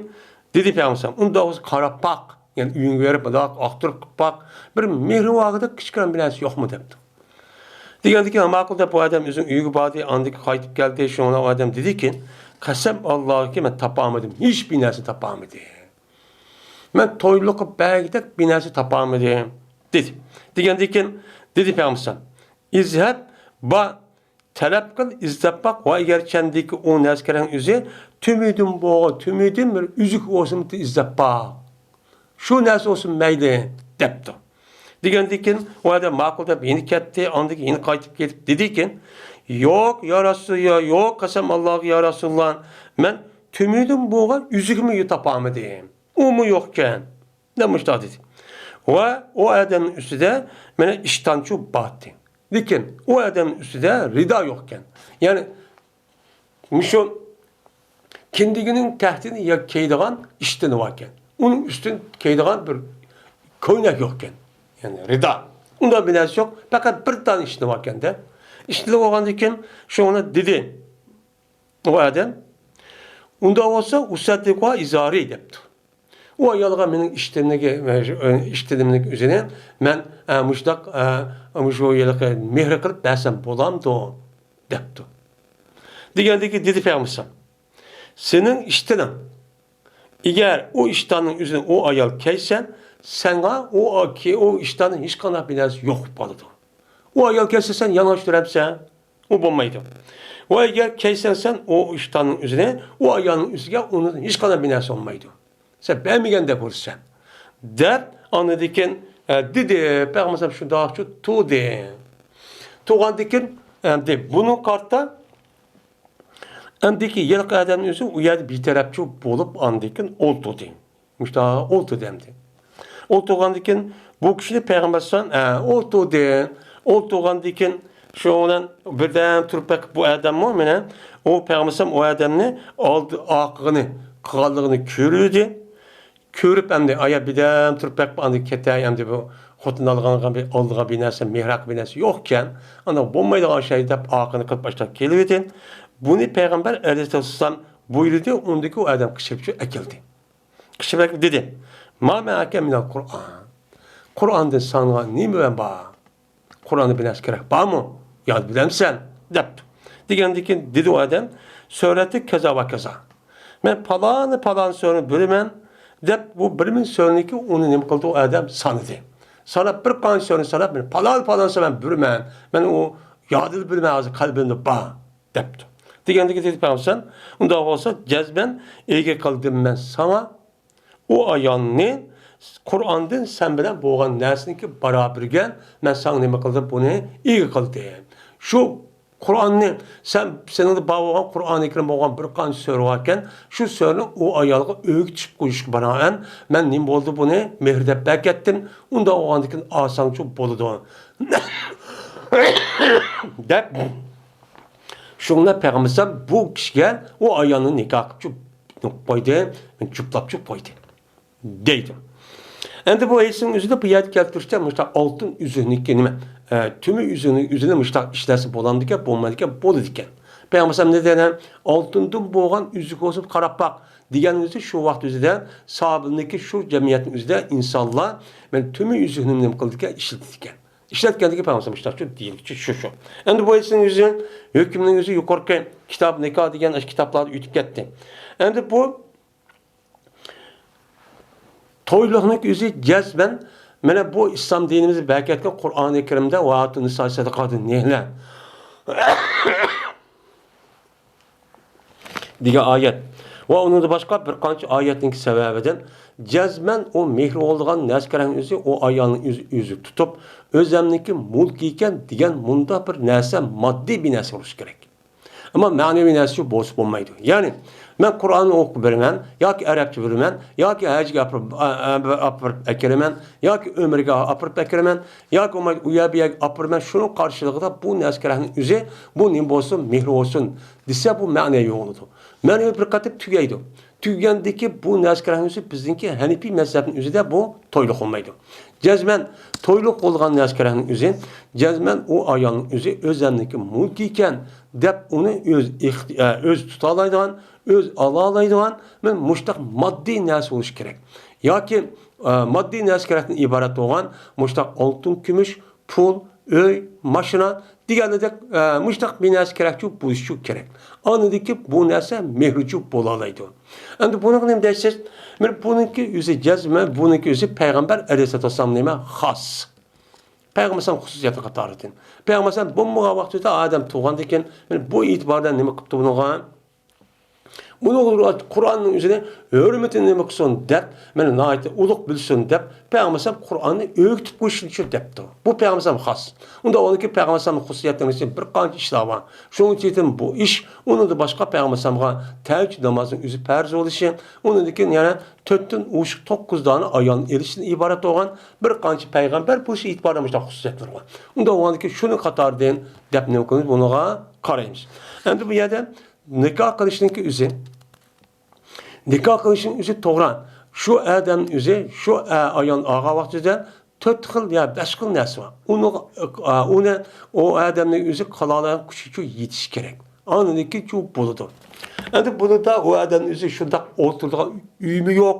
دېدى پەيغەمبەر ئەلەيھىسسالام، ئۇنداق بولسا قاراپ باق، يەنى ئۆيۈڭگە بېرىپ مۇنداق ئاختۇرۇپ باق، بىر مېھرى بارغۇدەك كىچىككىنە بىر نەرسە يوقمۇ؟ دەپتۇ. دېگەندىكىن ماقۇل دەپ ئۇ ئادەم ئۆزىنىڭ ئۆيىگە باردى، ئاندىن كېيىن قايتىپ كەلدى. شۇڭا ئۇ ئادەم دېدىكى، قەسەم ئاللاھكى، مەن تاپالمىدىم، ھېچ بىر نەرسە تاپالمىدىم. مەن تويلۇققا بەرگۈدەك بىر نەرسە تاپالمىدىم، دېدى. دېگەندىكىن دېدى پەيغەمبەر ئەلەيھىسسالام، ئىزھەب، بار، تەلەپ قىل، ئىزدەپ باق، ۋە ئەگەر چەندىكى ئۇ نەرسىلەرنىڭ ئۆزى تۈمىدىن بولغان، تۈمىدىن بىر ئۈزۈك بولسىمۇ ئىزدەپ باق. شۇ نەرسە بولسۇن مەيلى، دەپتۇ. دېگەندىكىن ئۇ ئادەم ماقۇل دەپ يەنە كەتتى، ئاندىن كېيىن يەنە قايتىپ كېلىپ دېدىكىن، يوق، يا رەسۇل، يا، يوق، قەسەم ئاللاغا، يا رەسۇلاللا، مەن تۈمىدىن بولغان ئۈزۈكمۇ تاپالمىدىم. ئۇمۇ يوقكەن، دەپ مۇشۇنداق دېدى. ۋە ئۇ ئادەمنىڭ ئۈستىدە مانا ئىشتانچۇ بارتى. لېكىن ئۇ ئادەمنىڭ ئۈستىدە رىدا يوقكەن. يەنى مۇشۇ كىندىگىنىڭ تەھتىنى يا كىيىدىغان ئىشتىنى باركەن. ئۇنىڭ ئۈستىدىن كىيىدىغان بىر كۆينەك يوقكەن. يەنى رىدا. ئۇنداق بىر نەرسە يوق. پەقەت بىر دانە ئىشتىنى باركەن-دە. ئىشتىنى بولغاندىن كېيىن شۇنى دېدى ئۇ ئادەم. ئۇنداق بولسا، ئۇسەددىقۇھا ئىزارى دەپتۇ. ئۇ ئايالغا مېنىڭ ئىشتىنىمنىڭ، ئىشتىنىمنىڭ ئۆزىنى مەن، ئە، مۇشۇنداق، ئە، مۇشۇ ھېلىقى مېھىر قىلىپ بەرسەم بولامدۇ؟ دەپتۇ. دېگەندىكى دېدى پەيغەمبەر، سېنىڭ ئىشتىنىڭ، ئەگەر ئۇ ئىشتاننىڭ ئۆزىنى ئۇ ئايال كىيسە، ساڭا ئۇ، ئۇ ئىشتاندىن ھېچقانداق بىر نەرسە يوق بولۇپ قالىدۇ. ئۇ ئايال كىيسە سەن يالىڭاچ تۇرامسەن؟ ئۇ بولمايدۇ. ۋە ئەگەر كىيسەڭ سەن ئۇ ئىشتاننىڭ ئۆزىنى، ئۇ ئايالنىڭ ئۆزىگە ئۇنىڭدىن ھېچقانداق بىر نەرسە بولمايدۇ. سەن بەرمىگەندەك بولىسەن. دەپ، ئاندىن كېيىن، ئە، دېدى. پەيغەمبەر شۇنداقچۇ تۇردى. تۇرغاندىن كېيىن، ئەمدى بۇنىڭ قارىتا، ئەمدىكى ھېلىقى ئادەمنىڭ ئۆزى ئۇ يەردە بىتەرەپچۇ بولۇپ، ئاندىن كېيىن ئولتۇردى. مۇشۇنداق ئولتۇردى ئەمدى. ئولتۇرغاندىن كېيىن بۇ كىشىنى پەيغەمبەر ئەلەيھىسسالام، ئە، ئولتۇردى. ئولتۇرغاندىن كېيىن شۇنىڭ بىلەن بىردەم تۇرۇپ بېقىپ بۇ ئادەممۇ مانا ئۇ پەيغەمبەر ئەلەيھىسسالام ئۇ ئادەمنى ئالدى، ئارقىغىنى قىلغانلىقىنى كۆرۈۋىدى. كۆرۈپ ئەمدى ئايا بىردەم تۇرۇپ بېقىپ ئاندىن كېتەي، ئەمدى بۇ خوتۇن ئالغانغا بىر، ئالدىغا بىر نەرسە، مېھراق بىر نەرسە يوقكەن، ئانداق بولمايدىغان شەي دەپ ئارقىنى قىلىپ ئاشۇنداق كېلىۋىدى. بۇنى پەيغەمبەر ئەلەيھىسسالام بۇيرۇدى، ئۇندىكى ئۇ ئادەم قىچىرىپ ئەكەلدى. قىچىرىپ ئەكەپ دېدى، ما مەئەكە مىنەل قۇرئان. قۇرئاندىن ساڭا نېمە بار؟ قۇرئاندا بىر نەرسە كېرەك بارمۇ؟ ياد بىلەمسەن؟ دەپتۇ. دېگەندىن كېيىن دېدى ئۇ ئادەم، سۈرەتى كەزا ۋە كەزا. مەن پالانى پالان سۈرىنى بىلىمەن، دەپ بۇ بىر مىڭ سۈرىنىڭكى ئۇنى نېمە قىلدى ئۇ ئادەم؟ سانىدى. ساناپ بىر قانچە سۈرىنى ساناپ، مەن پالان پالان سۈرىنى بىلىمەن. مەن ئۇ يادىلا بىلىمەن، ھازىر قەلبىمدە بار. دەپتۇ. دېگەندىكى دېدى پەيغەمبەر، ئۇنداق بولسا جەزمەن ئىگە قىلدىم مەن ساڭا ئۇ ئايالنى، قۇرئاندىن سەن بىلەن بولغان نەرسىنىڭكى بارابىرىگە مەن ساڭا نېمە قىلدىم، بۇنى ئىگە قىلدىم. شۇ قۇرئاننى سەن، سېنىڭدە بار بولغان قۇرئانى كەرىم بولغان بىر قانچە سۈرە باركەن، شۇ سۈرىنى ئۇ ئايالغا ئۆگىتىپ قويۇشقا بىنائەن مەن نېمە بولدى، بۇنى مېھىر دەپ بەركەتتىم. ئۇنداق بولغاندىكىن ئاسانچۇ بولىدۇ. دەپ شۇڭا پەيغەمبەر بۇ كىشىگە ئۇ ئايالنى نىكاھ قىلىپ قويدى، جۇپلاپ قويدى دەيدۇ. ئەمدى بۇ ھەدىسنىڭ ئۆزىدە بۇ يەردە كەلتۈرۈشتە مۇشۇنداق ئالتۇن ئۈزۈكنىڭكى نېمە، ئە، تۈمۈك ئۈزۈكنىڭ ئۆزىنى مۇشۇنداق ئىشلەتسە بولامدىكەن، بولمايدىكەن، بولىدىكەن. پەيغەمبەر نېمە دېگەن، ئالتۇندىن بولغان ئۈزۈك بولسا قاراپ باق دېگەن ئۆزى شۇ ۋاقىت ئۆزىدە ساھابىنىڭكى شۇ جەمئىيەتنىڭ ئۆزىدە ئىنسانلار مەن تۈمۈك ئۈزۈكنى نېمە قىلىدىكەن، ئىشلىتىدىكەن. ئىشلەتكەندىكى پەيغەمبەر مۇشۇنداق دېيىلگۈچى شۇ، شۇ. ئەمدى بۇ ھەدىسنىڭ ئۆزى ھۆكۈمنىڭ ئۆزى يۇقىرىقى كىتاب نىكاھ دېگەن ئاشۇ كىتابلاردا ئۆتۈپ كەتتى. ئەمدى بۇ تويلۇقنىڭ ئۆزى جەزمەن مانا بۇ ئىسلام دىنىمىز بەركەتلىك قۇرئانى كەرىمدە ۋە ئاتۇن نىسا سەدىقاتىن نېھلە دېگەن ئايەت ۋە ئۇنىڭدىن باشقا بىر قانچە ئايەتنىڭ سەۋەبىدىن جەزمەن ئۇ مېھرى بولىدىغان نەرسە كېرەكنى ئۆزى ئۇ ئايالنىڭ ئۆزى، ئۆزى تۇتۇپ، ئۆزەمنىڭكى مۈلكى ئىكەن دېگەن مۇنداق بىر نەرسە، ماددىي بىر نەرسە بولۇشى كېرەك. ئەمما مەنىۋى نەرسە بولسا بولمايدۇ. يەنى، مەن قۇرئاننى ئوقۇپ بېرىمەن، ياكى ئەرەبچە بىلىمەن، ياكى ھەجگە ئاپىرىپ، ئا-، ئا-، ئاپىرىپ ئەكىرىمەن، ياكى ئۆمرىگە ئاپىرىپ ئەكىرىمەن، ياكى بولمايدۇ، ئۇ يەر بۇ يەرگە ئاپىرىمەن، شۇنىڭ قارشىلىقىدا بۇ نەرسە كېرەكنىڭ ئۆزى، بۇ نېمە بولسۇن، مېھرى بولسۇن دېسە، بۇ مەنە يوقىلىدۇ. مەنە بىر قېتىم تۈگەيدۇ. تۈگىگەندىكى بۇ نەرسە كېرەكنىڭ ئۆزى بىزنىڭكى ھەنىپىي مەزھەپنىڭ ئۆزىدە بۇ تويلۇق بولمايدۇ. جەزمەن تويلۇق بولغان نەرسە كېرەكنىڭ ئۆزى، جەزمەن ئۇ ئايالنىڭ ئۆزى ئۆزەمنىڭكى مۈلكى ئىكەن دەپ ئۇنى ئۆز ئىختى-، ئە، ئۆزى تۇتالايدىغان، ئۆزى ئالالايدىغان مانا مۇشتاق ماددىي نەرسە بولۇشى كېرەك. ياكى، ئە، ماددىي نەرسە كېرەكتىن ئىبارەت بولغان مۇشتاق ئالتۇن، كۈمۈش، پۇل، ئۆي، ماشىنا دېگەندەك، ئە، مۇشتاق بىر نەرسە كېرەكچۇ، بولۇشچۇ كېرەك. ئاندىكى بۇ نەرسە مېھرىچۇ بولالايدۇ. ئەمدى بۇنىڭغا نېمە دەيسىز؟ مانا بۇنىڭكى ئۆزى جەزمەن، بۇنىڭكى ئۆزى پەيغەمبەر ئەلەيھىسسالاتۇ ۋەسسالام نېمە؟ خاس. پەيغەمبەر ئەلەيھىسسالام خۇسۇسىيەتنىڭ قاتارىدىن. پەيغەمبەر ئەلەيھىسسالام بولمىغان ۋاقتىدا ئادەم تۇغاندىن كېيىن، مانا بۇ ئېتىباردا نېمە قىپتۇ بۇنىڭغا؟ بۇنىڭغا قۇرئاننىڭ ئۆزىنى ھۆرمىتىنى نېمە قىلسۇن دەپ، مانا ناھايىتى ئۇلۇغ بىلسۇن دەپ، پەيغەمبەر ئەلەيھىسسالام قۇرئاننى ئۆگىتىپ قويۇشنى شۇ دەپتۇ. بۇ پەيغەمبەر ئەلەيھىسسالام خاس. ئۇنداق بولغاندىكىن پەيغەمبەر ئەلەيھىسسالامنىڭ خۇسۇسىيەتلىرىنىڭ ئىچىدە بىر قانچە ئىشلار بار. شۇنىڭ ئىچىدىن بۇ ئىش، ئۇنىڭدىن باشقا پەيغەمبەر ئەلەيھىسسالامغا تەھەججۇد نامازىنىڭ ئۆزى پەرز بولۇشى، ئۇنىڭدىن كېيىن يەنە تۆتتىن ئوشۇق توققۇز دانە ئايالنى ئېلىشتىن ئىبارەت بولغان بىر قانچە پەيغەمبەر بولۇشى ئېتىبارى بىلەن مۇشۇنداق خۇسۇسىيەتلىرى بار. ئۇنداق بولغاندىكىن شۇنىڭ قاتارىدىن دەپ نېمە قىلىمىز، بۇنىڭغا قارايمىز. ئەمدى بۇ يەردە نىكاھ قىلىشنىڭكى ئۆزى، نىكاھ قىلىشنىڭ ئۆزى توغرا. شۇ ئادەم ئۆزى شۇ ئا-، ئايال ئالغان ۋاقتىدا تۆت خىل يا بەش خىل نەرسە بار. ئۇنى، ئا، ئۇنى ئۇ ئادەمنىڭ ئۆزى قىلالايدىغان كۈچىچۇ يېتىشى كېرەك. ئاندىن كېيىن شۇ بولىدۇ. ئەمدى بۇنىڭدا ئۇ ئادەم ئۆزى شۇنداق ئولتۇرىدىغان ئۆيىمۇ يوق،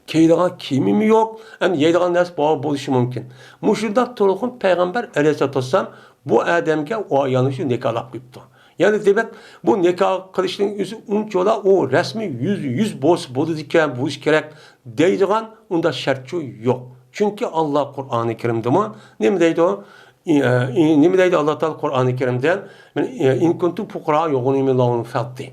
كىيىدىغان كىيىمىمۇ يوق، ئەمدى يەيدىغان نەرسە بار بولۇشى مۇمكىن. مۇشۇنداق تۇرغۇن پەيغەمبەر ئەلەيھىسسالاتۇ ۋەسسالام بۇ ئادەمگە ئۇ ئايالنى شۇ نىكاھلاپ قويۇپتۇ. يەنى دېمەك، بۇ نىكاھ قىلىشنىڭ ئۆزى ئۇنچىۋالا ئۇ رەسمىي يۈز، يۈز بولسا بولىدىكەن، بولۇشى كېرەك دەيدىغان ئۇنداق شەرتچۇ يوق. چۈنكى ئاللا قۇرئانى كەرىمدىمۇ نېمە دەيدۇ؟ ئى، ئى، نېمە دەيدۇ ئاللا تائالا قۇرئانى كەرىمدە؟ مەن، ئى، «إن كنتم فقراء يغنيكم الله من فضله».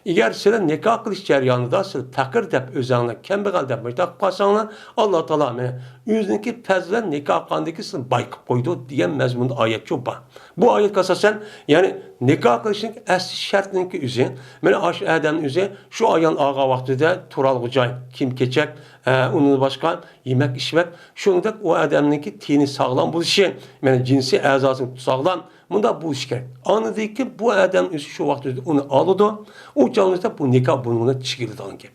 ئەگەر سىلەر نىكاھ قىلىش جەريانىدا سىلەر پەقىر دەپ ئۆزۈڭلار، كەمبەغەل دەپ مۇشۇنداق قىلىپ قالساڭلار، ئاللا تائالا مەن ئۆزىنىڭكى پەزلى بىلەن نىكاھ قىلغاندىكى سىلەرنى باي قىلىپ قويىدۇ دېگەن مەزمۇندا ئايەتچۇ بار. بۇ ئايەتكە ئاساسەن، يەنى نىكاھ قىلىشنىڭ ئەسلى شەرتىنىڭكى ئۆزى، مانا ئاشۇ ئادەمنىڭ ئۆزى شۇ ئايال ئالغان ۋاقتىدا تۇرالغۇ جاي، كىيىم-كېچەك، ئە، ئۇنىڭدىن باشقا يېمەك-ئىچمەك، شۇنىڭدەك ئۇ ئادەمنىڭكى تېنى ساغلام بولۇشى، مانا جىنسىي ئەزاسى ساغلام، مۇنداق بولۇشى كېرەك. ئاندىن كېيىن بۇ ئادەم ئۆزى شۇ ۋاقىت ئۆزى ئۇنى ئالىدۇ، ئۇ چاغدا بۇ نىكاھ بۇنىڭ بىلەن چېكىنىدىغان گەپ.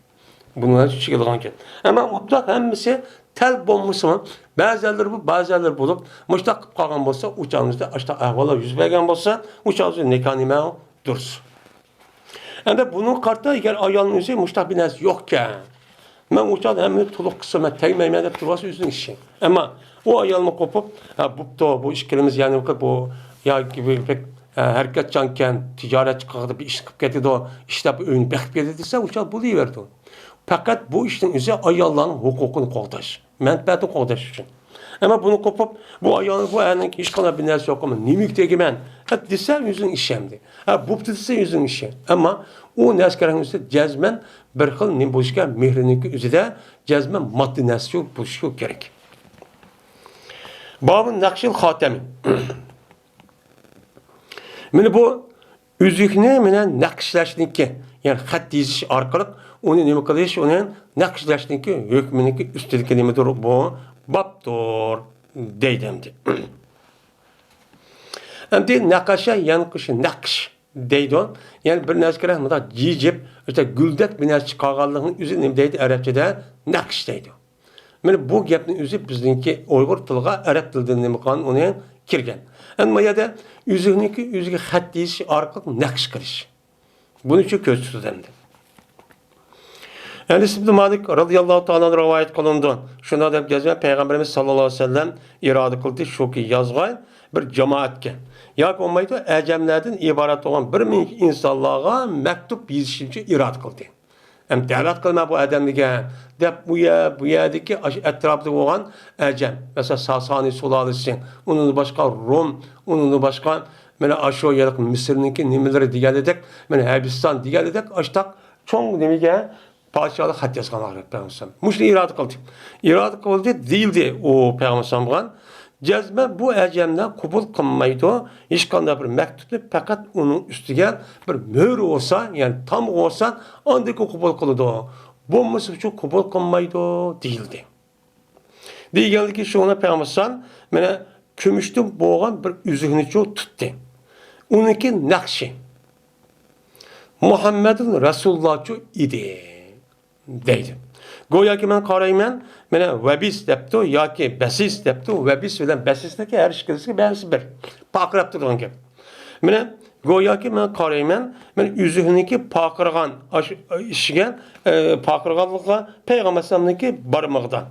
بۇنىڭ بىلەن چېكىنىدىغان گەپ. ئەمما مۇتلەق ھەممىسى تەل بولمىسىمۇ، بەزىلىرى بۇ، بەزىلىرى بولۇپ، مۇشتاق قىلىپ قالغان بولسا، ئۇ چاغدا ئاشتاق ئەھۋاللار يۈز بەرگەن بولسا، ئۇ چاغدا نىكاھ نېمە دۇرۇس. ئەمدى بۇنىڭغا قارىتا، ئەگەر ئايالنىڭ ئۆزى مۇشتاق بىر نەرسە يوقكەن، مەن ئۇ چاغدا ھەممىنى تولۇق قىلسام، مەن تەگمەيمەن دەپ تۇرۇۋالسا ئۆزىنىڭ ئىشى. ئەمما ئۇ ئايالمۇ قوپۇپ، ھە، بوپتۇ، بۇ ئىككىلىمىز يەنە بۇ، بۇ يا بەك، ھە، ھەرىكەتچانكەن، تىجارەتچى قىلغىدى، بىر ئىشنى قىلىپ كېتىدۇ، ئىشلەپ ئۆينى بېقىپ كېتىدۇ دېسە، ئۇ چاغدا بولۇۋېرىدۇ. پەقەت بۇ ئىشنىڭ ئۆزى ئاياللارنىڭ ھوقۇقىنى قوغداش، مەنپەئەتىنى قوغداش ئۈچۈن. ئەمما بۇنى قوپۇپ، بۇ ئايال، بۇ ئەرنىڭ ھېچقانداق بىر نەرسە يوق، نېمىگە تېگىمەن؟ ھە، دېسە ئۆزىنىڭ ئىشى ئەمدى. ھە، بوپتۇ دېسە ئۆزىنىڭ ئىشى. ئەمما ئۇ نەرسە كېرەكنىڭ ئۈستىدە جەزمەن بىر خىل نېمە بولۇشى كېرەك، مېھرىنىڭكى ئۆزىدە جەزمەن ماددىي نەرسە بولۇشى كېرەك. بابۇ نەقشىل خاتەمى. مانا بۇ ئۈزۈكنى مانا نەقىشلەشنىڭكى، يەنى خەت يېزىش ئارقىلىق ئۇنى نېمە قىلىش، ئۇنى نەقىشلەشنىڭكى ھۆكمىنىڭكى ئۈستىدىكى نېمىدۇر بۇ؟ بابتۇر دەيدۇ ئەمدى. ئەمدى نەقەشە يەنقىشى نەقىش دەيدۇ. يەنى بىر نەرسە كېرەك مۇنداق جىجىپ، ئۆتە گۈلدەك بىر نەرسە چىقارغانلىقنىڭ ئۆزى نېمە دەيدۇ ئەرەبچىدە؟ نەقىش دەيدۇ. مانا بۇ گەپنىڭ ئۆزى بىزنىڭكى ئۇيغۇر تىلىغا ئەرەب تىلىدىن نېمە قىلغان ئۇنى كىرگەن. ئەمما يەردە ئۈزۈكنىڭكى ئۆزىگە خەت يېزىش ئارقىلىق نەقىش قىلىش. بۇنى شۇ كۆرسىتىدۇ ئەمدى. ئەنەس ئىبن مالىك رازىياللاھۇ تائالا ئەنھۇ رىۋايەت قىلىنىدۇ. شۇنداق دەپ جەزمەن پەيغەمبىرىمىز ساللاللاھۇ ئەلەيھى ۋەسەللەم ئىرادە قىلدى، شۇكى يازغاي بىر جامائەتكە ياكى بولمايدۇ ئەجەملەردىن ئىبارەت بولغان بىر مىڭ ئىنسانلارغا مەكتۇپ يېزىشنى ئىرادە قىلدى. ھەم دەۋەت قىلىمەن بۇ ئادەملەرگە دەپ، ئۇ يەر، بۇ يەردىكى ئاشۇ ئەتراپىدا بولغان ئەجەم، مەسىلەن، ساسانىي سۇلالىسى، ئۇنىڭدىن باشقا روم، ئۇنىڭدىن باشقا مانا ئاشۇ يەرلىك مىسىرنىڭكى نېمىلىرى دېگەنلىدەك، مانا ھەبىستان دېگەنلىدەك، ئاشتاق چوڭ نېمىگە پادىشاھلار خەت يازغانلار پەيغەمبەر. مۇشۇنى ئىرادە قىلدى. ئىرادە قىلدى دېيىلدى ئۇ پەيغەمبەر. جەزمەن بۇ ئەجەملەر قوبۇل قىلمايدۇ ھېچقانداق بىر مەكتۇپنى، پەقەت ئۇنىڭ ئۈستىگە بىر مۆھۈر بولسا، يەنى تامغا بولسا، ئاندىكى قوبۇل قىلىدۇ. بولمىسا ئۇچۇ قوبۇل قىلمايدۇ دېيىلدى. دېگەنلىكى شۇڭا پەيغەمبەر مانا كۈمۈشتىن بولغان بىر ئۈزۈكنىچۇ تۇتتى. ئۇنىڭكى نەقشى مۇھەممەدۇن رەسۇلۇللاچۇ ئىدى. دەيدۇ. گوياكى مەن قارايمەن، مانا ۋەبىس دەپتۇ ياكى بەسىس دەپتۇ. ۋەبىس بىلەن بەسىسنىڭكى ھەر ئىككىلىسىگە مەنىسى بىر. پارقىراپ تۇرىدىغان گەپ. مانا گوياكى مەن قارايمەن، مانا ئۈزۈكنىڭكى پارقىرىغان ئاش-، ئىشىگە، ئە، پارقىرىغانلىقىغا پەيغەمبەر ئەلەيھىسسالامنىڭكى بارمىقىدا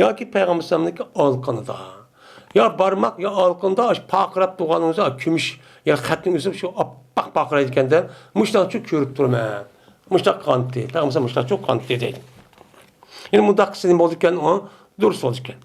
ياكى پەيغەمبەر ئەلەيھىسسالامنىڭكى ئالىقىنىدا. يا بارماق، يا ئالىقىندا ئاشۇ پارقىراپ تۇرغانلىقى كۈمۈش، يا خەتنىڭ ئۆزى شۇ ئاپئاق پارقىرايدىكەن-دە، مۇشۇنداقچۇ كۆرۈپ تۇرىمەن. مۇشۇنداق قانتى، پەيغەمبەر مۇشۇنداقچۇ قانتى دەيدۇ. يەنى مۇنداق قىلسا نېمە بولىدىكەن، ئۇ دۇرۇس بولىدىكەن.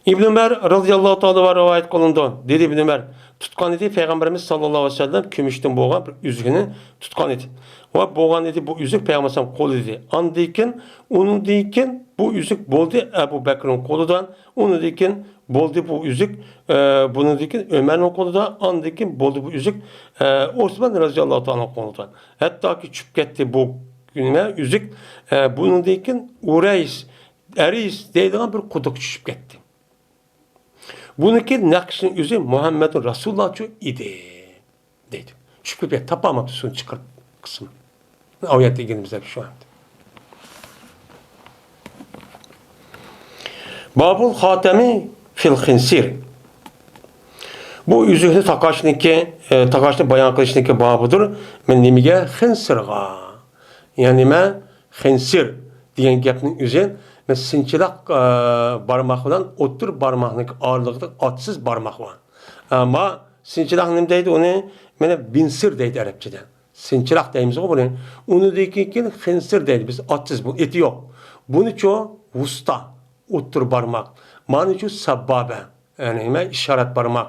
ئىبن ئۆمەر رازىياللاھۇ تائالا ئەنھۇ رىۋايەت قىلىنىدۇ. دېدى ئىبن ئۆمەر، تۇتقان ئىدى پەيغەمبىرىمىز ساللاللاھۇ ئەلەيھى ۋەسەللەم كۈمۈشتىن بولغان بىر ئۈزۈكنى تۇتقان ئىدى. ۋە بولغان ئىدى بۇ ئۈزۈك پەيغەمبەر ئەلەيھىسسالام قولىدا ئىدى. ئاندىن كېيىن، ئۇنىڭدىن كېيىن بۇ ئۈزۈك بولدى ئەبۇ بەكرىنىڭ قولىدا. ئۇنىڭدىن كېيىن بولدى بۇ ئۈزۈك، ئە، بۇنىڭدىن كېيىن ئۆمەرنىڭ قولىدا. ئاندىن كېيىن بولدى بۇ ئۈزۈك، ئە، ئوسمان رازىياللاھۇ تائالا قولىدا. ھەتتاكى چۈشۈپ كەتتى بۇ نېمە ئۈزۈك، ئە، بۇنىڭدىن كېيىن ئۇرەيس، ئەرىس دەيدىغان بىر قۇدۇققا چۈشۈپ كەتتى. بۇنىڭكى نەقىشنىڭ ئۆزى مۇھەممەدۇر رەسۇلۇللاچۇ ئىدى، دەيدۇ. چۈشۈپ كېتىپ تاپالماپتۇ سۇنى چىقىرىپ قىسمى. ئاۋۇ يەردە ئىگىلىمىز دەپ شۇ ئەمدى. بابۇل خاتەمى فىل خىنسىر. بۇ ئۈزۈكنى تاقاشنىڭكى، ئە، تاقاشنى بايان قىلىشنىڭكى بابىدۇر. مەن نېمىگە؟ خىنسىرغا. يەنى نېمە؟ خىنسىر دېگەن گەپنىڭ ئۆزى، مەن سىنچىلاق، ئە، بارماق بىلەن ئوتتۇرا بارماقنىڭكى ئارىلىقىدا ئاتسىز بارماق بار. ئەمما سىنچىلاق نېمە دەيدۇ ئۇنى؟ مانا بىنسىر دەيدۇ ئەرەبچىدە. سىنچىلاق دەيمىزغۇ بۇنى. ئۇنىڭدىن كېيىن خىنسىر دەيدۇ. بىز ئاتسىز، بۇ ئېتى يوق. بۇنىچۇ ۋۇستا، ئوتتۇرا بارماق. مانىچۇ سەببابە، يەنى نېمە، ئىشارەت بارماق.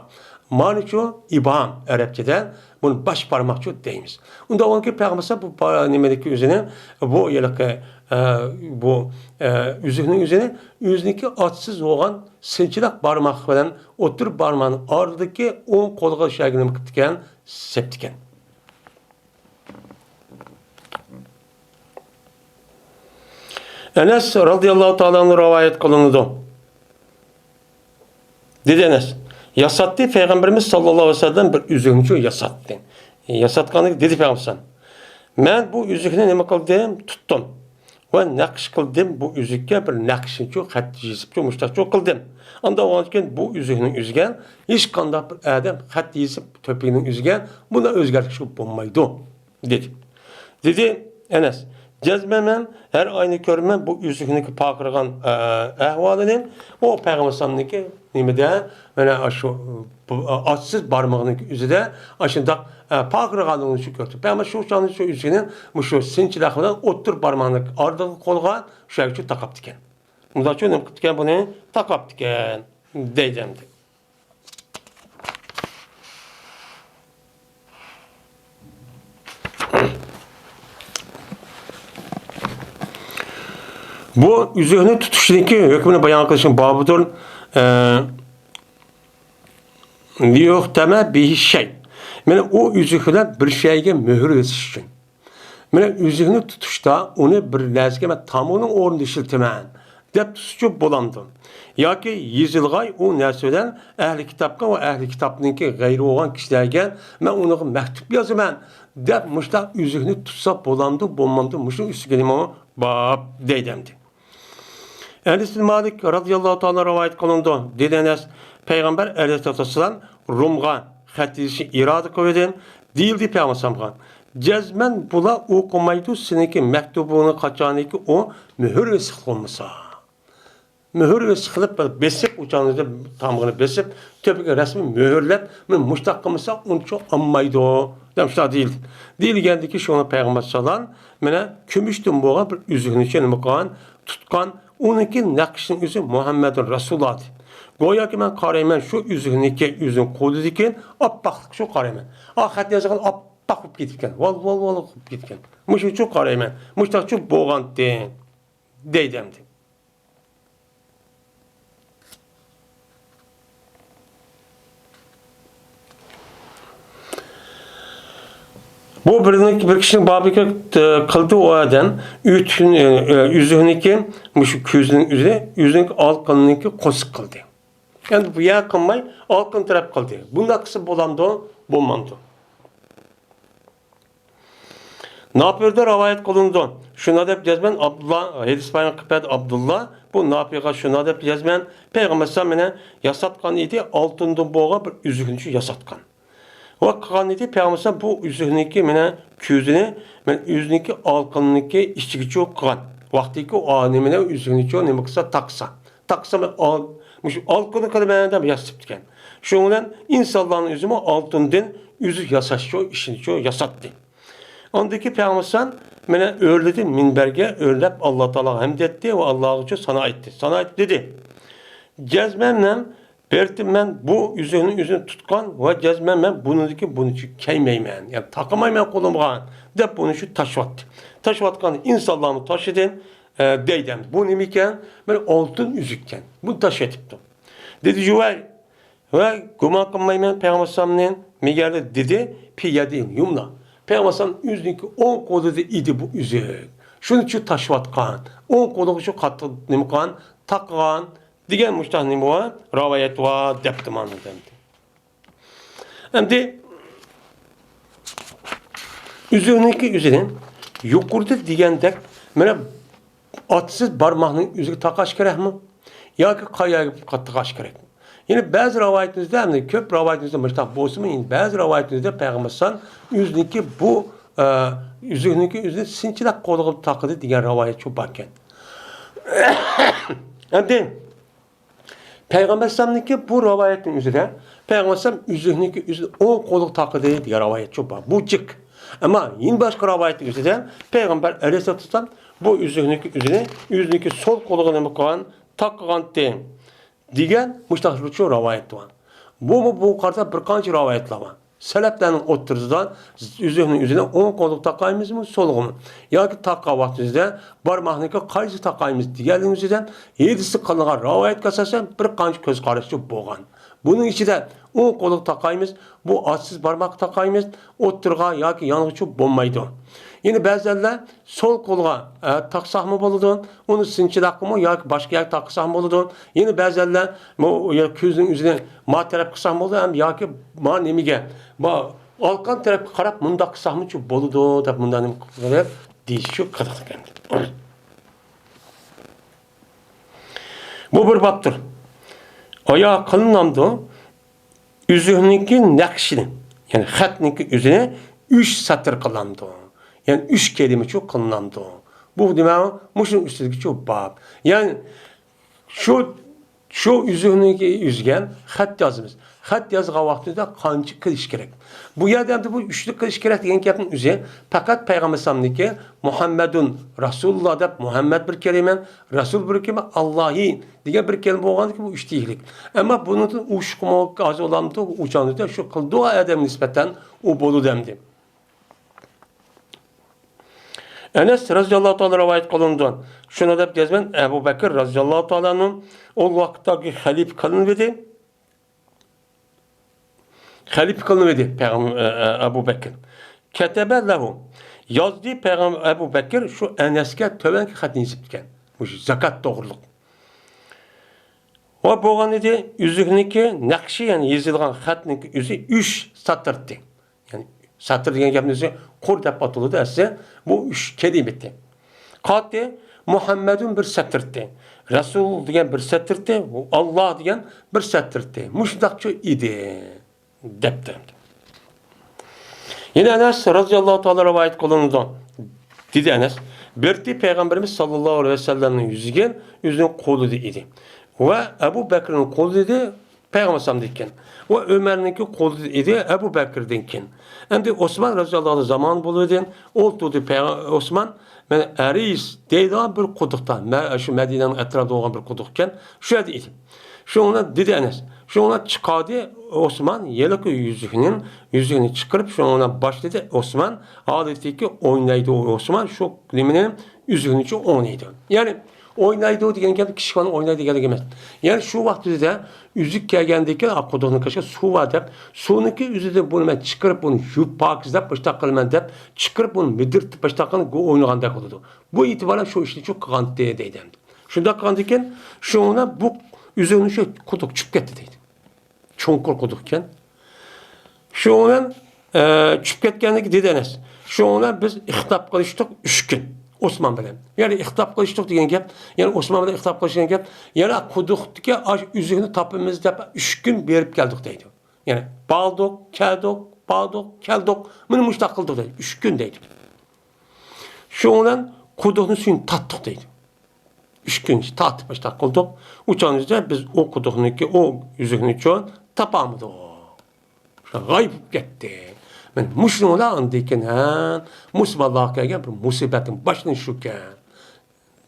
مانىچۇ ئىبھام ئەرەبچىدە. بۇنى باش بارماقچۇ دەيمىز. ئۇنداق بولغانكى پەيغەمبەر بۇ با-، نېمىدىكى ئۆزىنى، بۇ ھېلىقى، ئە، بۇ، ئە، ئۈزۈكنىڭ ئۆزىنى، ئۆزىنىڭكى ئاتسىز بولغان سىنچىلاق بارماق بىلەن ئوتتۇرا بارماقنىڭ ئارىلىقىدىكى ئوڭ قولىغا شۇ يەرگە نېمە قىپتىكەن؟ سېپتىكەن. ئەنەس رازىياللاھۇ تائالا ئەنھۇ رىۋايەت قىلىنىدۇ. دېدى ئەنەس، ياساتتى، پەيغەمبىرىمىز ساللاللاھۇ ئەلەيھى ۋەسەللەم بىر ئۈزۈكنىچۇ ياساتتى. ياساتقاندىن كېيىن دېدى پەيغەمبەر، مەن بۇ ئۈزۈكنى نېمە قىلدىم؟ تۇتتۇم. ۋە نەقىش قىلدىم بۇ ئۈزۈككە بىر نەقىشنىچۇ، خەت يېزىپچۇ، مۇشتاقچۇ قىلدىم. ئاندىن ئاۋۋالكىن بۇ ئۈزۈكنىڭ ئۆزىگە ھېچقانداق بىر ئادەم خەت يېزىپ تۆپىنىڭ ئۆزىگە بۇنداق ئۆزگەرتىش قىلىپ بولمايدۇ، دېدى. دېدى ئەنەس، جەزمەن مەن ھەر ئاينى كۆرىمەن بۇ ئۈزۈكنىڭكى پارقىرىغان، ئە، ئەھۋالىنى، ئۇ پەيغەمبەر ئەلەيھىسسالامنىڭكى نېمىدە، مانا شۇ، بۇ، ئاتسىز بارمىقىنىڭكى ئۆزىدە ئاشۇنداق، ئە، پارقىرىغانلىقىنى شۇ كۆردى. پەيغەمبەر شۇ چاغدا شۇ ئۈزۈكنى مۇشۇ سىنچىلاق بىلەن ئوتتۇرا بارماقنىڭ ئارىلىقىغا قولغا شۇ يەرگىچۇ تاقاپتىكەن. مۇنداقچۇ نېمە قىپتىكەن بۇنى؟ تاقاپتىكەن، دەيدۇ ئەمدى. بۇ ئۈزۈكنى تۇتۇشنىڭكى ھۆكمىنى بايان قىلىشنىڭ بابىدۇر. ئە، ليۇختەمە بىھى شەي. مانا ئۇ ئۈزۈك بىلەن بىر شەيگە مۆھۈر بېسىش ئۈچۈن. مانا ئۈزۈكنى تۇتۇشتا ئۇنى بىر نەرسىگە مەن تامغىنىڭ ئورنىدا ئىشلىتىمەن دەپ تۇتسىچۇ بولامدۇ؟ ياكى يېزىلغاي ئۇ نەرسە بىلەن ئەھلى كىتابقا ۋە ئەھلى كىتابنىڭكى غەيرى بولغان كىشىلەرگە مەن ئۇنىڭغا مەكتۇپ يازىمەن دەپ مۇشۇنداق ئۈزۈكنى تۇتسا بولامدۇ، بولمامدۇ؟ مۇشۇ ئۈستىگىمۇ باب دەيدۇ ئەمدى. ئەنەس بىن مالىك رازىياللاھۇ تائالا رىۋايەت قىلىنىدۇ. دېدى ئەنەس، پەيغەمبەر ئەلەيھىسسالاتۇ ۋەسسالام رومغا خەت يېزىشنى ئىرادە قىلىۋىدى. دېيىلدى پەيغەمبەر ئەلەيھىسسالامغا، جەزمەن بۇلار ئوقۇمايدۇ سېنىڭكى مەكتۇبۇڭنى قاچانكى ئۇ مۆھۈر ۋېسىق بولمىسا. مۆھۈر ۋېسىق قىلىپ بېسىپ، ئۇ چاغدا تامغىنى بېسىپ، تۆپىگە رەسمىي مۆھۈرلەپ، مانا مۇشۇنداق قىلمىسا ئۇنچە ئالمايدۇ دەپ شۇنداق دېيىلدى. دېيىلگەندىكى شۇڭا پەيغەمبەر ئەلەيھىسسالام مانا كۈمۈشتىن بولغان بىر ئۈزۈكنى نېمە قىلغان، تۇتقان، ئۇنىڭكى نەقىشىنىڭ ئۆزى مۇھەممەدۇر رەسۇلۇللاھ دېدى. گوياكى مەن قارايمەن، شۇ ئۈزۈكنىڭكى ئۆزىنىڭ قولىدىكى ئاپئاقلىقى شۇ قارايمەن. ئا، خەت يازغان ئاپئاق بولۇپ كېتىپكەن. ۋال، ۋال، ۋال بولۇپ كېتىپكەن. مۇشۇنچە قارايمەن. مۇشۇنداقچۇ بولغانتى، دەيدۇ ئەمدى. بۇ بىرنىڭ، بىر كىشىنىڭ بابىكى، ئە، قىلدى ئۇ ئادەم ئۈزۈكنىڭكى مۇشۇ كۆزىنىڭ ئۆزىنى، ئۆزىنىڭكى ئالقىنىنىڭكى قورسىقى قىلدى. ئەمدى بۇ يەر قىلماي، ئالقىن تەرەپ قىلدى. بۇنداق قىلسا بولامدۇ؟ بولمامدۇ؟ ناپىدىن رىۋايەت قىلىنىدۇ. شۇنداق دەپ جەزمەن ئابدۇللا، ھەدىس بايان قىلىپ بەردى ئابدۇللا. بۇ ناپىغا شۇنداق دەپ جەزمەن پەيغەمبەر ئەلەيھىسسالام مېنى ياساتقان ئىدى، ئالتۇندىن بولغان بىر ئۈزۈكنى ياساتقان. ۋە قىلغان ئىدى، پەيغەمبەر ئەلەيھىسسالام بۇ ئۈزۈكنىڭكى مېنى كۆزىنى مەن ئۆزىنىڭكى ئالقىنىنىڭكى ئىچىگىچۇ قىلغان. ۋاقتىكى ئۇ نېمىنى ئۈزۈكنىچۇ نېمە قىلسا تاقىسا. تاقىسا مەن ئال-، مۇشۇ ئالقىنى قىلىمەن دەپ ياسىتىپتىكەن. شۇنىڭ بىلەن ئىنسانلارنىڭ ئۆزىمۇ ئالتۇندىن ئۈزۈك ياساشچۇ ئىشىنىچۇ ياساتتى. ئاندىكى پەيغەمبەر مېنى ئۆرلىدى مىنبەرگە، ئۆرلەپ ئاللا تائالاغا ھەمد ئېيتتى ۋە ئاللاغىچۇ سانا ئېيتتى. سانا ئېيتىپ دېدى، جەزمەن مەن بېرىتىمەن بۇ ئۈزۈكنىڭ ئۆزىنى تۇتقان ۋە جەزمەن مەن بۇنىڭدىكى بۇنىچۇ كىيمەيمەن، يەنى تاقىمايمەن قولۇمغا دەپ بۇنى شۇ تاشلىۋەتتى. تاشلىۋەتكەندە ئىنسانلارمۇ تاشلىدى، ئە، دەيدۇ. بۇ نېمىكەن؟ بىر ئالتۇن ئۈزۈككەن. بۇنى تاشلىۋېتىپتۇ. دېدى جۇۋەير، ۋە گۇمان قىلمايمەن پەيغەمبەر ئەلەيھىسسالامنى مېگەر دېدى، پى يەدىھىل يۇمنا. پەيغەمبەر ئەلەيھىسسالام ئۆزىنىڭكى ئوڭ قولىدا ئىدى بۇ ئۈزۈك. شۇنى شۇ تاشلىۋاتقان. ئوڭ قولىغا شۇ قاتتىق نېمە قىلغان؟ تاقىغان دېگەن مۇشۇنداق نېمە بار؟ رىۋايەت بار دەپتۇ مانا ئەمدى. ئەمدى ئۈزۈكنىڭكى ئۆزىنى يۇقىرىدا دېگەندەك، مانا، ئاتىسىز بارماقنىڭ ئۆزىگە تاقاش كېرەكمۇ؟ ياكى قاياغا تاقاش كېرەك؟ يەنە بەزى رىۋايىتىمىزدە، ھەم كۆپ رىۋايىتىمىزدە مۇشۇنداق بولسىمۇ، يەنە بەزى رىۋايىتىمىزدە پەيغەمبەر ئەلەيھىسسالام ئۆزىنىڭكى بۇ، ئە، ئۆزىنىڭكى ئۆزىنى سىنچىلاپ قولىغا تاقىدى دېگەن رىۋايەتچۇ باركەن. ئەمدى پەيغەمبەر ئەلەيھىسسالامنىڭكى بۇ رىۋايەتنىڭ ئۆزىدە پەيغەمبەر ئەلەيھىسسالام ئۆزىنىڭكى ئۆزىنى ئوڭ قولىغا تاقىدى دېگەن رىۋايەتچۇ بار. بۇ جىق. ئەمما يەنە باشقا رىۋايەتنىڭ ئۆزىدە پەيغەمبەر ئەلەيھىسسالام بۇ ئۆزىنىڭكى ئۆزىنى ئۆزىنىڭكى سول قولىغا نېمە قىلغان، تاقىغانتى دېگەن مۇشۇنداق بىر رىۋايەت بار. بۇمۇ بۇ قارىتا بىر قانچە رىۋايەتلەر بار. سەلەپلەرنىڭ ئوتتۇرىسىدا ئۆزىنىڭ ئۆزىنى ئوڭ قولىغا تاقايمىزمۇ، سولغىمۇ؟ ياكى تاقىغان ۋاقتىمىزدا بارماقنىڭكى قايسىغا تاقايمىز دېگەنلىكىمىزدە ھەدىستە قىلىنغان رىۋايەتكە ئاساسەن بىر قانچە كۆز قاراشچۇ بولغان. بۇنىڭ ئىچىدە ئوڭ قولغا تاقايمىز، بۇ ئاتىسىز بارماققا تاقايمىز، ئوتتۇرىغا ياكى يانغىچۇ بولمايدۇ. يەنە بەزىلەر سول قولغا، ئە، تاقىساقمۇ بولىدۇ، ئۇنى سىنچىلاققىمۇ ياكى باشقا يەرگە تاقىساقمۇ بولىدۇ. يەنە بەزىلەر مۇ-، يا كۆزنىڭ ئۆزىنى ما تەرەپ قىلساقمۇ بولىدۇ، ھەم ياكى ما نېمىگە، ما ئالقان تەرەپكە قاراپ مۇنداق قىلساقمۇچۇ بولىدۇ دەپ مۇنداق نېمە قىلىپ دېيىشى قىلىقكەن. بۇ بىر بابتۇر. ئايا قىلىنامدۇ؟ ئۈزۈكنىڭكى نەقشىنى، يەنى خەتنىڭكى ئۆزىنى ئۈچ ساتىر قىلامدۇ؟ يەنى ئۈچ كەلىمىچۇ قىلىنامدۇ؟ بۇ دېمەك مۇشۇنىڭ ئۈستىدىكىچۇ باب. يەنى شۇ، شۇ ئۈزۈكنىڭكى ئۈزگەن خەت يازىمىز. خەت يازغان ۋاقتىدا قانچە قىلىش كېرەك؟ بۇ يەردە ئەمدى بۇ ئۈچلۈك قىلىش كېرەك دېگەن گەپنىڭ ئۆزى پەقەت پەيغەمبەر ئەلەيھىسسالامنىڭكى مۇھەممەدۇن رەسۇلۇللا دەپ مۇھەممەد بىر كەلىمە، رەسۇل بىر كەلىمە، ئاللاھى دېگەن بىر كەلىمە بولغاندىكىن بۇ ئۈچ دېگۈلۈك. ئەمما بۇنىڭدىن ئوشۇقمۇ ئاز بولامدۇ؟ ئۇ چاغدا شۇ قىلدۇ ئادەمگە نىسبەتەن ئۇ بولىدۇ ئەمدى. ئەنەس رەزىياللاھۇ تائالا رىۋايەت قىلىنىدۇ. شۇنى دەپ يازىمەن، ئەبۇ بەكىر رەزىياللاھۇ تائالا ئەنھۇ ئۇ ۋاقىتتىكى خەلىپە قىلىنىۋىدى. خەلىپە قىلىنىۋىدى پەيغەم-، ئە، ئە، ئەبۇ بەكىر. كەتەبە لەھۇ. يازدى پەيغەم-، ئەبۇ بەكىر شۇ ئەنەسكە تۆۋەنكى خەتنى يېزىپتىكەن. مۇشۇ زاكات توغرۇلۇق. ۋە بولغان ئىدى، ئۈزۈكنىڭكى نەقشى، يەنى يېزىلغان خەتنىڭكى ئۆزى ئۈچ ساتىرتى. يەنى ساتىر دېگەن گەپنى ئۆزى قۇر دەپ ئاتىلىدۇ ئەسلى. بۇ ئۈچ كەلىمىتى. قاتى مۇھەممەدۇن بىر سەتىرتى. رەسۇل دېگەن بىر سەتىرتى. ئاللا دېگەن بىر سەتىرتى. مۇشۇنداقچۇ ئىدى. دەپتۇ. يەنە ئەنەس رەزىياللاھۇ تائالا رىۋايەت قىلىنىدۇ. دېدى ئەنەس، بىرتى پەيغەمبىرىمىز ساللاللاھۇ ئەلەيھى ۋەسەللەمنىڭ يۈزى ئۈزۈلگەن، ئۆزىنىڭ قولىدا ئىدى. ۋە ئەبۇ بەكرىنىڭ قولىدا ئىدى، پەيغەمبەر ئەلەيھىسسالامدىن كېيىن. ۋە ئۆمەرنىڭكى قولىدا ئىدى، ئەبۇ بەكرىدىن كېيىن. ئەمدى ئوسمان رەزىياللاھۇ ئەنھۇ زامانى بولۇۋىدى، ئولتۇردى پەيغە-، ئوسمان، مەن ئەرىس دەيدىغان بىر قۇدۇقتا، مە-، شۇ مەدىنەنىڭ ئەتراپىدا بولغان بىر قۇدۇق ئىكەن، شۇ يەردە ئىدى. شۇنىڭ بىلەن دېدى ئەنەس. شۇنىڭ بىلەن چىقاردى ئوسمان ھېلىقى يۈزۈكنى، يۈزۈكنى چىقىرىپ، شۇنىڭ بىلەن باشلىدى ئوسمان. ھالىتىكى ئوينايدۇ ئوسمان، شۇ نېمىنى، يۈزۈكنى ئوينايدۇ. يەنى ئوينايدۇ دېگەن گەپ كىچىك بالىنىڭ ئوينايدۇ دېگەنلىكى ئەمەس. يەنى شۇ ۋاقىت ئۆزىدە ئۈزۈك كەلگەندىن كېيىن، ئا، قۇدۇقنىڭ قېشىدا سۇ بار دەپ، سۇنىڭكى ئۆزىدىن بۇنى مەن چىقىرىپ، بۇنى يۇيۇپ پاكىزلاپ مۇشۇنداق قىلىمەن دەپ، چىقىرىپ بۇنى مىدىرتىپ مۇشۇنداق قىلىپ ئوينىغاندەك بولىدۇ. بۇ ئېتىبارەن شۇ ئىشنى شۇ قىلغانتى دەيدۇ ئەمدى. شۇنداق قىلغاندىن كېيىن شۇنىڭ بىلەن بۇ ئۈزۈكنى شۇ قۇدۇق چۈشۈپ كەتتى دەيدۇ. چوڭقۇر قۇدۇق ئىكەن. شۇنىڭ بىلەن، ئە، چۈشۈپ كەتكەندىن كېيىن دېدى ئەنەس. شۇنىڭ بىلەن بىز ئىختىلاپ قىلىشتۇق ئۈچ كۈن ئوسمان بىلەن. يەنى ئىختىلاپ قىلىشتۇق دېگەن گەپ، يەنى ئوسمان بىلەن ئىختىلاپ قىلىش دېگەن گەپ، يەنى قۇدۇقتىكى ئاشۇ ئۈزۈكنى تاپىمىز دەپ ئۈچ كۈن بېرىپ كەلدۇق دەيدۇ. يەنى باردۇق، كەلدۇق، باردۇق، كەلدۇق. مانا مۇشۇنداق قىلدۇق دەيدۇ. ئۈچ كۈن دەيدۇ. شۇنىڭ بىلەن قۇدۇقنىڭ سۈيىنى تارتتۇق دەيدۇ. ئۈچ كۈن تارتىپ مۇشۇنداق قىلدۇق. ئۇ چاغدا بىز ئۇ قۇدۇقنىڭكى ئۇ ئۈزۈكنى تاپالمىدۇق. غايىب بولۇپ كەتتى. مانا مۇشۇنىڭ بىلەن ئاندىن كېيىن، ھە، مۇسۇلمانلارغا كەلگەن بىر مۇسىبەتنىڭ باشلىنىشى شۇكەن.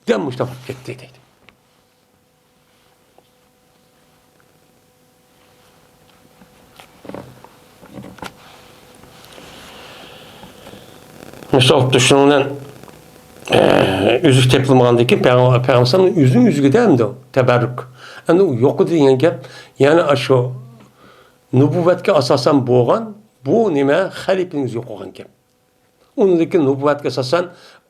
دەم مۇشۇنداق بولۇپ كەتتى دەيدۇ. مۇشۇنداق بولۇپتۇ. شۇنىڭ بىلەن، ئە، ئۈزۈك تېپىلمىغاندىن كېيىن پەيغەمبەر، پەيغەمبەر ئەلەيھىسسالام ئۆزىنىڭ ئۆزىگە دەمدۇ تەبەررۇك. ئەمدى ئۇ يوقىدى دېگەن گەپ، يەنى ئاشۇ نۇبۇۋۋەتكە ئاساسەن بولغان بۇ نېمە، خەلىپىنىڭ ئۆزى يوق بولغان گەپ. ئۇنىڭدىن كېيىن نۇبۇۋۋەتكە ئاساسەن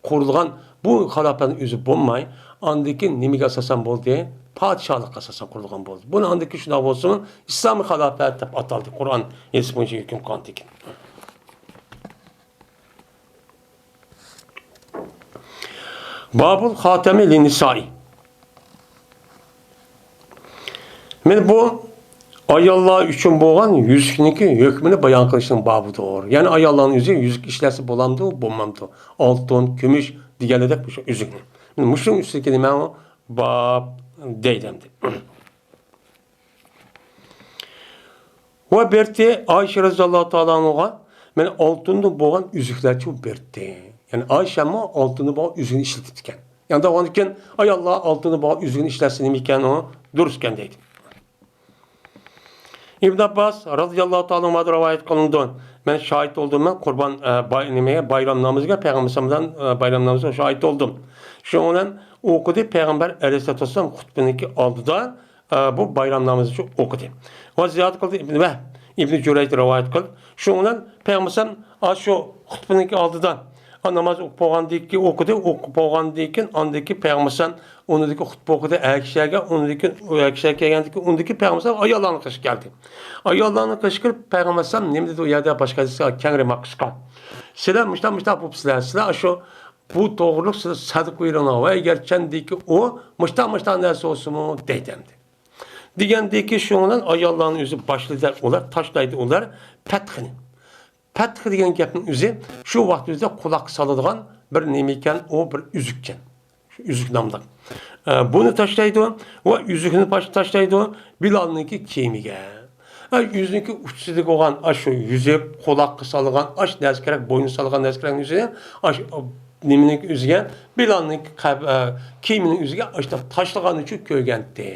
قۇرۇلغان بۇ خىلاپەتنىڭ ئۆزى بولماي، ئاندىن كېيىن نېمىگە ئاساسەن بولدى؟ پادىشاھلىققا ئاساسەن قۇرۇلغان بولدى. بۇنى ئاندىن كېيىن شۇنداق بولسىمۇ، ئىسلامىي خىلاپەت دەپ ئاتالدى، قۇرئان ھەدىس بويىچە ھۆكۈم قىلغاندىن كېيىن. بابۇل خاتەمى لىننىسائى. مانا بۇ ئاياللار ئۈچۈن بولغان يۈزۈكنىڭكى ھۆكمىنى بايان قىلىشنىڭ بابىدۇر. يەنى ئاياللارنىڭ ئۆزى يۈزۈك ئىشلەتسە بولامدۇ، بولمامدۇ؟ ئالتۇن، كۈمۈش دېگەندەك مۇشۇ ئۈزۈكنى. مانا مۇشۇنىڭ ئۈستىدىكى نېمە ئۇ؟ باب دەيدۇ ئەمدى. ۋە بەردى ئائىشە رەزىياللاھۇ تائالا ئەنھاغا، مانا ئالتۇندىن بولغان ئۈزۈكلەرچۇ بەردى. يەنى ئائىشەمۇ ئالتۇندىن بولغان ئۈزۈكنى ئىشلىتىپتىكەن. يەنى دەۋاملىقتىن ئاياللار ئالتۇندىن بولغان ئۈزۈكنى ئىشلەتسە نېمە ئىكەن ئۇ؟ دۇرۇس ئىكەن دەيدۇ. ئىبن ئابباس رەزىياللاھۇ تائالا ئەنھۇدىن رىۋايەت قىلىنىدۇ. مەن شاھىت بولدۇم، مەن قۇربان، ئە، باي-، نېمىگە، بايرام نامىزىغا پەيغەمبەر ئەلەيھىسسالام بىلەن، ئە، بايرام نامىزىغا شاھىت بولدۇم. شۇنىڭ بىلەن ئوقۇدى پەيغەمبەر ئەلەيھىسسالاتۇ ۋەسسالام خۇتبىنىڭكى ئالدىدا، ئە، بۇ بايرام نامىزىنى ئوقۇدى. ۋە زىيادە قىلدى ئىبن ۋەھب، ئىبن جۇرەيج رىۋايەت قىلدى. شۇنىڭ بىلەن پەيغەمبەر ئەلەيھىسسالام، ئا، شۇ خۇتبىنىڭكى ئالدىدا، ئا، ناماز ئوقۇپ بولغاندىن كېيىن ئوقۇدى، ئوقۇپ بولغاندىن كېيىن ئاندىن كېيىن پەيغەمبەر ئەلەيھىسسالام ئۇنىڭدىكى خۇتبە ئوقۇدى، ئەر كىشىلەرگە، ئۇنىڭدىن كېيىن ئۇ ئەر كىشىلەر كەلگەندىن كېيىن ئۇنىڭدىكى پەيغەمبەر ئەلەيھىسسالام ئاياللارنىڭ قېشىغا كەلدى. ئاياللارنىڭ قېشىغا كىرىپ پەيغەمبەر ئەلەيھىسسالام نېمە دېدى ئۇ يەردە باشقا ھەدىسكە كەڭرى ماقىشقا. سىلەر مۇشتاق مۇشتاق بوپسىلەر، سىلەر شۇ بۇ توغرۇلۇق سىلەر سەدىقە بېرىڭلار ۋە ئەگەر چەندىكى ئۇ مۇشتاق مۇشتاق نەرسە بولسىمۇ دەيدۇ ئەمدى. دېگەندىكى شۇنىڭ بىلەن ئاياللارنىڭ ئۆزى باشلىدى ئۇلار، تاشلايدۇ ئۇلار پەتخىنى. پەتخ دېگەن گەپنىڭ ئۆزى شۇ ۋاقىت ئۆزىدە قۇلاققا سالىدىغان بىر نېمە ئىكەن، ئۇ بىر ئۈزۈككەن. شۇ ئۈزۈك ناملىق. ئە، بۇنى تاشلايدۇ ۋە ئۈزۈكنى باش-، تاشلايدۇ بىلالنىڭكى كىيىمىگە. ئە، ئۆزىنىڭكى ئۇچىسىدىكى بولغان ئاشۇ يۈزۈك، قۇلاققا سالغان ئاش نەرسە كېرەك، بوينىغا سالغان نەرسە كېرەكنىڭ ئۆزىنى ئاش، نېمىنىڭكى ئۆزىگە، بىلالنىڭكى قەب-، ئە، كىيىمىنىڭ ئۆزىگە ئاشۇنداق تاشلىغان ئۈچۈن كۆرگەنتى.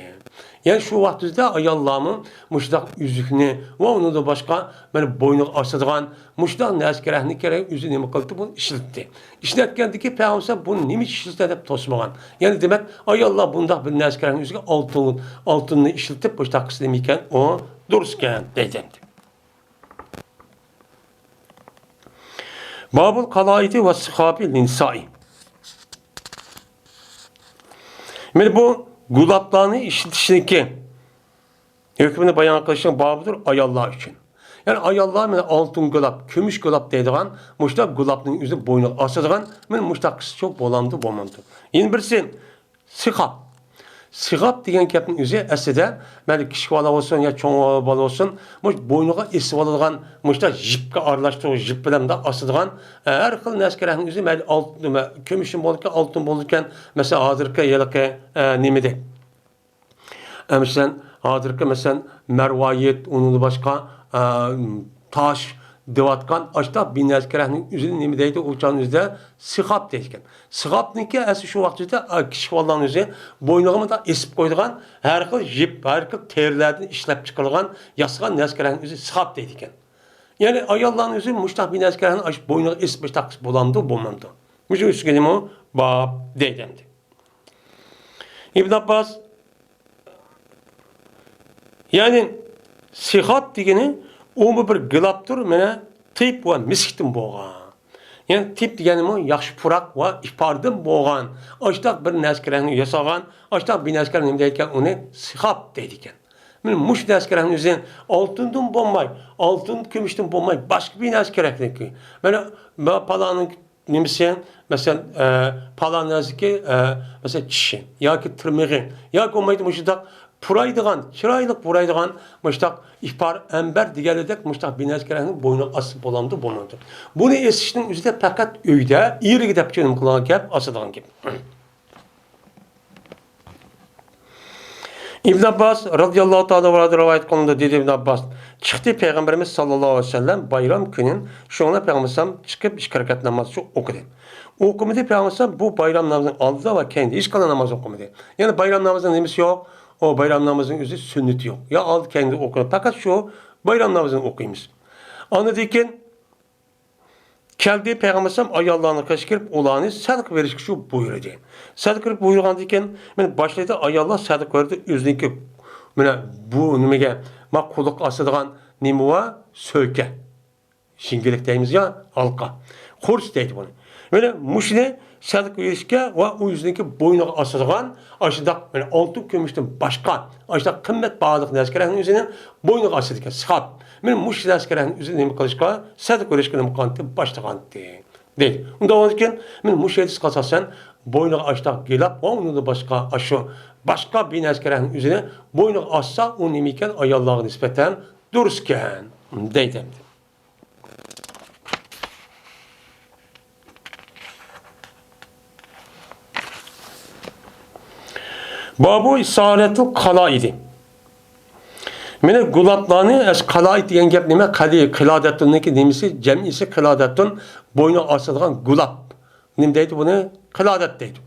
يەنى شۇ ۋاقىت ئۆزىدە ئاياللارمۇ مۇشۇنداق ئۈزۈكنى ۋە ئۇنىڭدىن باشقا مانا بوينىغا ئاسىدىغان مۇشۇنداق نەرسە كېرەكنى كېرەك ئۆزى نېمە قىلدى، بۇنى ئىشلەتتى. ئىشلەتكەندىكى پەيغەمبەر بۇنى نېمە ئىشلىتە دەپ توسمىغان. يەنى دېمەك، ئاياللار بۇنداق بىر نەرسە كېرەكنى ئۆزىگە ئالتۇن، ئالتۇننى ئىشلىتىپ مۇشۇنداق قىلسا نېمە ئىكەن، ئۇ دۇرۇس ئىكەن دەيدۇ ئەمدى. بابۇل قالائىدى ۋە سىخابى لىنسائى. مانا بۇ گۇلاپلارنى ئىشلىتىشنىڭكى ھۆكمىنى بايان قىلىشنىڭ بابىدۇر ئاياللار ئۈچۈن. يەنى ئاياللار مانا ئالتۇن گۇلاپ، كۈمۈش گۇلاپ دەيدىغان مۇشۇنداق گۇلاپنىڭ ئۆزىنى بوينىغا ئاسىدىغان مانا مۇشۇنداق قىلسىچۇ بولامدۇ، بولمامدۇ؟ يەنە بىرسى سىخاب. سىخاب دېگەن گەپنىڭ ئۆزى ئەسلىدە مەيلى كىچىك بالا بولسۇن يا چوڭ بالا بولسۇن، مۇشۇ بوينىغا ئېسىۋالىدىغان مۇشۇنداق يىپكە ئارىلاشتۇرۇپ، يىپ بىلەن مۇنداق ئاسىدىغان، ئە، ھەر خىل نەرسە كېرەكنىڭ ئۆزى مەيلى ئالتۇن، نېمە، كۈمۈشتىن بولىدىكەن، ئالتۇن بولىدىكەن، مەسىلەن، ھازىرقى ھېلىقى، ئە، نېمىدەك. ئە، مەسىلەن، ھازىرقى، مەسىلەن، مەرۋايىت، ئۇنىڭدىن باشقا، ئە، تاش دەۋاتقان ئاشۇنداق بىر نەرسە كېرەكنىڭ ئۆزىنى نېمە دەيدۇ؟ ئۇ چاغنىڭ ئۆزىدە سىخاب دەيدىكەن. سىخابنىڭكى ئەسلى شۇ ۋاقىت ئۆزىدە، ئە، كىچىك بالىلارنىڭ ئۆزى بوينىغا مۇنداق ئېسىپ قويىدىغان ھەر خىل يىپ، ھەر خىل تېرىلەردىن ئىشلەپ چىقىرىلغان، ياسىغان نەرسە كېرەكنىڭ ئۆزى سىخاب دەيدىكەن. يەنى ئاياللارنىڭ ئۆزى مۇشۇنداق بىر نەرسە كېرەكنى ئاشۇ بوينىغا ئېسىپ مۇشۇنداق قىلسا بولامدۇ، بولمامدۇ؟ مۇشۇ ئۈستىگە نېمە باب دەيدۇ ئەمدى. ئىبن ئابباس، يەنى سىخاب دېگىنى ئۇمۇ بىر گىلاپتۇر، مانا تىپ ۋە مىسكتىن بولغان. يەنى تىپ دېگەنمۇ ياخشى پۇراق ۋە ئىپاردىن بولغان ئاشۇنداق بىر نەرسە كېرەكنى ياسالغان، ئاشۇنداق بىر نەرسە كېرەك نېمە دەيدىكەن، ئۇنى سىخاب دەيدىكەن. مانا مۇشۇ نەرسە كېرەكنى ئۆزى ئالتۇندىن بولماي، ئالتۇن كۈمۈشتىن بولماي، باشقا بىر نەرسە كېرەكلىكى. مانا، ما-، پالانىڭ نېمىسى، مەسىلەن، ئە، پالان نەرسىكى، ئە، مەسىلەن، چىشى ياكى تىرمىقى ياكى بولمايدۇ مۇشۇنداق پۇرايدىغان، چىرايلىق پۇرايدىغان مۇشۇنداق ئىپار، ئەمبەر دېگەنلىرىدەك مۇشۇنداق بىر نەرسە كېرەكنى بوينىغا ئاسسا بولامدۇ، بولمامدۇ؟ بۇنى ئېسىشنىڭ ئۆزىدە پەقەت ئۆيدە ئېرىگە دەپ نېمە قىلىدىغان گەپ، ئاسىدىغان گەپ. ئىبن ئابباس رازىياللاھۇ تائالا ئەنھۇدىن رىۋايەت قىلىنىدۇ، دېدى ئىبن ئابباس، چىقتى پەيغەمبىرىمىز ساللاللاھۇ ئەلەيھى ۋەسەللەم بايرام كۈنى، شۇڭا پەيغەمبەر ئەلەيھىسسالام چىقىپ ئىككى رەكەت ناماز ئوقۇدى. ئوقۇمىدى پەيغەمبەر ئەلەيھىسسالام بۇ بايرام نامىزىنىڭ ئالدىدا ۋە كەينىدە ھېچقانداق ناماز ئوقۇمىدى. يەنى بايرام نامىزىنىڭ نېمىسى يوق؟ ئۇ بايرام نامىزىنىڭ ئۆزى سۈننىتى يوق. يا ئالدى كەينىدە ئوقۇيدۇ. پەقەت شۇ بايرام نامىزىنى ئوقۇيمىز. ئاندىن كېيىن كەلدى، پەيغەمبەر ئەلەيھىسسالام ئاياللارنىڭ قېشىغا كىرىپ، ئۇلارنى سەدىقە بېرىشكە شۇ بۇيرۇدى. سەدىقە بېرىپ بۇيرۇغاندىن كېيىن، مانا باشلىدى، ئاياللار سەدىقە بېرىدۇ، ئۆزىنىڭكى، مانا بۇ نېمىگە، ما قۇلىققا ئاسىدىغان نېمە بار؟ سۆكە. شىڭگىلىك دەيمىز يا، ھالقا. خورس دەيدۇ بۇنى. مانا مۇشۇنى سەدىقە بېرىشكە ۋە ئۇ ئۆزىنىڭكى بوينىغا ئاسىدىغان ئاشۇنداق، مانا ئالتۇن كۈمۈشتىن باشقا، ئاشۇنداق قىممەت باھالىق نەرسە كېرەكنى ئۆزىنىڭ بوينىغا ئاسىدىكەن، سىخاب. مانا مۇشۇ نەرسە كېرەكنى ئۆزى نېمە قىلىشقا، سەدىقە بېرىشكە نېمە قىلغانتى، باشلىغانتى. دەيدۇ. ئۇنداق بولغاندىكىن، مانا مۇشۇ ھەدىسكە ئاساسەن، بوينىغا ئاشتاق گىلاپ ۋە ئۇنىڭدىن باشقا ئاشۇ باشقا بىر نەرسە كەرەكنىڭ ئۆزىنى بوينىغا ئاسسا، ئۇ نېمىكەن، ئاياللارغا نىسبەتەن دۇرۇسكەن، دەيدۇ ئەمدى. بابۇ ئىسارەتۇل قالائىدى. مانا گۇلاپلارنى، ئەس-، قالائىد دېگەن گەپ نېمە؟ قەلى، قىلادەتۇننىڭكى نېمىسى؟ جەمئىسى قىلادەتۇن، بوينىغا ئاسىدىغان گۇلاپ. نېمە دەيدۇ بۇنى؟ قىلادەت دەيدۇ.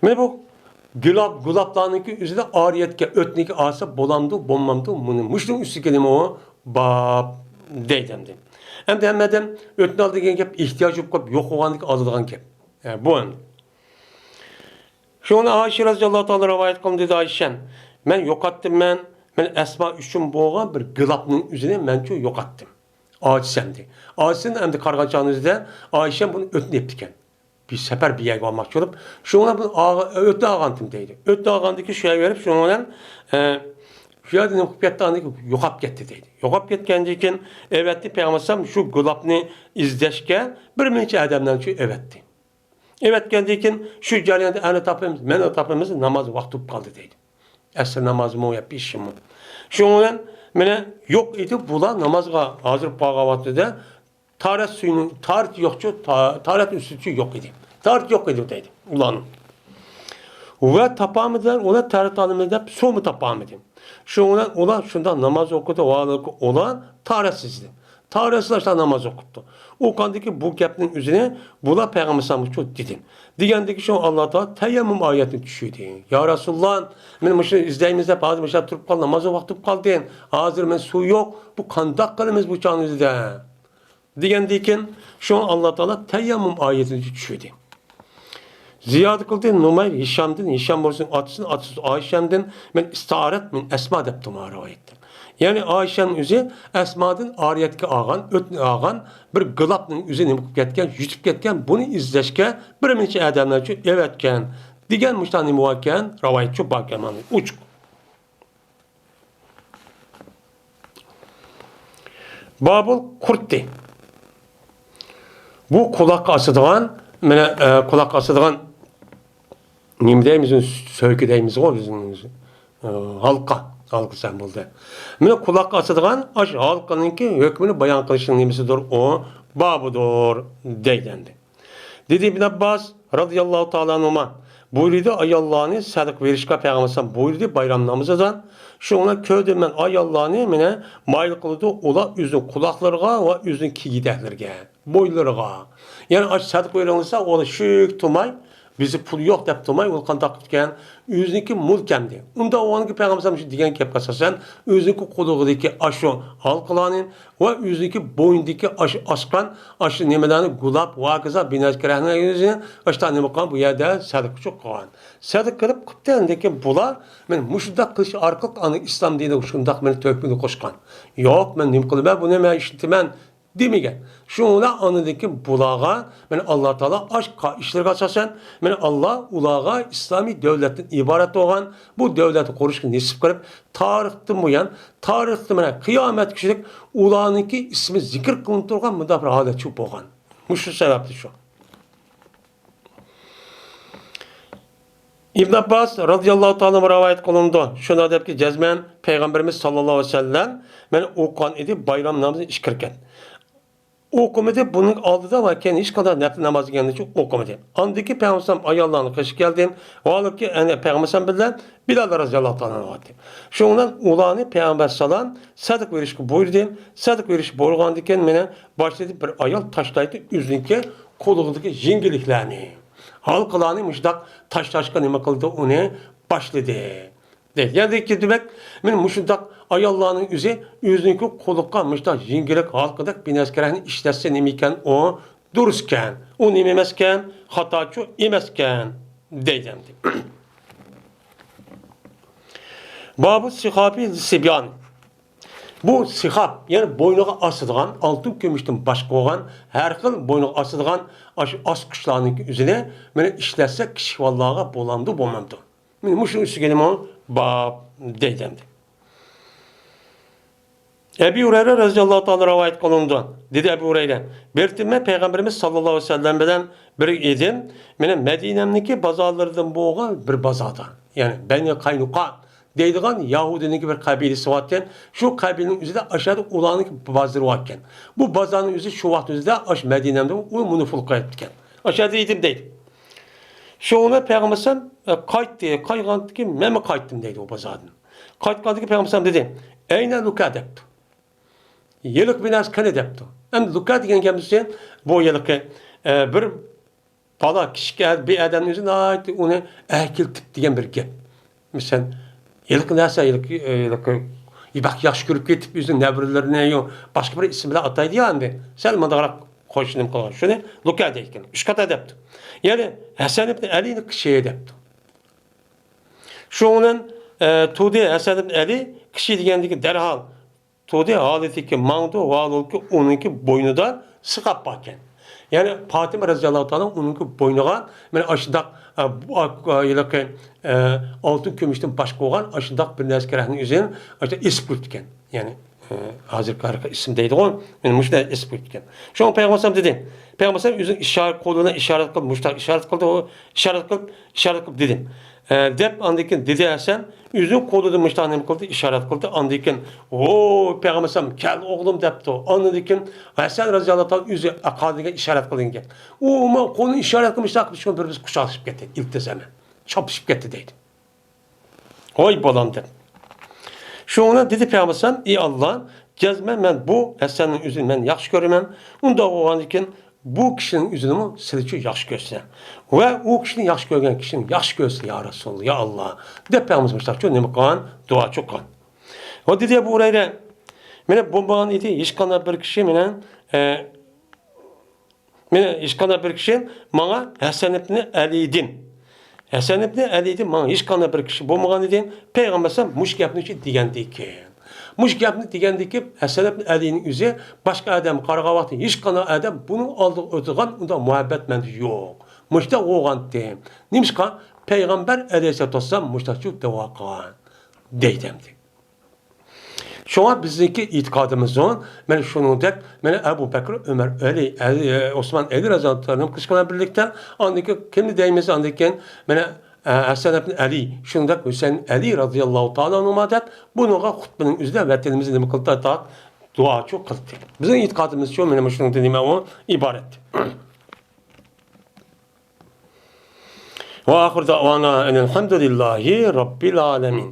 مانا بۇ گۇلاپ، گۇلاپلارنىڭكى ئۆزىدە ئارىيەتكە ئۆتنىكى ئاسا بولامدۇ، بولمامدۇ؟ مۇنى، مۇشۇنىڭ ئۈستىگە نېمە ئۇ؟ باب دەيدۇ ئەمدى. ئەمدى ھەممە ئادەم ئۆتنى ئال دېگەن گەپ ئېھتىياج بولۇپ قېلىپ يوق بولغاندىكىن ئالىدىغان گەپ. ئە، بۇ ئەمدى. شۇڭا ئايشە رەزىياللاھۇ تائالا رىۋايەت قىلدى دېدى ئايشەم. مەن يوقاتتىم مەن، مەن ئەسما ئۈچۈن بولغان بىر گىلاپنىڭ ئۆزىنى مەنچۇ يوقاتتىم. ئاچىسەمدى. ئاچىسىنى ئەمدى قارىغان چاغنىڭىزدا ئايشەم بۇنى ئۆتنى ئېپتىكەن. بىر سەپەر بىر يەرگە بارماقچى بولۇپ، شۇنىڭ بىلەن ئاغا-، ئۆتنى ئالغانتىم دەيدۇ. ئۆتنى ئالغاندىكى شۇ يەرگە بېرىپ، شۇنىڭ بىلەن، ئە، شۇ يەردە نېمە قىلىپ كەتتى، ئاندىن كېيىن يوقاپ كەتتى دەيدۇ. يوقاپ كەتكەندىن كېيىن ئەۋەتتى پەيغەمبەر ئەلەيھىسسالام شۇ گۇلاپنى ئىزدەشكە بىر نەچچە ئادەملەرنى شۇ ئەۋەتتى. ئەۋەتكەندىن كېيىن شۇ جەرياندا ئەنە تاپىمىز، مەنە تاپىمىز، ناماز ۋاقتى بولۇپ قالدى دەيدۇ. ئەسىر نامازىمۇ يا پېشىمۇ. شۇنىڭ بىلەن مانا يوق ئىدى، بۇلار نامازغا ھازىر بولغان ۋاقتىدا تارەت سۈيىنىڭ، تارەت يوقچۇ، تا-، تارەت ئۈستىچۇ يوق ئىدى. تارەت يوق ئىدى دەيدۇ ئۇلارنىڭ. ۋە تاپالمىدىلەر، ئۇلار تارەت ئالىمىز دەپ سۇمۇ تاپالمىدى. شۇنىڭ بىلەن ئۇلار شۇنداق ناماز ئوقۇدى، ۋاھالەنكى ئۇلار تارەتسىز ئىدى. تارەتسىز ئاشۇنداق ناماز ئوقۇپتۇ. ئۇ قاندىكى بۇ گەپنىڭ ئۆزىنى بۇلار پەيغەمبەر ئەلەيھىسسالامغا شۇ دېدى. دېگەندىكى شۇ ئاللا تائالا تەيەممۇم ئايەتنى چۈشۈردى. يا رەسۇلاللا، مانا مۇشۇ ئىزدەيمىز دەپ ھازىر مۇشۇ تۇرۇپ قال، ناماز ۋاقتى بولۇپ قالدى. ھازىر مانا سۇ يوق، بۇ قانداق قىلىمىز بۇ چاغنىڭ ئۆزىدە؟ دېگەندىكىن، شۇڭا ئاللا تائالا تەيەممۇم ئايىتىنى چۈشۈردى. زىيادە قىلدى نۇمەير ھىشامدىن، ھىشام بولسۇن ئاتىسىدىن، ئاتىسى ئايشەمدىن، مەن ئىستائەرەت مىن ئەسما دەپتۇ مانا رىۋايەتتە. يەنى ئايشەم ئۆزى ئەسمادىن ئارىيەتكە ئالغان، ئۆتنى ئالغان بىر گىلاپنىڭ ئۆزى نېمە قىلىپ كەتكەن، يۇتۇپ كەتكەن، بۇنى ئىزدەشكە بىر نەچچە ئادەملەر ئۈچۈن ئەۋەتكەن دېگەن مۇشۇنداق نېمە باركەن، رىۋايەت شۇ باركەن مانا ئوچۇق. بابۇل قۇرتى. بۇ قۇلاققا ئاسىدىغان، مانا، ئە، قۇلاققا ئاسىدىغان نېمە دەيمىز، سۆڭىكى دەيمىزغۇ بىزنىڭ، ئە، ھالقا، ھالقا سەن بولدى. مانا قۇلاققا ئاسىدىغان ئاشۇ ھالقىنىڭكى ھۆكمىنى بايان قىلىشنىڭ نېمىسىدۇر ئۇ، بابىدۇر دەيدۇ ئەمدى. دېدى ئىبن ئابباس رازىياللاھۇ تائالا ئەنھۇما، بۇيرۇيدۇ، ئاياللارنى سەدىقە بېرىشكە پەيغەمبەر ئەلەيھىسسالام بۇيرۇدى بايرام نامىزىدا. شۇڭا كۆردۈم مەن ئاياللارنى مانا مايىل قىلىدۇ، ئۇلار ئۆزىنىڭ قۇلاقلىرىغا ۋە ئۆزىنىڭ كىگىدەكلىرىگە، بوينلىرىغا. يەنى ئاشۇ سەدىقە بېرىڭلىسا، ئۇلار شۈك تۇرماي، بىزدە پۇل يوق دەپ تۇرماي، ئۇلار قانداق قىپتىكەن؟ ئۆزىنىڭكى مۈلكەمدى. ئۇنداق بولغاندىكىن پەيغەمبەر ئەلەيھىسسالام شۇ دېگەن گەپكە ئاساسەن، ئۆزىنىڭكى قولىدىكى ئاشۇ ھالقىلارنى ۋە ئۆزىنىڭكى بوينىدىكى ئاشۇ ئاسقان، ئاشۇ نېمىلەرنى گۇلاپ، ۋاكىزا، بىنەچكە رەھنە ئۆزىنى ئاشتا نېمە قىلغان، بۇ يەردە سەدىقە ئۈچۈن قىلغان. سەدىقە قىلىپ قىپتۇ، لېكىن بۇلار مەن مۇشۇنداق قىلىش ئارقىلىق ئانا ئىسلام دىنىغا شۇنداق مېنى تۆھپىنى قوشقان. يوق، مەن نېمە قىلىمەن، بۇنى مەن ئىشلىتىمەن دېمىگەن. شۇڭا ئاندىن كېيىن بۇلارغا مەن ئاللا تائالا ئاشۇ ئىشلىرىغا ئاساسەن، مەن ئاللا ئۇلارغا ئىسلامىي دۆلەتتىن ئىبارەت بولغان بۇ دۆلەتنى قۇرۇشقا نېسىپ قىلىپ، تارىختىن بۇيان، تارىختىن مانا قىيامەتكىچىلىك ئۇلارنىڭكى ئىسمى زىكىر قىلىنىپ تۇرغان مۇنداق بىر ھالەت شۇ بولغان. مۇشۇ سەۋەبتىن شۇ. ئىبن ئابباس رازىياللاھۇ تائالا رىۋايەت قىلىنىدۇ. شۇنداق دەپكى، جەزمەن پەيغەمبىرىمىز ساللاللاھۇ ئەلەيھى ۋەسەللەم مەن ئوقۇغان ئىدى، بايرام نامىزى ئىچكىرىكەن. ئوقۇمىدى، بۇنىڭ ئالدىدا ۋە كېيىن ھېچقانداق نەپلى ناماز دېگەننى ئوقۇمىدى. ئاندىن كېيىن پەيغەمبەر ئاياللارنىڭ قېشىغا كەلدى. ۋاھالەنكى، يەنى پەيغەمبەر بىلەن بىلال رازىياللاھۇ تائالا ئەنھۇ. شۇنىڭ بىلەن ئۇلارنى پەيغەمبەر سالام سەدىقە بېرىشكە بۇيرۇدى. سەدىقە بېرىش بۇيرۇغاندىن كېيىن مېنى باشلىدى، بىر ئايال تاشلايتتى ئۆزىنىڭكى قولىدىكى يىڭگىلىكلەرنى، ھالقىلارنى مۇشۇنداق تاشلاشقا نېمە قىلدى، ئۇنى باشلىدى. دەيدۇ. يەنى دېمەك، مانا مۇشۇنداق ئاياللارنىڭ ئۆزى ئۆزىنىڭكى قولىغا مۇشۇنداق يىڭگىلىك، ھالقىدەك بىر نەرسىلەرنى ئىشلەتسە نېمە ئىكەن، ئۇ دۇرۇس ئىكەن. ئۇ نېمە ئەمەسكەن؟ خاتاچۇ ئەمەسكەن دەيدۇ ئەمدى. بابۇ سىخابى سىبيان. بۇ سىخاب، يەنى بوينىغا ئاسىدىغان، ئالتۇن كۈمۈشتىن باشقا بولغان ھەر خىل بوينىغا ئاسىدىغان ئاشۇ ئاسقۇچلارنىڭكى ئۆزىنى مانا ئىشلەتسە كىچىك بالىلارغا بولامدۇ، بولمامدۇ؟ مانا مۇشۇنىڭ ئۈستىگە نېمە؟ باب دەيدۇ ئەمدى. ئەبى ھۇرەيرە رەزىياللاھۇ تائالا رىۋايەت قىلىنىدۇ. دېدى ئەبۇ ھۇرەيرە، بىر كۈنى مەن پەيغەمبىرىمىز ساللاللاھۇ ئەلەيھى ۋەسەللەم بىلەن بىرگە ئىدىم. مېنىڭ مەدىنەمنىڭكى بازارلىرىدىن بولغان بىر بازاردا، يەنى بەنى قاينۇقا دەيدىغان يەھۇدىينىڭكى بىر قەبىلىسى باركەن. شۇ قەبىلىنىڭ ئۆزىدە ئاشۇ يەردە ئۇلارنىڭكى بازىرى باركەن. بۇ بازارنىڭ ئۆزى شۇ ۋاقىت ئۆزىدە ئاشۇ مەدىنەمدە ئۇ مونوپول قىلىۋېتىپتىكەن. ئاشۇ يەردە ئىدىم دەيدۇ. شۇڭا پەيغەمبەر ئەلەيھىسسالام، ئە، قايتتى، قايتقاندىن كېيىن مەنمۇ قايتتىم دەيدۇ ئۇ بازاردىن. قايتقاندىن كېيىن پەيغەمبەر ئەلەيھىسسالام دېدى، ئەينە لۇكە دەپتۇ. ھېلىقى بىر نەرسە قېنى دەپتۇ. ئەمدى لۇكە دېگەن گەپنى بۇ ھېلىقى، ئە، بىر بالا، كىچىك ئە-، بىر ئادەمنىڭ ئۆزى ناھايىتى ئۇنى ئەركىلىتىپ دېگەن بىر گەپ. مىسال، ھېلىقى نەرسە، ھېلىقى، ھېلىقى بەك ياخشى كۆرۈپ كېتىپ، ئۆزىنىڭ نەۋرىلىرىنى يو، باشقا بىر ئىسىم بىلەن ئاتايدۇ يا ئەمدى. سەل مۇنداقراق قوشۇلۇپ قالغان. شۇنى لۇكە دەيدىكەن. ئۈچ قاتا دەپتۇ. يەنى ھەسەن ئىبن ئەلىنىڭ قىشى دەپتۇ. شۇنىڭ بىلەن، ئە، تۇردى ھەسەن ئىبن ئەلى قىشى دېگەندىكى دەرھال تۇردى ھالىتىكى ماڭدۇ، ۋالىلكى ئۇنىڭكى بوينىدا سىقاپ باركەن. يەنى پاتىمە رەزىياللاھۇ تائالا ئۇنىڭكى بوينىغا مانا ئاشۇنداق، ئە، بۇ، ئە، ھېلىقى، ئە، ئالتۇن كۈمۈشتىن باشقا بولغان ئاشۇنداق بىر نەرسە كېرەكنى ئۆزىنى ئاشۇنداق ئېسىپ قويۇپتىكەن. يەنى، ئە، ھازىرقى ھېلىقى ئىسىم دەيدىغۇ، مانا مۇشۇنداق ئېسىپ قويۇپتىكەن. شۇڭا پەيغەمبەر ئەلەيھىسسالام دېدى. پەيغەمبەر ئەلەيھىسسالام ئۆزىنىڭ ئىشارە، قولى بىلەن ئىشارەت قىلىپ، مۇشۇنداق ئىشارەت قىلدى، ئۇ ئىشارەت قىلىپ، ئىشارەت قىلىپ دېدى. ئە، دەپ ئاندىن كېيىن دېدى ھەسەن، ئۆزىنىڭ قولىدا مۇشۇنداق نېمە قىلدى، ئىشارەت قىلدى. ئاندىن كېيىن، ۋو، پەيغەمبەر ئەلەيھىسسالام، كەل ئوغلۇم دەپتۇ. ئاندىن كېيىن ھەسەن رەزىياللاھۇ تائالا ئۆزى ئاقا دېگەن ئىشارەت قىلدىكەن. ئۇ قولىنى ئىشارەت قىلىپ مۇشۇنداق قىلىپ شۇ بىر بىز قۇچاقلىشىپ كەتتى، ئىلتىزام، چاپلىشىپ كەتتى دەيدۇ. ھوي بالام دەپ. شۇڭا دېدى پەيغەمبەر ئەلەيھىسسالام، ئى ئاللا، جەزمەن مەن بۇ ھەسەننىڭ ئۆزىنى مەن ياخشى كۆرىمەن. ئۇنداق بولغاندىكىن بۇ كىشىنىڭ ئۆزىنىمۇ سىلىچۇ ياخشى كۆرسە. ۋە ئۇ كىشىنى ياخشى كۆرگەن كىشىنى ياخشى كۆرسە، يا رەسۇلاللا، يا ئاللا. دەپ پەيغەمبەرىمىز مۇشتاقچۇ نېمە قىلغان؟ دۇئا چوققان. ۋە دېدى ئەبۇ ھۇرەيرە، مېنى بولمىغان ئىدى، ھېچقانداق بىر كىشى مېنىڭ، ئە، مېنى ھېچقانداق بىر كىشى ماڭا ھەسەن ئىبنى ئەلىدىن، ھەسەن ئىبنى ئەلىدىن ماڭا ھېچقانداق بىر كىشى بولمىغان ئىدى. پەيغەمبەر ئەلەيھىسسالام مۇشۇ گەپنى شۇ دېگەندىكىن. مۇشۇ گەپنى دېگەندىكى ھەسەن ئىبنى ئەلىنىڭ ئۆزى باشقا ئادەمگە قارىغان ۋاقتى ھېچقانداق ئادەم بۇنىڭ ئالدىغا ئۆتىدىغان ئۇنداق مۇھەببەت مەندە يوق. مۇشۇنداق بولغانتى. نېمىشقا؟ پەيغەمبەر ئەلەيھىسسالاتۇ ۋەسسالام مۇشۇنداق دەۋا قىلغان. دەيدۇ ئەمدى. شۇڭا بىزنىڭكى ئېتىقادىمىزمۇ مانا شۇنىڭدەك، مانا ئەبۇ بەكرى، ئۆمەر، ئەلى، ئەلى، ئوسمان، ئەلى رەزىياللاھۇ تائالا قىلىشقا بىلەن بىرلىكتە، ئاندىن كېيىن كىمنى دەيمىز؟ ئاندىن كېيىن مانا، ئە، ھەسەن ئىبن ئەلى، شۇنىڭدەك ھۈسەيىن ئەلى رەزىياللاھۇ تائالا ئەنھۇما دەپ، بۇنىڭغا خۇتبىنىڭ ئۆزىدە ۋەتىنىمىزدە نېمە قىلدى؟ دۇئاچۇ قىلدى. بىزنىڭ ئېتىقادىمىزچۇ مانا مۇشۇنىڭدىن نېمە ئۇ ئىبارەت. وآخر دعوانا أن الحمد لله رب العالمين.